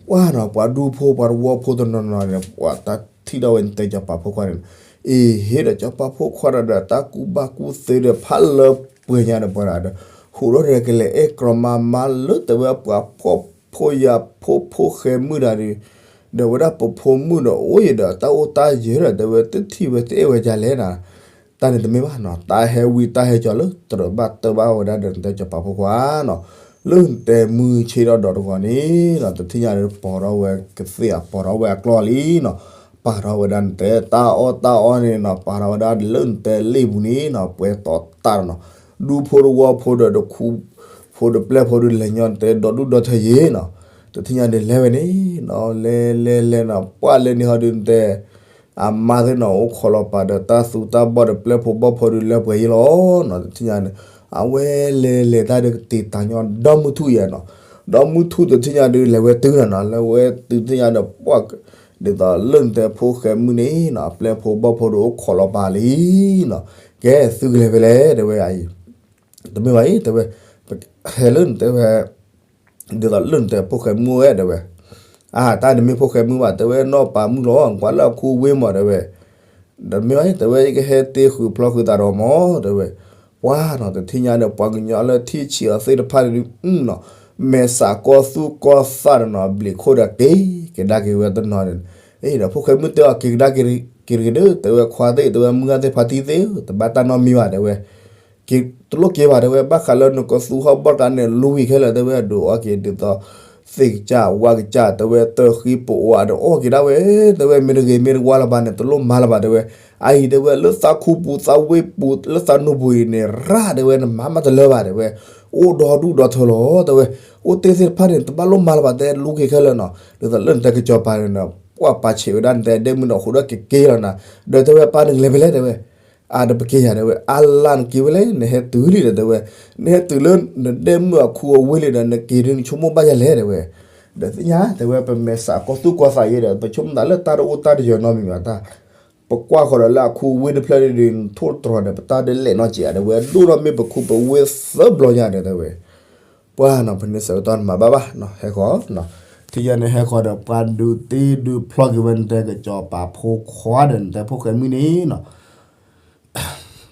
ပှၢ်နီၤ ပှၤဒူဖိပှၤတဝီဖိတနီၤနီၤန့ၣ် ပှၤတၢ်ထံၣ်ထီၣ်ဝဲနတဲစီၤပၤဖိခွါန့ၣ်, အ့ဟ့ဒီးစီၤပၤဖိခွါဒီး တၢ်ကူၣ်ဘၣ်ကူၣ်သ့ဒီး ဖးလၢပှဲၤညါဒီးပှၤဒီး ဟူးထီၣ်တကလဲၤအဲၣ်ကြီမါလၢတဲဝဲပှၤဖှီၣ်ဖိယာ်ဖိဖိၣ်ဃဲမုၣ်တဂၤဒီး ဒီးဝဲဒၣ်ပဖိမုၣ်ဒီးအိၣ်ယံၤဒီးတၢ်အိၣ်တၢ်ယၢၤဒီးတဲဝဲ တထံၣ်ဝဲတအဲၣ်ဝဲဒ်လဲၣ်နီၤ, တၢ်န့ၣ်တမ့ၢ်ဘၣ်နီၤ, တၢ်ဟဲဝံတၢ်ဟဲကၠီၤလၢတရၢၣ်ဘၣ်တၢ်ဘၣ်ဝဲဒၣ်ဒီးနတဲစီၤပၤဖိခွါနီၤ, လၢနတဲမုၢ်ဆ့ၣ်ထီၣ်ဒီးတဂီၤန့ၣ်နီၤ, တထံၣ်ညါဒီးပိာ်ထီၣ်ဝဲကသ့ၣ်အ ပိာ်ထီၣ်ဝဲအကျီၢ်လံနီၤ, ပာ်ထီၣ်ဝဲဒၣ်နတဲတၢ်အီၣ်တၢ်အီန့ၣ်နီၤ, ပာ်ထီၣ်ဝဲဒၣ်လၢနတဲလ့ၣ်ပူၤန့ၣ်နီၤ, ပှဲၤတီၤတၢ်နီၤ, ဒူဖိတဝီဖိဒီးတခူဖိဒီးပျဲၢ်ဖိဒုးလဲၤညီနတဲဒီဒူၣ်ဒီထၢယ့ၤနီၤ, တထံၣ်ညါန့ၣ်လဲၤဝဲန့ၣ်နီၤ, လဲၤလဲၤလဲၤနီၤ, ပှၢ်လဲၤန့ၣ်ဟီဒုးနတဲ အမါသ့ၣ်နီၤအိၣ်ခိးလီၤပာ်ဒီးတၢ်သူတၢ်ဘီၣ်ဒီးပျဲၢ်ဖိဘီၣ်ဖိဒုးလၢပှဲၤယ့ၤလီၤနီၤ, တထံၣ်ညါန့ၣ် အဝဲလဲၤလဲၤတၢ်ဒုးကတ့ၤတၢ်ညီဒီမုၢ်ထူၣ်ယဲနီၤ, ဒီမုၢ်ထူၣ်တထံၣ်ညါဒုးလဲၤဝဲတုၤနီၤနီၤ, လဲၤဝဲတုၤတထံၣ်ညါဒီးပှၢ် ဒ်သိးလၢနတဲဖိၣ်ဃဲမုၣ်န့ၣ်နီၤ, အပျဲၢ်ဖိဘီၣ်ဖိဒုးအိၣ်ခိးလီၤပာ်လံနီၤ, ကဲသုကလဲၤဖဲလဲၣ်တဲဝဲအံၤ, တမ့ၢ်ဘၣ်အံၤတဲဝဲ, ဟဲလၢနတဲဝဲ ဒ်သိးလၢနတဲဖိၣ်ဃဲမုၣ်ဝဲတဲဝဲ, အတၢ်တမ့ၢ်ဖိၣ်ဃဲမုၣ်ဘၣ်တဲဝဲ နီၢ်ပၤမုၣ်လီၤ ကွၢ်လၢအခူဝ့ၢ်မးတဲဝဲ, တမ့ၢ်ဘၣ်တဲဝဲ ယကဟဲတ့ဃုာ်ဖျီဃုာ်သးဒီးမးတဲဝဲ, ပှၢ်နီၤ တထံၣ်ညါန့ၣ် ပှၤကညီလၢထံၣ်ဆံးအီၤသ့ၣ်တဖၣ်န့ၣ်နီၤ, မဲာ်ဆှးကီသူၣ်ကီသးဒီးနီၤ ဘျံးခိၣ်ဒီးက့ၤ ကဒါက့ၤဝဲတနီၤန့ၣ်, အဒီးဖိၣ်ဃဲမုၣ်တဲအီၤက့ၤကဒါက့ၤတဂ့ၤဒီး တဲဝဲခွါသ့ၣ်တဲဝဲမုၢ်ဂၢ်သ့ၣ်ဖါတံၢ်သ့ၣ် တဘၣ်တၢ်နီတမံၤဘၣ်တဲဝဲ တလိၣ်က့ၤဘၣ်တဲဝဲ ဘၣ်ဃးလၢနကသူဟီၣ်ဘီၣ်တၢ်န့ၣ် လူဝံၤခဲလၢာ်တဲဝဲ ဒုးအီၣ်က့ၤဒ်သိး သ့ၣ်ကစၢ်ဝါကစၢ်တဲဝဲ တၢ်ဃံပအိးအါဒီးအီၣ်က့ၤဒၣ်ဝဲ တဲဝဲ မ့ၢ်တဂ့ၤမ့ၢ်တဝါလၢၤဘၣ်န့ၣ် တလိၣ်မၤလၢၤဘၣ်တဲဝဲ, အအံၤတဲဝဲလၢသးခူပူၤသးဝ့ၢ်ပူၤ လၢသးနူပူၤအံၤန့ၣ် ရၣ်တဲဝဲ နမၤမးတလၢဘၣ်တဲဝဲ, အိၣ်ဒီဒူၣ်ဒီထၢလီၤတဲဝဲ, အိၣ်တ့ၢ်သ့ၣ်တဖၣ်န့ၣ် တဘၣ်လိၣ်မၤလၢၤဘၣ်တဲ လူက့ၤခဲလၢာ်နီၤ ဒ်သိးလၢနတဲကစီၤပၤန့ၣ် ပှၢ်ပာ်ဆံးဝဲဒၣ်နတဲဒဲမုၣ်ဒီးဃိးဒီးက့ၤက့ၤလီၤနၤ, ဒီးတဲဝဲပၢ်နကလဲၤဖဲလဲၣ်တဲဝဲ အါ တပက့ၤယၤတဲဝဲ အါလါနက့ၤဝဲလဲၣ် နဟဲတုၤလံဒီးတဲဝဲ, နဟဲတုၤလၢနဒဲမုၣ်အခူအဝ့ၢ်လံဒီး နက့ၤဒုးနဆိကမိၣ်ဘၣ်ယၤလဲၣ်တဲဝဲ, ဒီးသ့ၣ်ညါတဲဝဲ ပမဲာ်ဆှးကီသူၣ်ကီသးယဲဒီး ပဆိကမိၣ်သးလၢတၢ်တအိၣ်တၢ်တယၢၤနီတမံၤဘၣ်တၢ်, ပကွၢ်ဃီဒီးလၢအခူအဝ့ၢ်တဖျၢၣ်န့ၣ်ဒီး နထိၣ်တြီၤဒီး ပတၢ်ဒ်လဲၣ်နီၢ်ကဲးဧါတဲဝဲ ဒိၣ်ဒီးမ့ၢ်ပခူပဝ့ၢ်သၢဘျီညါဒီးတဲဝဲ ပှၢ်နီၤ ဖဲန့ၣ်ဆၢကတီၢ်နမၤဘၣ်ဘၣ်နီၤ ဟဲဃီၤနီၤ, ထံၣ်ညါန့ၣ်ဟဲဃီၤဒီး ပှၤဒုးတ့ဒုးဖျီက့ၤဝဲနတဲကစီၤပၤဖိခွါဒီးနတဲဖိၣ်ဃဲမုၣ်န့ၣ်နီၤ,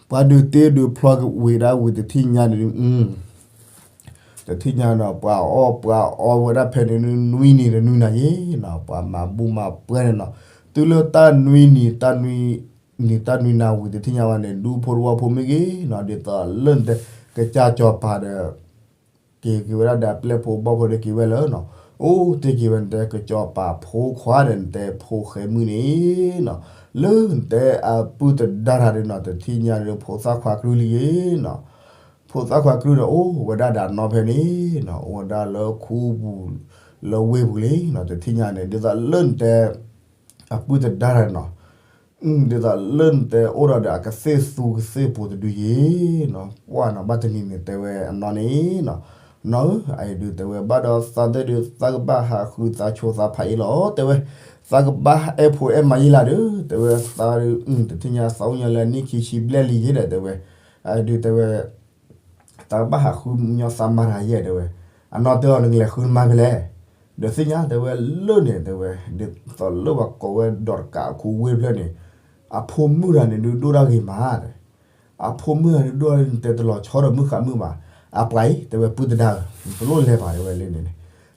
ပှၤဒုးတ့ဒုးဖျီက့ၤဝံၤဒၣ်ဝံၤတထံၣ်ညါန့ၣ်, တထံၣ်ညါနီၤ ပှၤအီၣ်ပှၤအီဝဲဒၣ်ဖဲန့ၣ် နွံနံၤတနွံနၤယ့ၣ်နီၤ ပှၤမၤဘူၣ်မၤပှၢ်န့ၣ်နီၤ, တုၤလၢတၢ်နွံနံၤ တၢ်နွံနံၤ တၢ်နွံနၤဝံၤတထံၣ်ညါဝဲန့ၣ် ဒူဖိတဝီဖိမ့ၢ်ဂ့ၤနီၤ ဒ်သိးလၢနတဲ ကစၢ်စီၤပၤဒီး က့ၤက့ၤဝဲဒၣ်ဒီးအပျဲၢ်ဖိဘီၣ်ဖိဒီးက့ၤဝဲလၢနီၤ, အိၣ်တ့ၢ်က့ၤဝဲနတဲ ကစီၤပၤဖိခွါဒီးနတဲဖိၣ်ဃဲမုၣ်န့ၣ်နီၤ, လၢနတဲအပုၢ်တဒါတၢ်ဒီးနီၤ တထံၣ်ညါဒီးဖိသၣ်ခွါကရူၢ်လံယ့ၣ်နီၤ, ဖိသၣ်ခွါကရူၢ်ဒီးအိၣ်ဝဲဒၣ်ဒီးနီၤဖဲန့ၣ်နီၤ, အိၣ်ဝဲဒၣ်လၢခူပူၤ လၢဝ့ၢ်ပူၤလံနီၤ, တထံၣ်ညါန့ၣ် ဒ်သိးလၢနတဲ အပုၢ်တဒါတၢ်နီၤ ဒ်သိးလၢနတဲအိၣ်ဒီးဒီးအကသ့ၣ်သူကသ့ၣ်ပူၤတဒုယ့ၣ်နီၤ, ပှၢ်နီၤ ဘၣ်တနံၤန့ၣ်တဲဝဲအနီၢ်န့ၣ်နီၤ, နီၢ်ဧၢ အအံၤဒုးတဲဝဲ ဘၣ်ဒီးသးသ့ၣ်ဒုး သးကဘၣ်ဟးဃုသးဆိသးဖးအံၤလီၤ တဲဝဲ, သးကဘၣ်အဲၣ်ဖိအဲၣ်မါယ့ၣ်လၢ်ဒီး တဲဝဲ သးဒုး တထံၣ်ညါသးအိၣ်ညီလၢနံၣ်ခံဆံဘျဲၣ်လံယ့ၣ်ဒီးတဲဝဲ, အအံၤဒုးတဲဝဲ သးကဘၣ်ဟးဃုညီသးမါတဂၤယဲၢ်တဲဝဲ, အနီၢ်တဲအီၤနကလဲၤဃုနမါဖဲလဲၣ်, ဒီးသ့ၣ်ညါတဲဝဲလၢန့ၣ်တဲဝဲ, ဒ်သိးလၢပှၤကိးဝဲဒီးတကးအခိဝ့ၢ်တဖျၢၣ်န့ၣ်, အဖိမုၣ်တဂၤန့ၣ်ဒုးဒိၣ်ဒၣ်ဂ့ၤမးတဲ, အဖိမုၣ်တဂၤန့ၣ်ဒိၣ်ဒၣ်ဂ့ၤ နတဲတလီၤဆီဒီးမုၢ်ဃးမုၢ်ဘၣ်, အပှၤအံၤတဲဝဲပုၢ်တဒါဧၢ, နတလိၣ်လဲၤဘၣ်တဲဝဲလၢန့ၣ်န့ၣ်,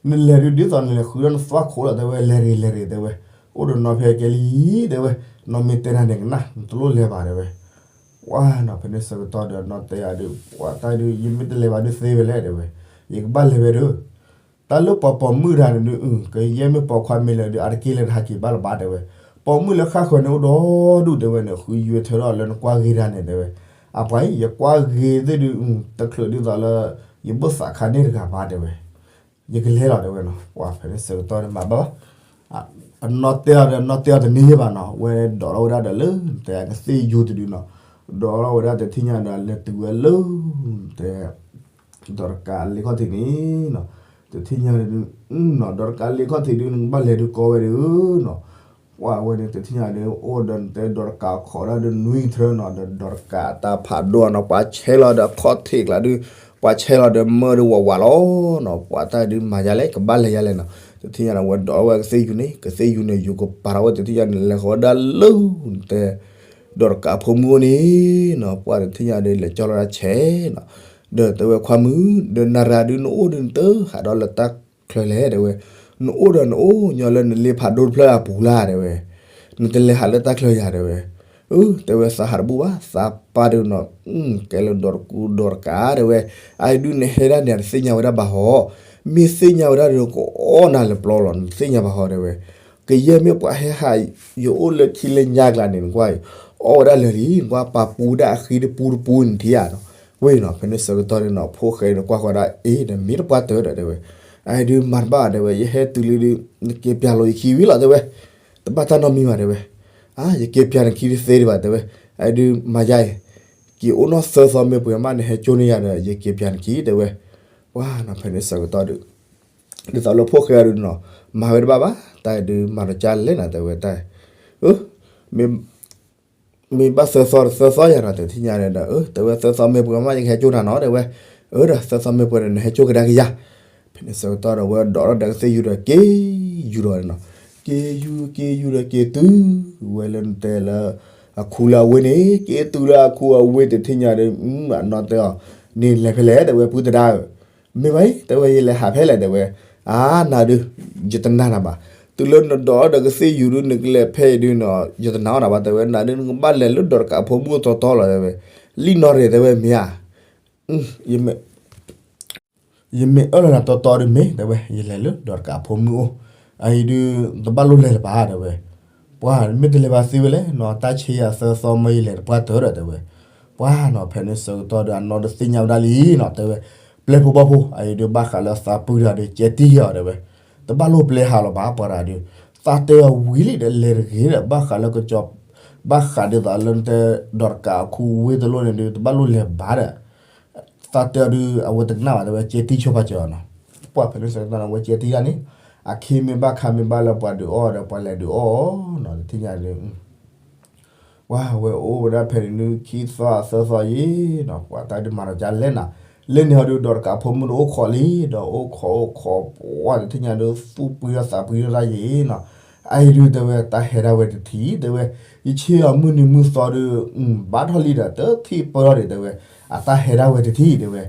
နလဲၤဒုးဒ်သိးနလဲၤဃုဒီးနသွၣ်ခိၣ်လီၤတဲဝဲ, လဲၤတဂ့ၤလဲၤတဂ့ၤတဲဝဲ, အိၣ်ဒီးနီၢ်ဖဲကဲလံ တဲဝဲ, နီၢ်မ့ၢ်တဲနၤန့ၣ်ကနၣ် နတလိၣ်လဲၤဘၣ် တဲဝဲ. ပှၢ်နီၤ ဖဲန့ၣ်ဆၢကတီၢ်ဒီး နီၢ်တဲယၤဒုး ပှၢ်တၢ်ဒုး ယမ့ၢ်တလဲၤဘၣ်ဒုးသ့ဝဲလဲၣ် တဲဝဲ, ယကဘၣ်လဲၤဝဲဒုး တၢ်လၢပှၤပိာ်မုၣ်တဂၤန့ၣ်ဒုး ကယဲၢ်မ့ၢ်ပိာ်ခွါမ့ၢ်လဲၤဒုး အါတက့ၢ်လၢနဟးက့ၤဘၣ်လၢၤဘၣ် တဲဝဲ. ပိာ်မုၣ်လၢဃၣ်ဃၢၤန့ၣ်အိၣ်ဒီဒူၣ် တဲဝဲန့ၣ် ဃုယွဲၢ်ထၢထီၣ်လၢနကွၢ်ဂ့ၤတၢ်န့ၣ် တဲဝဲ. အပှၤအံၤ ယကွၢ်ဂ့ၤသ့ၣ်ဒုး တချုးဒ်သိးလၢ ယဘၣ်သးခါန့ၣ်တဂၤဘၣ် တဲဝဲ. ယကလဲၤလီၤ တဲဝဲနီၤ. ပှၢ်ဖဲန့ၣ်ဆၢကတီၢ်န့ၣ်မၤဘၣ်ဘၣ် အနီၢ်တဲအီၤဒီး နီၢ်တဲအီၤတန့ၢ်ယဲဘၣ်နီၤ, ဝဲဒိးထီၣ်ဝဲဒၣ်ဒီးလၢ တဲကသ့ၣ်ယူၤတဒုနီၤ, ဒိးထီၣ်ဝဲဒၣ်တထံၣ်ညါဒီး လဲၤတုၤဝဲလၢ တဲ ဒီးတကးလ့ခီၣ်ထံးန့ၣ်နီၤ, တထံၣ်ညါဒုး နီၤ ဒီးတကးလ့ခီၣ်ထံးဒုး နကဘၣ်လဲၤဒုးကီဝဲဒုးနီၤ, ပှၢ်ဝဲန့ၣ် တထံၣ်ညါဒုး အိၣ်ဒီးနတဲဒီးတကးခိးဒၣ်ဒုးနွံထၢနီၤ, ဒီးဒီးတကးတၢ်ဖးဒိၣ်နီၤ, ပှၤဆဲးလီၤဒီးခီၣ်ထံးကျါဒုး ပှၤဆဲးလီၤဒီးမၢဒုးဝးဝးလီၤနီၤ, ပှၢ်တၢ်ဒုးမၤယါလဲၣ် ကဘၣ်လဲၤယါလဲၣ်နီၤ, တထံၣ်ညါဒီး ဝဲဒိးထီၣ်ဝဲကသ့ၣ်ယူၤန့ၣ် ကသ့ၣ်ယူၤန့ၣ် ယူၤကပၤထီၣ်ဝဲတထံၣ်ညါန့ၣ် လဲၤဃီၤဝဲဒၣ်လၢ တဲ ဒီးတကးဖိမုၣ်အိၣ်န့ၣ်နီၤ, ပှၢ်တထံၣ်ညါဒီး လဲၤကၠီလီၤဒၣ်ဆဲးနီၤ, ဒီးတဲဝဲခွါမုၣ် ဒီးနၤရၤဒုးနအိၣ်ဒုးနတဟးဒီးလၢတၢ်ချၢလဲၣ် တဲဝဲ, နအိၣ်ဒီးနအိၣ်ညီလၢနလ့ဖးဒိၣ်တဖျၢၣ်အပူၤလၢ် တဲဝဲ, နတလဲၤဟးလၢတၢ်ချၢယၤ တဲဝဲ. အၢ တဲဝဲ သးဟးတဘူၣ်ဘၣ် သးပၢ်ဒုးနီၤ, ကဲလၢဒီးတကူဒီးတကး တဲဝဲ, အအံၤဒုးနဟဲဒၣ်န့ၣ် တသ့ၣ်ညါဝဲဒၣ်ဘၣ်ဟီ, မ့ၢ်သ့ၣ်ညါဝဲဒၣ်ဒီး ကအီၣ်နၤလၢပျီလီၤ နတသ့ၣ်ညါဘၣ်ဟီ တဲဝဲ, ကယဲၢ်မ့ၢ်ပှၤဟဲဟး ယအိၣ်လၢခံလၢညါကျါန့ၣ် နကွၢ်အံၤ, အီၣ်ဝဲဒၣ်လၢာ်လံ နကွၢ်ပာ်ပူၤဒၣ်အဃံတပူၤတပူၤန့ၣ်ထံၣ်ဧါနီၤ, ဝဲနီၤ ဖဲန့ၣ်ဆၢကတီၢ်န့ၣ်နီၤ ဖိၣ်ဃဲဒီးကွၢ်ဃီဒၣ် အ့ ဒီးမ့ၢ်တပှၢ်တၢၢ်ဒီး တဲဝဲ, အအံၤဒုးမၤတဘၣ် တဲဝဲ ယဟဲတုၤလံဒုး နက့ၤပျၢ်လိာ်ယခံဝံၤလီၤ တဲဝဲ, တဘၣ်တၢ်နီတမံၤဘၣ် တဲဝဲ, အါ ယက့ၤပျၢ်နခံတသ့ဒံးဘၣ် တဲဝဲ, အအံၤဒုးမၤယါအံၤ, က့ၤအိၣ်နီၢ်သၢသီမ့ၢ်ပှဲၤမး နဟဲကၠိန့ၢ်ယၤဒီး ယက့ၤပျၢ်နခံ တဲဝဲ, ပှၢ်နီၤ ဖဲန့ၣ်ဆၢကတီၢ်ဒုး ဒ်သိးလၢဖိၣ်ဃဲအံၤဒုးနီၤ မၤဝဲတဘၣ်ဘၣ် တၢ်အံၤဒုးမၤဒီးကၢ်လဲၣ်နၤ တဲဝဲတၢ်, အၢ မ့ၢ် မ့ၢ်ဘၣ်သၢသီဒီးသၢသီယၤနီၤ တထံၣ်ညါန့ၣ်ဒီး အၢ တဲဝဲသၢသီမ့ၢ်ပှဲၤမး ယကဟဲကၠိနၤနီၤ တဲဝဲ, အၢ ဒီးသၢသီမ့ၢ်ပှဲၤဒီး နဟဲကၠိကဒါက့ၤယၤ, ဖဲန့ၣ်ဆၢကတီၢ်ဒီး ဝဲဒိးထီၣ်ဒီးကသ့ၣ်ယူၤဒီး က့ၤယူၤဒီးနီၤ, က့ၤယူၤ က့ၤယူၤဒီးက့ၤတုၤဝဲလၢနတဲလၢ အခူလၢအဝ့ၢ်န့ၣ် က့ၤတုၤလၢအခူအဝ့ၢ်တထံၣ်ညါဒီး အနီၢ်တဲအီၤ, န့ၣ်လဲၤဖဲလဲၣ် တဲဝဲ ပုၢ်သဒါဧၢ, မ့ၢ်ဘၣ်အံၤ တဲဝဲ ယလဲၤဟးဖဲလဲၣ် တဲဝဲ, အါ နၤဒုး ယတနာ်နၤဘၣ်, တုၤလၢနဒိးထီၣ်ဒီးကသ့ၣ်ယူၤဒုး နကလဲၤဖဲအံၤဒုးနီၤ ယတနာ်အီၤနၤဘၣ် တဲဝဲ, နၤဒုးနကဘၣ်လဲၤလၢဒီးတကးဖိမုၣ်တီတီလီၤ တဲဝဲ, လံနီၢ်ရံၣ် တဲဝဲ မ့ၢ်ဧါ ယမ့ၢ်အၢၣ်လီၤနၤတီတီဒုးမ့ၢ် တဲဝဲ ယလဲၤလၢဒီးတကးဖိမုၣ်အိၣ်, အအံၤဒုး တဘၣ်လိၣ်လဲၤလၢၤဘၣ် တဲဝဲ, ပှၢ်မ့ၢ်တလဲၤဘၣ်သ့ဝဲလဲၣ်နီၤ တၢ်ဆံးယၤသၢသီမၢယလဲၤတပှၢ်တၢၢ်ဒီး တဲဝဲ, ပှၢ်နီၤ ဖဲန့ၣ်ဆၢကတီၢ်ဒီး အနီၢ်တသ့ၣ်ညါဝဲဒၣ်လံနီၤ တဲဝဲ, ပျဲၢ်ဖိဘီၣ်ဖိ အအံၤဒုး ဘၣ်ဃးလၢသးပှၢ်တဂၤဒီး ကဲတံၢ်အီၤ တဲဝဲ, တဘၣ်လိၣ်ပျဲဟးလီၤဘၣ် ပှၤတဂၤဒုး, သးတဲအီၤဝံၤလံဒီး လဲၤတဂ့ၤဒီး ဘၣ်ဃးလၢကစီၤ ဘၣ်ဃးဒ်သိးလၢနတဲ ဒီးတကးအခူဝ့ၢ်တလိၣ်န့ၣ်ဒုး တဘၣ်လိၣ်လဲၤဘၣ်ဒီး သးတဲအီၤဒုး အဝဲတကနၣ်ဘၣ် တဲဝဲ ကဲတံၢ်ဆိပာ်စၢၤအီၤနီၤ, ပှၢ်ဖဲန့ၣ်ဆၢကတီၢ်န့ၣ် အဝဲကဲတံၢ်ဒၣ်န့ၣ်, အခ့မ့ၢ်ဘၣ်ခါမ့ၢ်ဘၣ်လၢပှၤဒုးအီၣ်ဒီး ပှၤလဲၤဒုးအီၣ်အီၤနီၤ တထံၣ်ညါဒုး ပှၢ်ဝဲအိၣ်ဝဲဒၣ်ဖဲန့ၣ်ဒုး ခံသီသၢသီယံၤနီၤ ပှၢ်တၢ်ဒုးမၤဒီးကၢ်လဲၣ်နၤ, လၢန့ၣ်ဟီဒုး ဒီးတကးဖိမုၣ်ဒုးအိၣ်ခိးလံ ဒီးအိၣ်ခိးအိၣ်ခိး ပှၢ်တထံၣ်ညါဒုး သူၣ်ပှံၤထီၣ်သးပှံၤထီၣ်တၢ်ယံၤနီၤ, အအံၤဒုး တဲဝဲ တၢ်ဟဲဒၣ်ဝဲတထံၣ် တဲဝဲ, ယဆ့အီၤမုၢ်နံၤမုၢ်သီဒုး ဘၣ်ထီၣ်လံဒီး တထံၣ်ပၢၢ်ထီၣ်ဒံး တဲဝဲ, အတၢ်ဟဲဒၣ်ဝဲတထံၣ် တဲဝဲ,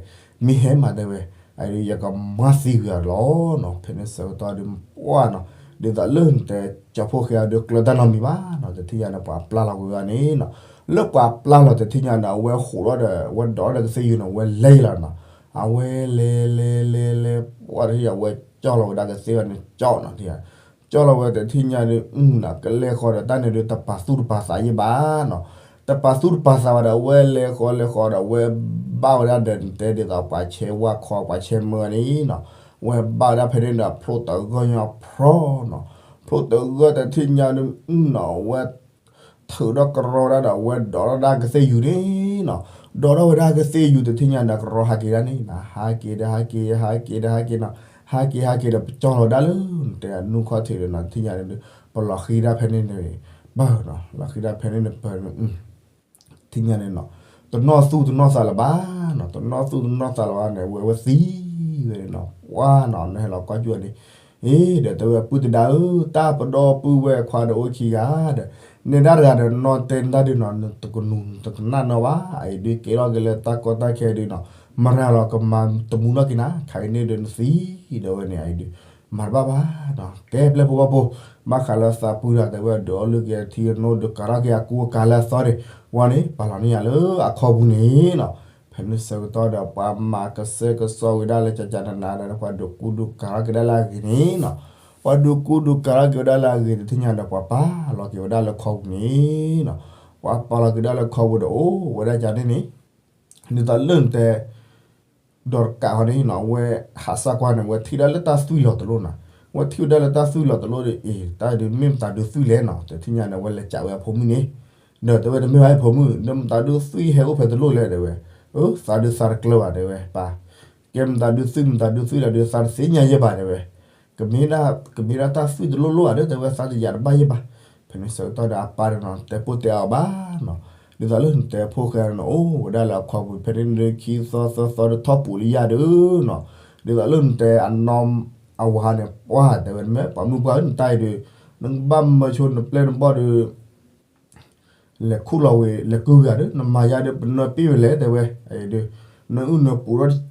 မ့ၢ်ဟဲမး တဲဝဲ, အအံၤဒုး ယကမၤသံကွံာ်အီၤလီၤနီၤ, ဖဲန့ၣ်ဆၢကတီၢ်ဒုး ပှၢ်နီၤ, ဒ်သိးလၢနတဲ ကၠီဖိၣ်ဃဲအီၤဒုး ကျၢၤတၢ်နီတမံၤဘၣ်နီၤ, တထံၣ်ညါန့ၣ် ပှၤပျၢ်လီၤကွံာ်အီၤန့ၣ်နီၤ, လၢပှၤပျၢ်လီၤတထံၣ်ညါန့ၣ် အဝဲဃိးထီၣ်ဒီး အဝဲဒိးထီၣ်ဒီးကသ့ၣ်ယူၤန့ၣ် အဝဲလဲၤလီၤနီၤ, အဝဲလဲၤလဲၤလဲၤလဲၤ ပှၢ်တထံၣ်ညါ အဝဲကၠီလီၤဝဲဒၣ်ကသ့ၣ်အီၤန့ၣ် ကၠီနီၤ, ကၠီလီၤဝဲတထံၣ်ညါဒုး ကလဲၤဃီၤဒီးတၢ်န့ၣ်ဒုး တပာ်သူၣ်တပာ်သးယံၤဘၣ်နီၤ, တပာ်သူၣ်တပာ်သးဘၣ်ဒီး အဝဲလဲၤဃီၤလဲၤဃီၤဒီး အဝဲဘၣ်ဝဲဒၣ်ဒီး နတဲဒ်သိး ပှၤဆဲးဝါခီပှၤဆဲးမၢန့ၣ်နီၤ, အဝဲဘၣ်ဝဲဒၣ်ဖဲန့ၣ်ဒီး ဖျိတဂၢၢ်ညီဖျီနီၤ, ဖျိတဂၢၢ်တထံၣ်ညါဒုးနီၤ အဝဲ ထုးထီၣ်ကရီဝဲဒၣ်ဒီး အဝဲဒိးထီၣ်ဒၣ်ကသ့ၣ်ယူၤန့ၣ်နီၤ, ဒိးထီၣ်ဝဲဒၣ်ကသ့ၣ်ယူၤတထံၣ်ညါဒီး ကရီဟးက့ၤဒၣ်န့ၣ်နီၤ, ဟးက့ၤဒီးဟးက့ၤ ဟးက့ၤဒီးဟးက့ၤနီၤ, ဟးက့ၤဟးက့ၤဒီး ပကၠီလီၤဝဲဒၣ်လၢ နတဲအနူၢ်ခီၣ်ထံးဒီးနီၤ, တထံၣ်ညါဒုး ပလီၤဃံဒၣ်ဖဲန့ၣ်န့ၣ် ပၢၢ်နီၤ, လီၤဃံဒၣ်ဖဲန့ၣ်န့ၣ် ပၢၢ် ထံၣ်ညါန့ၣ်နီၤ, တနီၣ်သူၣ်တနီၣ်သးလၢၤဘၣ်နီၤ, တနီၣ်သူၣ်တနီၣ်သးလၢၤဘၣ်န့ၣ် အဝဲသံဝဲန့ၣ်နီၤ, ပှၢ်နီၤ နဟဲလီၤကွၢ်ကၠူၣ်န့ၣ်, အ့ ဒီးတဲဝဲ ပုၢ်သဒါဧၢ, တၢ်ပဒီပုၢ်ဝဲၢ်ခွါဒီးအိၣ်ခံဂၤဒီး, နဲဒၣ်တဂၤဒီးနီၢ်တဲနတၢ်ဒုးနီၤ, နတကနူၤနတကနၣ်နီၣ်ဘၣ်, အအံၤဒုးကဲထီၣ်က့ၤလၢတၢ်ကီတၢ်ခဲဒုးနီၤ, မရၤလီၤကမၤတမူနီၣ်က့ၤနၤ, ခါအံၤန့ၣ်ဒီးနသံ, ဒီးဝဲန့ၣ်အအံၤဒုး မၤတဘၣ်ဘၣ်နီၤ, ကဲပျဲၢ်ဖိဘၣ်ဖိ, ဘၣ်ဃးလၢသးပှၢ်တၢ်တဲဝဲဒုးအီလုၢ်က့ၤထံအနိဒုးကၤထီၣ်က့ၤအကူအကၤလၢအသီန့ၣ်, ဝဲန့ၣ် ပာ်လီၤန့ၢ်ယၤလၢအခီပူၤန့ၣ်နီၤ, ဖဲန့ၣ်ဆၢကတီၢ်ဒီးပှၤမၤကစဲကစီဝဲဒၣ်လၢကကနနၤဒီး ပှၤဒုးကူဒုးကၤထီၣ်က့ၤဒၣ်လၢအဂ့ၤန့ၣ်နီၤ, ပှၤဒုးကူဒုးကၤထီၣ်က့ၤဝဲဒၣ်လၢအဂ့ၤတထံၣ်ညါဒီး ပှၤပာ်လီၤက့ၤဝဲဒၣ်လၢခီပူၤန့ၣ်နီၤ, ပှၤပာ်လီၤက့ၤဒၣ်လၢခီပူၤဒီးအိၣ်ဝဲဒၣ်ကန့ၣ်န့ၣ် ဒ်သိးလၢနတဲ ဒီးတကးဃီန့ၣ်နီၤ, အဝဲဟးစၢ်ကွၢ်န့ၣ် အဝဲထံၣ်ဒၣ်လၢတၢ်သွံၣ်လီၤတလိၣ်နီၤ, အဝဲထံၣ်ဝဲဒၣ်လၢတၢ်သွံၣ်လီၤတလိၣ်ဒီး အ့ၣ် တၢ်ဒုးမ့ၢ်မတၤဒုးသွံၣ်လဲၣ်နီၤ, တထံၣ်ညါန့ၣ် အဝဲလဲၤကးဝဲအဖိမုၣ်န့ၣ်, ဒီးတဲဝဲတမ့ၢ်ဘၣ်အဖိမုၣ် ဒီးမတၤဒုးသွံၣ်ဟဲအိၣ်ဖဲတလိၣ်လဲၣ်တဲဝဲ, အၢ သးဒုးသးတကျၢၤဘၣ်တဲဝဲပၢ်, ကဲမတၤဒုးသွံၣ် မတၤဒုးသွံၣ်လၢဒုးသးတသ့ၣ်ညါယဲၢ်ဘၣ်တဲဝဲ ကမ့ၢ်ဒၣ်တၢ်သွံၣ်တလိၣ်လိၣ်ဧါဒီးတဲဝဲသးတယာ်တဘၣ်ယဲၢ်ဘၣ်, ဖဲန့ၣ်ဆၢကတီၢ်ဒီးအပၢ်ဒီးနီၤ တဲပိၢ်တဲအီၤဘၣ်နီၤ, ဒ်သိးလၢနတဲဖိၣ်ဃဲန့ၣ် အိၣ်ဝဲဒၣ်လၢအခီပူၤ ဖဲန့ၣ်ဒုးခံသီသၢသီဒီးထီၣ်ပူၤလံယၤဒီးနီၤ, ဒ်သိးလၢနတဲအနီၢ်အဝၤန့ၣ် ပှၢ်တဲဝဲ နမ့ၢ်ပှၤမုၣ်ပှၢ်ဧၢ နတၢ်အံၤဒီး နကဘၣ်မၢဆိနပျဲၢ်နဘီၣ်ဒီး လဲၤခူၣ်လီၤဝံၤ လဲၤကုၢ်ဝံၤဒီး နမၤယၤဒီး ပနၢၤပ့ၢ်ဝဲလဲၣ်တဲဝဲ, အံၤဒီး နအုၣ်နပူၤဒီး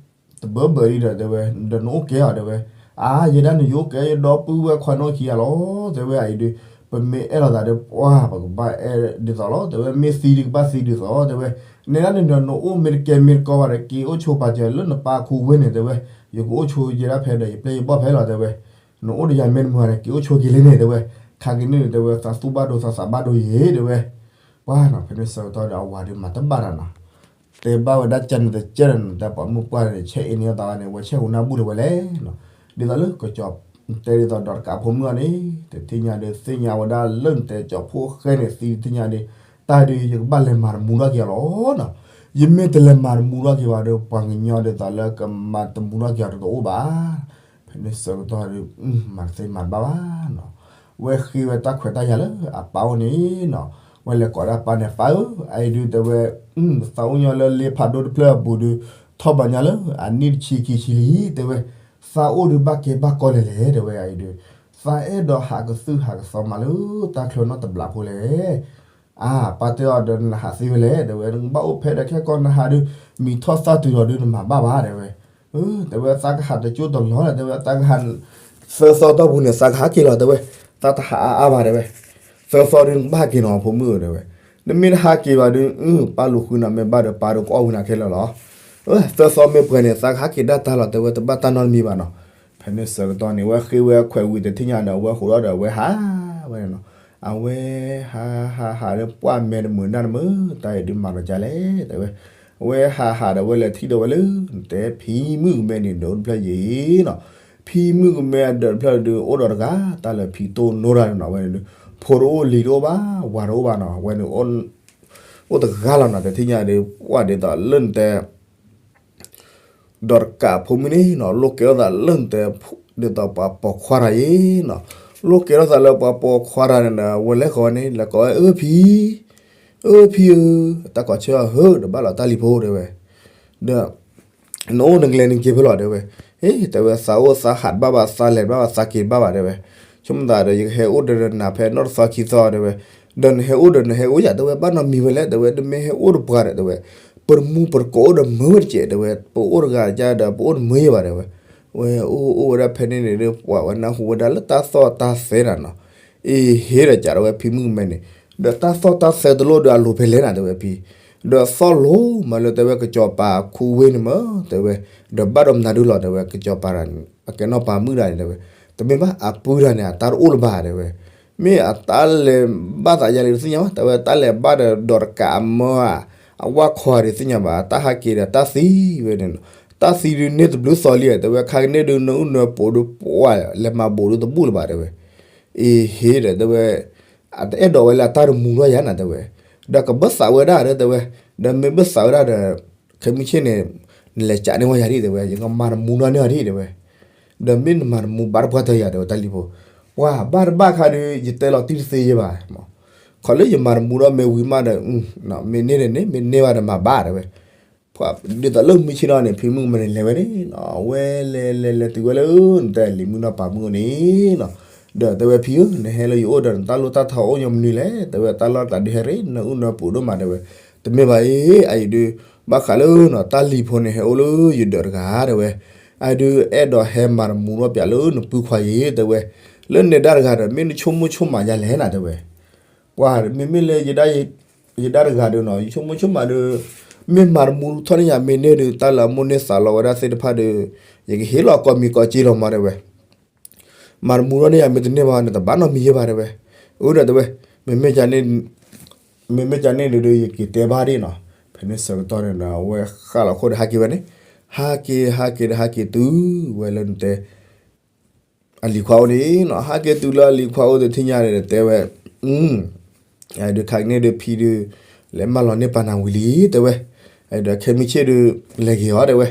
တဘၢဘၢအံၤဒီးတဲဝဲ ဒီးနအိၣ်ကဲအီၤတဲဝဲ, အါ ယဲဒၣ်န့ၣ် ယအိၣ်ကဲ ယဒီပုၢ်ဝဲၢ်ခွါနအိၣ်ခံဂၤလီၤ တဲဝဲ, အံၤဒီး ပမ့ၢ်အဲၣ်လိာ်သးဒီး ပှၢ် ပကဘၣ်အဲၣ်ဒ်သိးလီၤ တဲဝဲ, မ့ၢ်သံဒီးကဘၣ်သံဒ်သိးတဲဝဲ, နဲဒၣ်န့ၣ်ဒီး နအိၣ်မ့ၢ်တကဲမ့ၢ်တကီဘၣ်ဒီး က့ၤအိၣ်ဆိပာ်စၢၤလၢနပၢ်ခူဝ့ၢ်န့ၣ်တဲဝဲ, ယကအိၣ်ဆိယဲဒၣ်ဖဲဒီး ယပျဲၢ်ယဘီၣ်ဖဲလီၤတဲဝဲ နအိၣ်ဒီးယၤမ့ၢ်တမုာ်ဒီး က့ၤအိၣ်ဆိက့ၤလံန့ၣ်တဲဝဲ, ခါက့ၤန့ၣ်တဲဝဲ သးသူၣ်ဘၣ်ဒိသးသးဘၣ်ဒိယဲၢ်တဲဝဲ, ပှၢ်နီၤ ဖဲန့ၣ်ဆၢကတီၢ်ဒီးအဝၤဒီးမၤတဘၣ်တၢ်နီၤ, တဲဘၣ်ဝဲဒၣ်ကန့ၣ်တကဲဒီး နတဲပှၤမုၣ်ပှၢ်န့ၣ် ဆဲးအ့န့ၢ်အသးန့ၣ် ဝဲဆဲးဟူနၢ်ဘူၣ်လၢၤဝဲလဲၣ်နီၤ, ဒ်သိးလၢကစီၤ တဲဒ်သိးဒီးတကးဖိမုၣ်အီၤန့ၣ် တထံၣ်ညါဒီးသ့ၣ်ညါဝဲဒၣ်လၢနတဲ ကၠီၤဖိၣ်ဃဲန့ၣ် သံတထံၣ်ညါဒီး တၢ်ဒုးယကဘၣ်လဲၤမၤတမူထီၣ်က့ၤအီၤလီၤနီၤ, ယမ့ၢ်တလဲၤမၤတမူထီၣ်က့ၤဘၣ်ဒီး ပှၤကညီဒ်သိးလၢကမၤတမူထီၣ်က့ၤအီၤတအိၣ်ဘၣ်, ဖဲန့ၣ်ဆၢကတီၢ်ဒီး မၤတသ့မၤတဘၣ်ဘၣ်နီၤ, ဝဲဃ့ဝဲတၢ်ခွဲးတၢ်ယာ်လၢအပၢ်အိၣ်န့ၣ်နီၤ, ဝဲလဲၤကိးဒၣ်ပၢ်န့ၣ် ပၢ်ဧၢ, အအံၤဒုးတဲဝဲ သးအိၣ်ညီလၢလ့ဖးဒိၣ်တဖျၢၣ်အပူၤဒုး ထီၣ်ဘးညီလၢအနံၣ်တဆံခံဆံလံ တဲဝဲ, သးအိၣ်ဒုးဘၣ်ကဲဘၣ်ကီလဲၣ်လဲၣ် တဲဝဲ အအံၤဒုး, သးအဲၣ်ဒိးဟးကသုၣ်ဟးကသီမးလၢတၢ်ချၢနီတဘျီဖိလဲၣ် အါ ပၢ်တဲအီၤဒီးနဟးသ့ဝဲလဲၣ် တဲဝဲ နကဘၣ်အိၣ်ဖဲဒီးခဲကီၢ်နဟးဒုး မံၤထီၣ်သၣ်တုၤလီၤဒုးနမၤဘၣ်ဘၣ် တဲဝဲ, တဲဝဲသးကဟးတကၠိၢ်တလီၤ တဲဝဲ သးကဟး သၢသီတီၢ်ပူၤန့ၣ် သးကဟးက့ၤလီၤ တဲဝဲ, သးတဟးအါအါဘၣ် တဲဝဲ, သၢသီဒုးနကဘၣ်ဟးက့ၤနီၤ ဖိမုၣ်ဧၢ တဲဝဲ, နမ့ၢ်တဟးက့ၤဘၣ်ဒုး ပၢ်လူၤဃုနၤမ့ၢ်ဘၣ်ဒီး ပၢ်ဒုးကအီၣ်ဝံၤနၤခဲလၢာ်လီၤ သၢသီမ့ၢ်ပှဲၤန့ၣ် သးကဟးက့ၤဒၣ်တၢ်လီၤ တဲဝဲ တဘၣ်တၢ်နီတမံၤဘၣ်နီၤ, ဖဲန့ၣ်ဆၢကတီၢ်န့ၣ် ဝဲဃ့ဝဲခွဲးဝံၤတထံၣ်ညါဒီး အဝဲဟးဒီးအဝဲဟးဝဲန့ၣ်နီၤ, အဝဲဟးဟးဟးဒီး ပှၢ်မဲာ်တမုာ်နၢ်တမုာ် တၢ်အံၤဒုးမၤလီၤကလဲၣ် တဲဝဲ, အဝဲဟးဟးဒီး အဝဲလဲၤထံၣ်ဒီးဝဲလၢ နတဲဖံမုၣ်ကမဲန့ၣ် ဒၢးအိၣ်တဖျၢၣ်ယံၤနီၤ, ဖံမုၣ်ကမဲအဒၢးတဖျၢၣ်ဒုး အိၣ်ဒီးတဂၤ တၢ်လၢဖံတိၢ်နိတၢ်န့ၣ်နီၤ, အဝဲန့ၣ်ဒုး ဖိတအိၣ်လံၤတအိၣ်ဘၣ် ဝၤတအိၣ်ဘၣ်နီၤ, အဝဲန့ၣ် အိၣ်တဂၤလီၤနီၤ, တထံၣ်ညါဒီး ပှၢ်ဒ်သိးလၢနတဲ ဒီးတကးဖိမုၣ်န့ၣ်နီၤ လိၣ်ကဲထီၣ်သးလၢနတဲ ဒ်သိးပှၤပိာ်ခွါတၢ်အံၤနီၤ, လိၣ်ကဲထီၣ်သးလၢပှၤပိာ်ခွါတၢ်န့ၣ်ဒီး အဝဲလဲၤကိးဝဲန့ၣ် လဲၤကိးဝဲ အၢဖံ, အၢဖံဧၢ, တၢ်ကိးဆၢအဟၢ ဒီးဘၣ်လီၤတၢ်လံၤဖိတဲဝဲ, ဒီး နအိၣ်နကျဲနက့ၤဖဲလဲၣ်တဲဝဲ, အ့ တဲဝဲ သးအိၣ်သးဟးတဘၣ်ဘၣ် သးလဲၤတဘၣ်ဘၣ် သးက့ၤတဘၣ်ဘၣ်တဲဝဲ, ဆိကမိၣ်သးဒီး ယကဟဲအိၣ်ဒီးနၤဖဲနီၢ်တသီခံသီတဲဝဲ, ဒီးနဟဲအိၣ်ဒီးနဟဲအိၣ်ယၤတဲဝဲ ဘၣ်နီတမံၤဝဲလဲၣ်တဲဝဲ, တမ့ၢ်ဟဲအိၣ်တပှၤဒီးတဲဝဲ, ပတမူပတကိးအိၣ်ဒီးမၢဝဲတကဲးတဲဝဲ, ပအိၣ်တဂၤယါဒီး ပအိၣ်တမၢယဲၢ်ဘၣ်တဲဝဲ, ဝဲအိၣ်အိၣ်ဝဲဒၣ်ဖဲန့ၣ်န့ၣ်ဒီး ပှၤဝဲနၢ်ဟူဝဲဒၣ်လၢတၢ်သီၣ်တၢ်သဲတၢ်နီၤ, အ့ဟ့ဒီးကးဒီးဝဲဖံမုၣ်ကမဲန့ၣ်, ဒီးတၢ်သီၣ်တၢ်သဲတလိၣ်ဒီးအလိၤဖဲလဲၣ်နၤတဲဝဲဖံ, ဒီးသီၣ်လိၤမးလၢတဲဝဲ ကစီၤပၤခူဝ့ၢ်န့ၣ်မးတဲဝဲ, ဒီးဘၣ်ဒီးမနုၤဒုလီၤတဲဝဲ ကစီၤပၤတၢ်န့ၣ် အကဲနီၢ်ပၤမုၣ်တၢ်န့ၣ်တဲဝဲ, တမ့ၢ်ဘၣ်အပုၢ်တၢ်န့ၣ် အတၢ်တအိၣ်လၢၤဘၣ်တဲဝဲ, မ့ၢ်အတၢ်လဲၤဘၣ်သးယါလံတသ့ၣ်ညါဘၣ် တဲဝဲ တၢ်လဲၤဘၣ်ဒီးဒီးတကးအမၢဧါ, အဝၣ်ခွါတသ့ၣ်ညါဘၣ် တၢ်ဟးက့ၤဒီးတၢ်သံဝဲန့ၣ်နီၤ, တၢ်သံဒုးန့ၢ်တဘျုးသီလံဧါတဲဝဲ ခါကန့ၣ်ဒုး နအုၣ်နပူၤဒုးပှၢ်လဲၤမၤဘူးဒုးတဘူၣ်လၢၤဘၣ်တဲဝဲ အ့ဟ့ဒီးတဲဝဲ, အတအဲၣ်ဒိးဝဲလၢအတၢ်တမူထီၣ်ယၤနၤတဲဝဲ, ဒီးကဘၣ်သးဝဲဒၣ်ဒီးတဲဝဲ, ဒီးမ့ၢ်ဘၣ်သးဝဲဒၣ်ဒီး, ခဲမုၢ်ဆ့ၣ်န့ၣ်, နလဲၤကးန့ၢ်ဝဲယၤဒ်တဲဝဲ ယကမၤတမူထီၣ်န့ၢ်အီၤဒ်တဲဝဲ, ဒီးမ့ၢ်နမၤတမူဘၣ်တပှၢ်တၢ်ယၤတဲဝဲတၢ်လံၤဖိ, ပှၤဘၣ်တဘၣ်ခါဒီး ယတဲလီၤတံၢ်တသ့ယဲၢ်ဘၣ်, ခီလၢယမၤတမူထီၣ်မ့ၢ်ဝံၤမးဒီး, မ့ၢ်န့ၢ်ဒီးန့ၣ် မ့ၢ်န့ၢ်ဘၣ်ဒီးမၤဘၣ်တဲဝဲ ဒ်သိးလၢမုၢ်ဆ့ၣ်ထီၣ်န့ၣ် ဖံမုၣ်ကမဲန့ၣ်လဲၤဝဲန့ၣ်နီၤ ဝဲလဲၤလဲၤလဲၤတုၤဝဲလၢ နတဲလံၤမုၣ်နီၢ်ပၤမုၣ်အအိၣ်န့ၣ်နီၤ, ဒီးတဲဝဲဖံဧၢ နဟဲလၢယအိၣ်ဒီးနတၢ်လိၣ်တၢ်ထီအိၣ်ညီမနုၤလဲၣ် တဲဝဲတၢ်လီၢ်တၢ်ဒုးဟဲရ့ နအုၣ်နပူၤဒိၣ်မးတဲဝဲ, တမ့ၢ်ဘၣ်အံၤ အအံၤဒုး, ဘၣ်ဃးလၢနီၤ တၢ်လံၤဖိန့ၣ်ဟဲအိၣ်လၢယဒၢးတဂၤတဲဝဲ, အဒုးအဲၣ်ဒိးဟဲမၤတမူထီၣ်ပၠးလၢနပုၢ်ခွါယ့ၤ တဲဝဲ, လၢနဲဒၣ်တဂၤဒီး မ့ၢ်နဆိကမိၣ်ဆိကမးယၤလဲၣ်နၤ တဲဝဲ. ပှၤမ့မ့ၢ်လၢ ယဒၣ်တဂၤဒီးနီၤ ယဆိကမိၣ်ဆိကမးဒီး မ့ၢ်မၤတမူထီၣ်န့ၢ်ယၤမ့ၢ်န့ၢ်ဒီး တၢ်လၢအမိၣ်န့ၢ်သးလီဝဲဒၣ်သ့ၣ်တဖၣ်ဒီး ယကဟ့ၣ်လီၤကီၢ်မံၤကီၢ်စ့လီၤမး တဲဝဲ. မၤတမူထီၣ်န့ၢ်ယၤမ့ၢ်တန့ၢ်ဘၣ် နတဘၣ်နီတမံၤယဲဘၣ် တဲဝဲ. အၢဒီးတဲဝဲ, မ့မ့ၢ်ကန့ၣ်ဒီး ယက့ၤတဲဘၣ်ဒ်နီၤ. ဖဲန့ၣ်ဆၢကတီၢ်န့ၣ်ဒီး အဝဲဃၣ်လီၤခိၣ်ဒီးဟးက့ၤဝဲန့ၣ်, ဟးက့ၤ ဟးက့ၤဒီးဟးက့ၤတုၤဝဲလၢနတဲ အလံၤခွါအိၣ်န့ၣ်နီၤ. ဟးက့ၤတုၤလၢအလံၤခွါအိၣ်တထံၣ်ညါန့ၣ်ဒီးတဲဝဲ, အဒုးခါကန့ၣ်ဒီးဖံဒီး လဲၤမၢလီၤန့ၢ်ပာ်နၤဝံၤလံ တဲဝဲ. အဒုးခဲမုၢ်ဆ့ၣ်ဒီး လဲၤက့ၤအီၤ တဲဝဲ.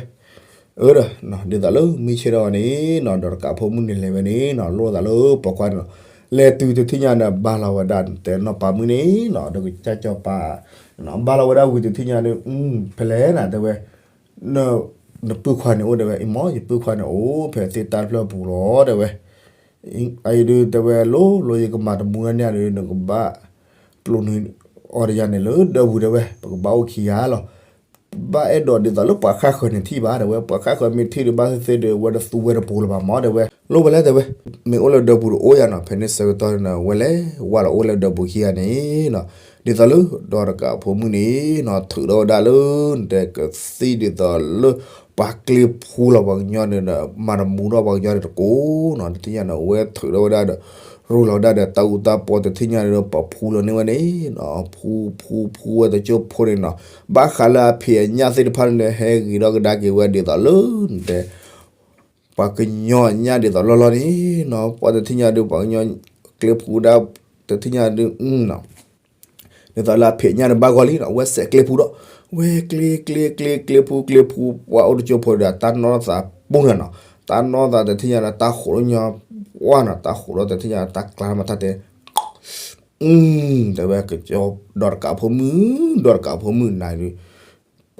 အၢဒီး ဒ်သိးလၢမုၢ်ဆ့ၣ်ထီၣ်အီၤန့ၣ်နီၤ ဒီးတကးဖိမုၣ်န့ၣ်လဲၤဝဲန့ၣ်နီၤ လိၣ်သးလၢပိာ်ခွါန့ၣ်နီၤ. လဲၤတုၤတထံၣ်ညါန့ၣ် ဘၣ်လီၤဝဲဒၣ်တဲနီၢ်ပၤမုၣ်န့ၣ်နီၤ ဒီးကစၢ်စီၤပၤ ဘၣ်လီၤဝဲဒၣ်ဝံၤတထံၣ်ညါဒီး ဖဲလဲၣ်နၤ တဲဝဲ. နပုၢ်ခွါန့ၣ်အိၣ် တဲဝဲ. အံၤမ့ၢ် ယပုၢ်ခွါန့ၣ်အိၣ်ဖဲသ့ၣ်တၢ်တဖျၢၣ်ပူၤလီၤ တဲဝဲ. အအံၤဒုးတဲဝဲ လိၤလိၤ ယကမၤတမူထီၣ်န့ၢ်ဒီး နကဘၣ်ကျိးနုာ်အီၤဒီးယၤန့ၣ်လၢဒၢးပူၤ တဲဝဲ. ပကဘၣ်အိၣ်ခံဂၤလီၤ. ဘၣ်အဲၣ်ဒိးဒ်သိးလၢပှၤဃၣ်ဃၢၤန့ၣ်ထံၣ်ဘၣ် တဲဝဲ. ပှၤဃၣ်ဃၢၤမ့ၢ်ထံၣ်ဒီး ဘၣ်သ့ၣ်သ့ၣ်ဒီး ဝဲတသူဝဲတပူၤလၢၤဘၣ်မး တဲဝဲ. လိၣ်ဝဲလဲၣ် တဲဝဲ. မ့ၢ်အိၣ်လၢဒၢးပူၤတအိၣ်ယၤနီၤ. ဖဲန့ၣ်ဆၢကတီၢ်န့ၣ် ဝဲလဲၤဝဲလီၤအိၣ်လၢဒၢးပူၤခံဂၤန့ၣ်နီၤ. ဒ်သိးလၢဒီးတကးဖိမုၣ်န့ၣ်နီၤ ထုးထီၣ်ဝဲဒၣ်လၢ နတဲကသံၣ်ဒ်သိးလၢ ပှၤကျ့ဖှူလီၤပှၤကညီန့ၣ်ဒီး မၤတမူထီၣ်ပှၤကညီန့ၣ်တကိးနီၤ. တထံၣ်ညါန့ၣ် အဝဲထုးထီၣ်ဝဲဒၣ်ဒီး ရူလီၤဝဲဒၣ်ဒီးတၢ်အူတၢ်ပီ တထံၣ်ညါန့ၣ်ဒီး ပှၤဖှူလီၤန့ၢ်ဝဲန့ၣ်နီၤ. ဖှူ ဖှူ ဖှူဝဲတကၠိဖိန့ၣ်နီၤ. ဘၣ်ဃးလၢအဖံးအညၣ်သ့ၣ်တဖၣ်န့ၣ် ဟဲဂ့ၤထီၣ်ကဒါက့ၤဝဲဒ်သိးလၢ နတဲ ပှၤကညီအညၣ်ဒ်သိးလီၢ်လီၢ်န့ၣ်နီၤ. ပှၤတထံၣ်ညါဒီး ပှၤကညီကျ့ဖှူဒၣ် တထံၣ်ညါဒီး ဒ်သိးလၢအဖံးအညၣ်န့ၣ်ဘၣ်ဂီၢ်လံနီၤ. အဝဲစဲးကျ့ဖှူဒီး ဝဲကျ့ ကျ့ ကျ့ ကျ့ဖှူ ကျ့ဖှူ ပှၤအိၣ်တကၠိဖိဒီး တၢ်နီၢ်သးပူၤန့ၣ်နီၤ. တၢ်နီၢ်သးတထံၣ်ညါဒီး တၢ်ဃိးလၢညီ ပှၢ်နီၤ. တၢ်ဃိးဒီးတထံၣ်ညါ တၢ်ကျါမးတၢ်တဲ တဲဝဲ ကကၠီ ဒီးတကးဖိမုၣ် ဒီးတကးဖိမုၣ်နၤဒီး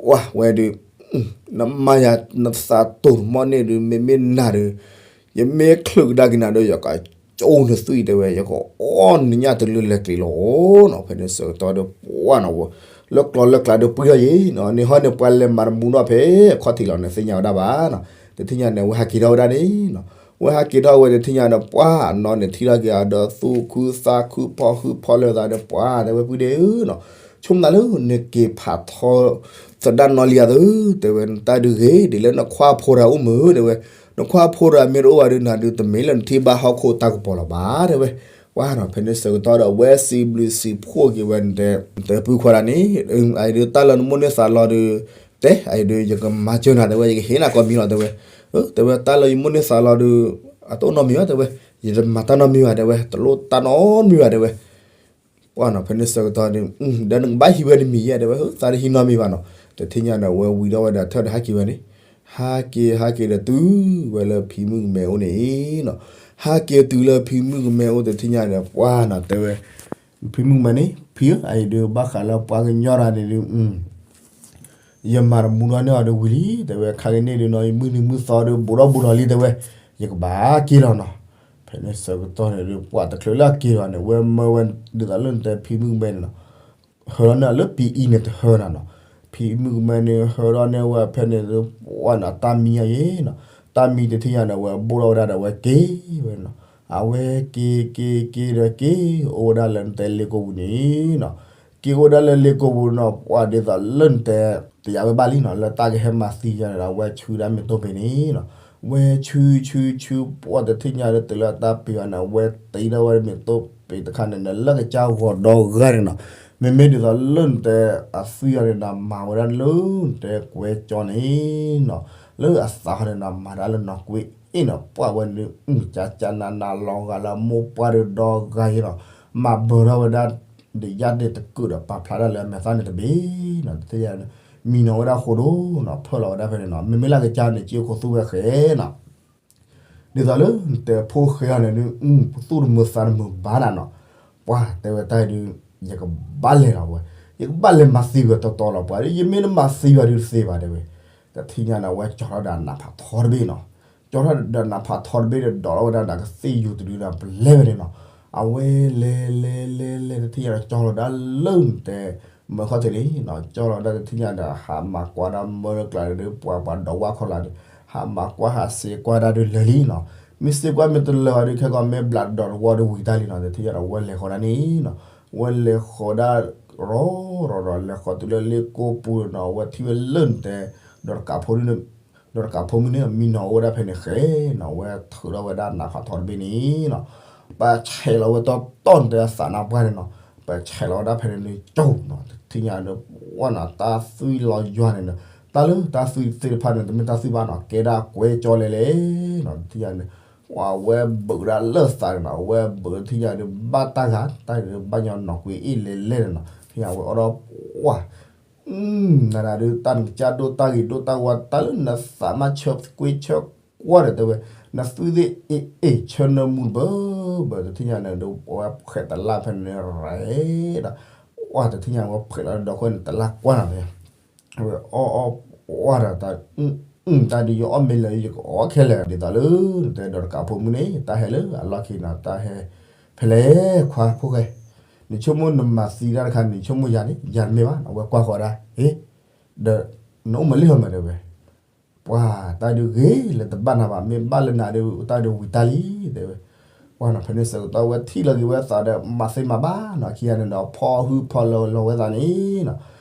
ပှၢ်ဝဲဒီး နမၤယၤ နသးတိၢ်တမီၢ်န့ၣ်ဒီး မ့မ့ၢ်နၤဒီး ယမ့ၢ်ချုးကဒါက့ၤနၤဒီး ယကကၠိနသွံၣ် တဲဝဲ. ယကအီၣ်နညၣ်တုၤလၢလဲၤကျံၤလီၤနီၤ. ဖဲန့ၣ်ဆၢကတီၢ်ဒီး ပှၢ်နီၤ လၢကျီလၢကျါဒီးပှံၢ်ထီၣ်ယံၤနီၤ. န့ၣ်ဟီန့ၣ် ပှၤလဲၤမၤတမူထီၣ်ဖဲအခီၣ်ထံးလီၤန့ၣ် သ့ၣ်ညါဝဲဒၣ်ဘၣ်နီၤ. တထံၣ်ညါန့ၣ် အဝဲဟးက့ၤထီၣ်ဝဲဒၣ်န့ၣ်နီၤ. ဝဲဟးက့ၤထီၣ်ဝဲတထံၣ်ညါဒီး ပှၢ်အနီၢ်န့ၣ်ထံၣ်ထီၣ်က့ၤအဒီးသူၣ်ခုသးခုဖီၣ်ဟုဖီၣ်လၢာ်သးဒီး ပှၢ်တဲဝဲ ပုၢ်ဒ့ဧၢနီၤ, ဆိကမိၣ်သးလၢနက့ၤဖးထီသဒၣ်နီၢ်လံဧါသၢ, တဲဝဲ နတၢ်ဒုးဂ့ၤဒ်လၢနခွါဖိတဂၤအိၣ်မုၢ် တဲဝဲ, နခွါဖိတဂၤမ့ၢ်တအိၣ်ဘၣ်ဒီး နၤဒုးတမ့ၢ်လၢနထံၣ်ဘၣ်ဟီၣ်ခိၣ်တၢ်ကပီၤလီၤဘၣ် တဲဝဲ. ပှၢ်နီၤ ဖဲန့ၣ်ဆၢကတီၢ်ဒီး အဝဲစံးဘျုးစံးဖှိၣ်က့ၤဝဲ နတဲ နတဲပုၢ်ခွါဒၣ်န့ၣ် အအံၤဒုးတၢ်လၢနမိၣ်န့ၢ်သးလီၤဒီး တဲ အအံၤဒုး ယကမၤစၢၤနၤ တဲဝဲ ယကဟ့ၣ်နၤကိးမံၤလီၤ တဲဝဲ. တဲဝဲ တၢ်လၢယမိၣ်န့ၢ်သးလီၤဒီး အတအိၣ်နီတမံၤဘၣ် တဲဝဲ, ယတမၤတၢ်နီတမံၤဘၣ် တဲဝဲ, တလိၣ်တၢ်နီတမံၤဘၣ် တဲဝဲ. ပှၢ်နီၤ ဖဲန့ၣ်ဆၢကတီၢ်ဒီး ဒီးနကဘၣ်ဟံးဝဲတမံၤယဲ တဲဝဲ, သးတဟံးနီတမံၤဘၣ်နီၤ. တထံၣ်ညါဒီး အဝဲဝံၤထီၣ်ဝဲဒီး ထၢၣ်ဒီးဟဲက့ၤဝဲန့ၣ်, ဟဲက့ၤ ဟဲက့ၤဒီးတုၤဝဲလၢဖံမုၣ်ကမဲအိၣ်န့ၣ်နီၤ. ဟဲက့ၤတုၤလၢဖံမုၣ်ကမဲအိၣ်တထံၣ်ညါဒီး ပှၢ်နီၤ တဲဝဲ, ဖံမုၣ်ကမဲန့ၣ် ဖံဧၢ အအံၤဒုး ဘၣ်ဃးလၢပှၤကညီတဂၤန့ၣ်ဒုး ယမၤတမူထီၣ်န့ၢ်အီၤဒီးဝံၤလံ တဲဝဲ, ခါကန့ၣ်ဒုးနီၤ ယမုၢ်နံၤမုၢ်သီဒီး ဘူးထီၣ်ဘူးထီၣ်လံ တဲဝဲ, ယကဘၣ်က့ၤလီၤနီၤ. ဖဲန့ၣ်ဆၢကတီၢ်န့ၣ်ဒုး ပှၢ်တချုးလၢအက့ၤလီၤန့ၣ် ဝဲမၢဝဲဒ်သိးလၢနတဲဖံမုၣ်ကမဲန့ၣ်နီၤ, ဟၢထီၣ်န့ၢ်အီၤလၢပံအံၤန့ၣ်တဟၢနီၤနီၤ. ဖံမုၣ်ကမဲန့ၣ် ဟၢထီၣ်န့ၢ်ဝဲဖဲန့ၣ်ဒုး ပှၢ်နီၤ တၢ်မံယါယ့နီၤ, တၢ်မံတထံၣ်ညါန့ၣ် အဝဲဘိၣ်ထီၣ်ဝဲဒၣ်ဒီး အဝဲက့ၤဝဲနီၤ. အဝဲက့ၤက့ၤက့ၤဒီးက့ၤ အိၣ်ဝဲဒၣ်လၢနတဲလ့ကိပူၤန့ၣ်နီၤ. က့ၤအိၣ်ဝဲဒၣ်လၢလ့ကိပူၤနီၤ ပှၢ်ဒ်သိးလၢနတဲ တယာ်ဝဲဘၣ်လံနီၤ လၢတၢ်ကဟဲမၤသံယါန့ၣ်ဒီး အဝဲဆူဒၣ်မ့ၢ်တိၢ်ပ့ၤန့ၣ်နီၤ. ဝဲဆူဆူဆူ ပှၢ်တထံၣ်ညါဒီး တုၤလၢအတၢ်ပ့ၤအီၤန့ၣ် အဝဲတ့ထီၣ်ဝဲမ့ၢ်တိၢ်ပ့ၤတခါန့ၣ် လၢကစၢ်ဂီၤဒီဂၤန့ၣ်နီၤ. မ့မ့ၢ်ဒ်သိးလၢနတဲ အသွံၣ်အီၤန့ၣ်ဒီး မၤဝဲဒၣ်လၢနတဲကွဲကၠီန့ၣ်နီၤ. လၢအသးဟီန့ၣ်ဒီး မၤဒၣ်လၢနီၢ်ကွ့အ့ၣ်နီၤ ပှၢ်ဝဲန့ၣ် ကကနနလီၤဂာ်လၢအမိၢ်ပှၢ်ဒီဂၤယ့နီၤ. မၤဘၢထီၣ်ဝဲဒၣ် ဒီးယါဒ့ၣ်တကုာ်ဒီးပာ်ဖျါဒၣ်လၢအမဲာ်သၣ်န့ၣ်တဘ့ၣ်နီၤ. တထံၣ်ညါန့ၣ် မံနီၤဝဲဒၣ်ဃိဒိၣ်နီၤ ဖၢလီၤဝဲဒၣ်ဖဲန့ၣ်နီၤ. မ့မ့ၢ်လၢကစၢ်န့ၣ် က့ၤအိၣ်ခိးသူဝဲဃဲနီၤ. ဒ်သိးလၢနတဲဖိဃဲအီၤန့ၣ်ဒုး သူၣ်တမုာ်သးတမုာ်ဘၣ်နၤနီၤ. ပှၢ်တဲဝဲတၢ်အံၤဒုး ယကဘၣ်လဲၤလီၤဝဲ, ယကဘၣ်လဲၤမၤသံဝဲတီတီလီၤ ပှၢ်, ယမ့ၢ်တမၤသံဝဲဒုးတသ့ဘၣ် တဲဝဲ. တထံၣ်ညါန့ၣ် အဝဲကၠီထီၣ်ဒီးနးဖးထီတဘ့ၣ်နီၤ. ကၠီထီၣ်ဒီးနးဖးထီတဘ့ၣ်ဒီး ဒိးထီၣ်ဝဲဒၣ်ဒီးကသ့ၣ်ယူၤတဒုဒီးပလဲဝဲန့ၣ်နီၤ. အဝဲလဲၤလဲၤလဲၤလဲၤ တထံၣ်ညါဒီး ကၠီလီၤဒၣ်လၢနတဲ မၢခီၣ်ထံးလံနီၤ. ကၠီလီၤဒၣ်တထံၣ်ညါဒီး ဟးမၤကွၢ်ဒၣ်မၢလၢကျါဒီး ပှၢ်ပှၤဒီးဝၣ်ခီၣ်လာ်ဒီး ဟးမၤကွၢ်ဟးစ့ကွၢ်ဒၣ်ဒုးလၢာ်လံနီၤ. မ့ၢ်စ့ကွၢ်မ့ၢ်တလၢာ်ဘၣ်ဒုး ခဲကီးမ့ၢ်ဘျးဒီးတဝီဒီးဝံၤတၢ်လံနီၤ. တထံၣ်ညါဒီး ဝဲလဲၤဃီၤဒၣ်န့ၣ်နီၤ, ဝဲလဲၤဃီၤဒၣ် ရီၤရီၤဒီး လဲၤဃီၤတုၤလၢလ့ကိၢ်ပူၤနီၤ, ဝဲထံၣ်ဝဲလၢနတဲ ဒီးတကးဖိ ဒီးတကးဖိမုၣ်န့ၣ် မံနီၤအိၣ်ဝဲဒၣ်ဖဲန့ၣ်ဃဲနီၤ, ဝဲထုးထီၣ်ဝဲဒၣ်နးဖးထီတဘ့ၣ်န့ၣ်နီၤ, ပဆဲးလီၤဝဲတီတီနတဲအသးနါပှၢ်န့ၣ်နီၤ, ပဆဲးလီၤဝဲဒၣ်ဖဲန့ၣ်န့ၣ် ကၠိနီၤ. တထံၣ်ညါဒီး ဝဲနီၤ တၢ်သွံၣ်လီၤယွၤန့ၣ်နီၤ, တၢ်လၢတၢ်သွံၣ်သ့ၣ်တဖၣ်န့ၣ် တမ့ၢ်တၢ်သွံၣ်ဘၣ်နီၤ, ကဲဒၣ်ကွဲကၠီလဲၤလဲၤနီၤ. တထံၣ်ညါန့ၣ် ဝဲဘုးဒၣ်လၢသးန့ၣ်နီၤ, ဝဲဘုးတထံၣ်ညါဒီး ဘၣ်တၢ်ဂၤ တၢ်ဒုးဘၣ်ညီနီၢ်ကွံာ်အ့ၣ်လဲၤလဲၤန့ၣ်နီၤ. တထံၣ်ညါဝဲအိၣ်ဒီးပှၢ် နဒၣ်ဒုး တၢ်နကစၢ်ဒိၣ်တၢ်ဂ့ၤဒိၣ်တၢ်ဝါ တၢ်လၢနသးမးဆၢကွ့ဆၢကွၢ်ဒီးတဲဝဲ, နသွံၣ်သ့ၣ်အ့ၣ်အ့ၣ် ဆၢနၢမူတဘၢဘၢ, တထံၣ်ညါန့ၣ်ဒီး ဝဲဖှဲးတလၢ်ဖဲန့ၣ်ရဲဒီး ဝဲတထံၣ်ညါဝဲဖှဲးလီၤဒီးခွဲးန့ၣ် တလၢ်ကွၢ်နီၤဖဲ ဝဲအီၣ်အီၣ်ဝဲဒီးတၢ် တၢ်ဒုးယအီၣ်မ့ၢ်လၢယကအီၣ်ခဲလၢာ် ဒ်သိးလၢ နတဲဒီးတကးဖိမုၣ်န့ၣ် တၢ်ဟဲလၢအလီၢ်ခံနီၤ, တၢ်ဟဲဖဲလဲၣ်ခွါဖိၣ်ဃဲ, နဆိကမိၣ်နမၤသံတၢ်တခါန့ၣ် နဆိကမိၣ်ယၤန့ၣ် ယၤတမ့ၢ်ဘၣ်နီၤ, ဝဲကွၢ်ဃီၤဒၣ် ဟ့ၣ် ဒီးနအိၣ်မၤလံဟီမးတဲဝဲ, ပှၤတၢ်ဒုးဂ့ၤလၢတဘၣ်နၤဘၣ်, မ့ၢ်ဘၣ်လၢနၤဒီး တၢ်ဒုးဝံၤတၢ်လံ တဲဝဲ. ပှၤနီၤဖဲန့ၣ်ဆၢကတီၢ်ဝဲထံၣ်လီၤက့ၤဝဲသးဒီး မၤသ့မၤဘၣ်နီၤ, ခံဂၤန့ၣ်ဒီး ဖီၣ်ဟုၣ်ဖီၣ်လီၤလီၤဝဲသးန့ၣ်နီၤ,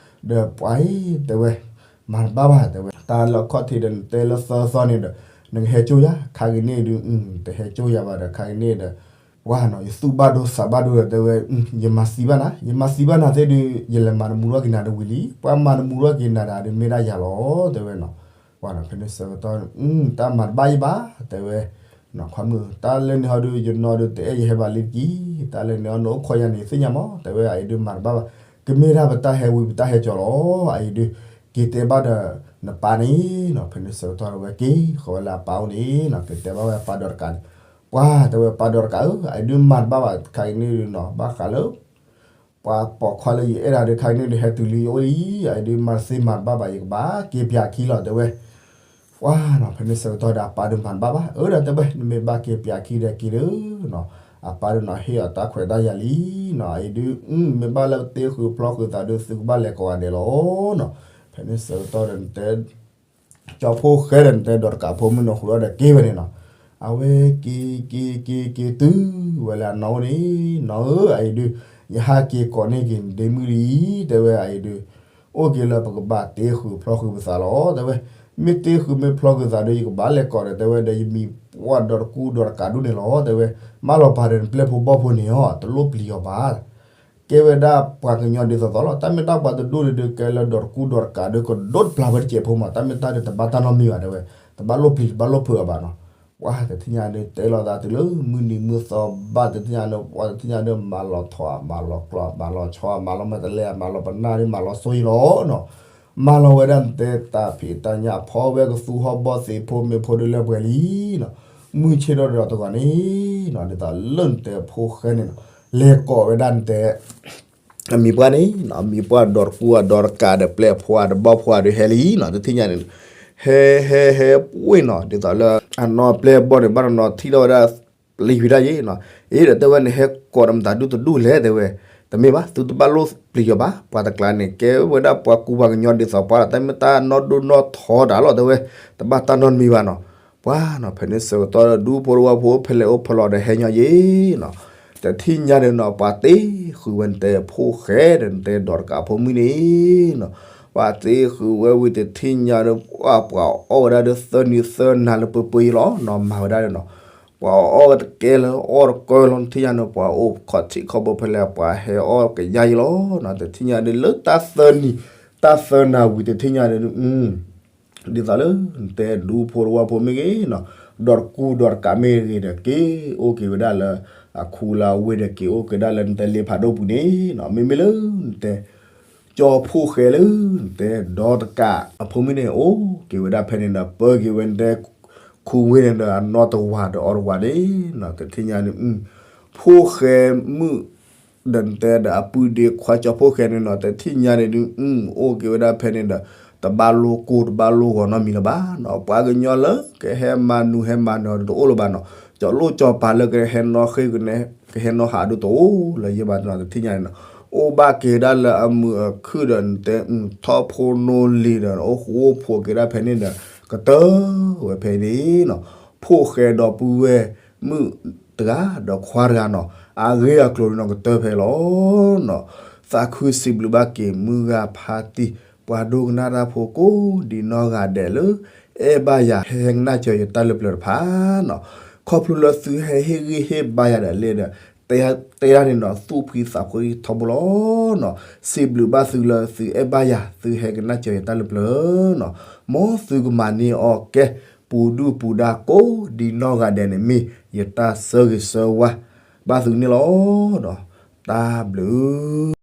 ဒီးပှၤအံၤတဲဝဲ မၤတဘၣ်ဘၣ်တဲဝဲ, တၢ်လၢခီၣ်ထံးဒီးနတဲလၢသၢသီန့ၣ်ဒီး နကဟဲကၠိယၤ, ခါကန့ၣ်ဒုး တဟဲကၠိယၤဘၣ်ဒီး ခါကန့ၣ်ဒီး ပှၤနီၤ ယသူၣ်ဘၣ်ဒိသးဘၣ်ဒိဒီးတဲဝဲ, ယမၤသံဘၣ်နၤ, ယမၤသံဘၣ်နၤသ့ၣ်ဒုး ယလဲၤမၤတမူထီၣ်က့ၤနၤတဝံၤလံ, ပှၤမၤတမူထီၣ်က့ၤနၤဒၣ်ဒုးမ့ၢ်ဒၣ်ယၤလီၤ တဲဝဲနီၤ. ပှၤနီၤဖဲန့ၣ်ဆၢကတီၢ် တၢ်မၤတဘၣ်ယံၤဘၣ် တဲဝဲ, နီၤခွါမုၣ် တၢ်လၢန့ၣ်ဟီဒုး ယနီၢ်ဒုးတအဲၣ်ယဟဲဘၣ်လံတက့ၢ်, တၢ်လၢန့ၣ်ဟီနအိၣ်ခိးယၤန့ၣ် သ့ၣ်ညါမး တဲဝဲ, အအံၤဒုးမၤတဘၣ်ဘၣ်, ကမ့ၢ်ဒၣ်ပတၢ်ဟဲဝံၤပတၢ်ဟဲကၠီၤလီၤ, အအံၤဒုး က့ၤတဲဘၣ်ဒီး နပၢ်န့ၣ်နီၤ, ဖဲန့ၣ်ဆၢကတီၢ်ဒီးဝဲက့ၤဃီၤဝဲလၢအပၢ်အိၣ်န့ၣ်နီၤ, က့ၤတဲဘၣ်ဝဲအပၢ်ဒီးတကးန့ၣ်, ပှၤတဲဝဲပၢ်ဒီးတကးဧၢ, အအံၤဒုးမၤတဘၣ်ဘၣ် ခါကန့ၣ်ဒုးနီၤ ဘၣ်ဃးလၢ ပှၤပိာ်ခွါလၢယအဲၣ်ဒၣ်ဒီး ခါကန့ၣ်ဒုးဟဲတုၤလံယအိၣ်လံ, အအံၤဒုးမၤတသ့မၤတဘၣ်ဘၣ် ယကဘၣ်က့ၤပၠးခံလီၤ တဲဝဲ. ပှၤနီၤ ဖဲန့ၣ်ဆၢကတီၢ်ဒီးအပၢ်ဒုးမၤတဘၣ်ဘၣ်, အၢ ဒီးတဲဝဲ နမ့ၢ်ဘၣ်က့ၤပၠးခံဒီးက့ၤဒီးနီၤ, အပၢ်ဒုးနီၤဟ့ၣ်အီၤတၢ်ခွဲးတၢ်ယာ်လံနီၤ, အအံၤဒုး မ့ၢ်ဘၣ်လၢတ့ဃုာ်ဖျီဃုာ်သးဒုး သုကဘၣ်လဲၤကိးဂၤဒဲးလီၤနီၤ, ဖဲန့ၣ်ဆၢကတီၢ်ဒီးနတဲ ကၠီဖိၣ်ဃဲဒီးနတဲဒီးတကးဖိမုၣ်န့ၣ် ဃုာ်အီၤဒီးက့ၤဝဲန့ၣ်နီၤ, အဝဲက့ၤက့ၤက့ၤက့ၤတုၤဝဲလၢအနီၢ်အိၣ်န့ၣ်နီၤ, အအံၤဒုး ယဟးက့ၤကိးန့ၢ်က့ၤနဒ့မုၣ်လံ, တဲဝဲအအံၤဒုး အိၣ်က့ၤလၢပကဘၣ်တ့ဃုာ်ဖျီဃုာ်ပသးလီၤ တဲဝဲ, မ့ၢ်တ့ဃုာ်မ့ၢ်ဖျီဃုာ်သးဒီး ယကဘၣ်လဲၤကိးဒီး တဲဝဲဒီး ယမံၤပှၢ်ဒီးတကူဒီးတကးဒူၣ်န့ၣ်လီၤ တဲဝဲ, မၢလီၤပာ်ဒီးနပျဲၢ်ဖိဘီၣ်ဖိန့ၣ်အီၤ တလိၣ်ပျံၤအီၤဘၣ် ကဲဝဲဒၣ်ပှၤကညီဒ်သိးသိးလီၤ, တၢ်မ့ၢ်တၢ်ပှၤတဒူၣ်န့ၣ်ဒုး ကဲလၢဒီးတကူဒီးတကးဒူၣ် ကဒိးတပျၢ်ဝဲတစဲးဖိမး, တၢ်မ့ၢ်တၢ်ဒုးတဘၣ်တၢ်နီတမံၤဘၣ် တဲဝဲ, တဘၣ်လိၣ်ပျံၤတဘၣ်လိၣ်ဖုးအီၤဘၣ်နီၤ, ပှၤတထံၣ်ညါဒုး တဲလီၤသးတုၤလၢမုၢ်နံၤမုၢ်သီဘၣ် တထံၣ်ညါဒုး ပှၤတထံၣ်ညါဒုး မၤလီၤထိး မၤလီၤကျီ မၤလီၤဆီ မၤလီၤမၤတလဲ မၤလီၤပနၢ်ဒုး မၤလီၤစိယံလီၤနီၤ, မၤလီၤဝဲဒၣ်နတဲတၢ်ဖံးတၢ်ညၣ် ဖီဝဲကသူဟီၣ်ဘီၣ်သ့ၣ်ဖိမ့ၢ်ဖိဒုးလၢပှဲၤလံနီၤ, မုၢ်ဆ့ၣ်ထီၣ်ဒီးတဂီၤန့ၣ်နီၤ, ဒ်သိးလၢနတဲဖိၣ်ဃဲန့ၣ်နီၤ, လဲၤကိးဝဲဒၣ်နတဲ အမံၤပှၢ်န့ၣ်နီၤ, အမံၤပှၢ်ဒီးတကူအဒီးတကးဒီးပျဲၢ်အဖိအဒီးဘီၣ်ဖိအဒုးဟဲလံနီၤ, တထံၣ်ညါန့ၣ် ဟဲဟဲဟဲပှ့ၤနီၤ, ဒ်သိးလၢအနီၢ်ပျဲၢ်အဘီၣ်န့ၣ် ဘၣ်တနီၤထံၣ်ထီၣ်ဝဲဒၣ် ပျံၤဝံၤဒၣ်ယဲနီၤ, အ့ဒီးတဲဝဲ နဟဲကိးဒီးမတၤဒူၣ်တဒူၣ်လဲၣ် တဲဝဲ, တမ့ၢ်ဘၣ် သုတဘၣ်လိၣ်ပျံၤအီၤဘၣ်, ပှၤတကျါန့ၣ် ကဲဝဲဒၣ်ပှၤကူပှၤကညီဒ်သိးပှၤလီၤ, တၢ်မ့ၢ်တၢ်နီၢ်ဒိၣ်နီၢ်ထီတၢ်လီၤ တဲဝဲ, တဘၣ်တၢ်နီတမံၤဘၣ်နီၤ, ပှၤနီၤ ဖဲန့ၣ်ဆၢကတီၢ်ဒီး ဒူဖိတဝၢ်ဖိဖဲလဲၣ်အိၣ်ဖဲလဲၣ်ဒီးဟဲညီယဲနီၤ, တထံၣ်ညါဒီးနီၤ ပှၤတ့ဃုာ်ဝဲနတဲဖိၣ်ဃဲဒီးနတဲဒီးတကးဖိမုၣ်န့ၣ်နီၤ, ပှၤတ့ဃုာ်ဝဲဝံၤတထံၣ်ညါဒီး ပှၤအီၣ်ဝဲဒၣ်ဒီးသၢနံၤသၢနၤလၢပှဲၤပှဲၤယဲလီၤနီၤ, မၤဝဲဒၣ်ဒီးနီၤ ပှၤအီၣ်ဝဲတကဲလၢအီၣ်တကဲလီၤ, တထံၣ်ညါန့ၣ် ပှၤအိၣ်ခီၣ်ထံးခီၣ်ဘိဖဲလဲၣ် ပှၤဟဲအီၣ်ကယါယဲလီၤနီၤ, တထံၣ်ညါဒီးလၢတၢ်သၢနံၤ တၢ်သၢနၤဝံၤတထံၣ်ညါဒီး ဒ်သိးလၢနတဲဒူဖိတဝၢ်ဖိမ့ၢ်ဂ့ၤနီၤ, ဒီးတကူဒီးတကးမ့ၢ်ဂ့ၤဒီး က့ၤအိၣ်က့ၤဝဲဒၣ်လၢ အခူလၢအဝ့ၢ်ဒီး က့ၤအိၣ်က့ၤဒၣ်လၢနတဲလ့ဖးဒိၣ်ပူၤန့ၣ်နီၤ, မ့မ့ၢ်လၢနတဲ ကၠီဖိၣ်ဃဲလၢနတဲဒီးတကးအဖိမုၣ်န့ၣ် အိၣ်က့ၤဝဲဒၣ်ဖဲန့ၣ်ဒီး ပၢက့ၤဝဲနတဲ ခူဝ့ၢ်န့ၣ်ဒီး အနီၢ်တဝၤဒီးအီတဝၤန့ၣ်နီၤ, တထံၣ်ညါန့ၣ် ဖိၣ်ဃဲမုၣ် ဒီးနတဲဒီးအပုၢ်ဒ့ခွါကၠီဖိၣ်ဃဲန့ၣ်နီၤ, တထံၣ်ညါန့ၣ်ဒုး အိၣ်က့ၤဝဲဒၣ်ဖဲန့ၣ်ဒီး တဘၣ်လိၣ်ကိၢ်တဘၣ်လိၣ်ဂီၤနီတမံၤလၢၤဘၣ်နီၤ, ပှၤကညီလၢကဟဲမၤနူၤဟဲမၤနီၤတအိၣ်လၢၤဘၣ်နီၤ, ကၠီလိၣ်ကၠီပၤလၢကဟဲနီၣ်ဃ့ ကဟဲနီၣ်ဟးဒုးတအိၣ်လၢၤယဲဘၣ်နီၤ, တထံၣ်ညါန့ၣ်နီၤ အိၣ်ဘၣ်က့ၤဒၣ်လၢအမုာ်အခုၣ်ဒီးနတဲ ထီၣ်ဖိနီၢ်လံၤဒီး အိၣ်ဃူအိၣ်ဖိးက့ၤဒၣ်ဖဲန့ၣ်ဒီး ကတၢၢ်ဝဲဖဲအံၤန့ၣ်နီၤ, ဖိၣ်ဃဲဒီပုၢ်ဝဲၢ်မုၣ်တဂၤဒီးခွါတဂၤနီၤ, အဂ့ၢ်အကျိၤန့ၣ်နီၤ ကတၢၢ်ဖဲအံၤလီၤနီၤ. သးခုစံးဘျုးဘၣ်က့ၤမုၢ်ဂၤဖါတံၢ် ပှၤဒိကနၣ်တၢ်ဖိကိးဒံနီၢ်ဂၤဒဲးလၢ အဲၣ်ဘၣ်ယၤ ဟဲကနၣ်စၢၤယတၢ်လၢပျၢၤတဖၣ်နီၤ. ခီဖျိလၢသုဟဲဟ့ၣ်ဂံၢ်ဟ့ၣ်ဘါယၤဒီးလဲၣ်ဒီး တဲဒၣ်န့ၣ်နီၤ သူၣ်ဖှံသးဖှံထီဘိလီၤနီၤ. စံးဘျုးဘၣ်သုလၢသုအဲၣ်ဘၣ်ယၤ သုဟဲကနၣ်စၢၤယတၢ်လၢပျၢၤနီၤ. မ်သုကမၤန့ၢ်အီၤကဲ ပူၤဒုၣ်ပူၤဒါကိးဒံနီၢ်ဂၤဒဲးန့ၣ် မ့ၢ်ယတၢ်ဆၢဂ့ၤဆၢဝါဘၣ်သုန့ၣ်လီၤ. တၢ်ဘျုး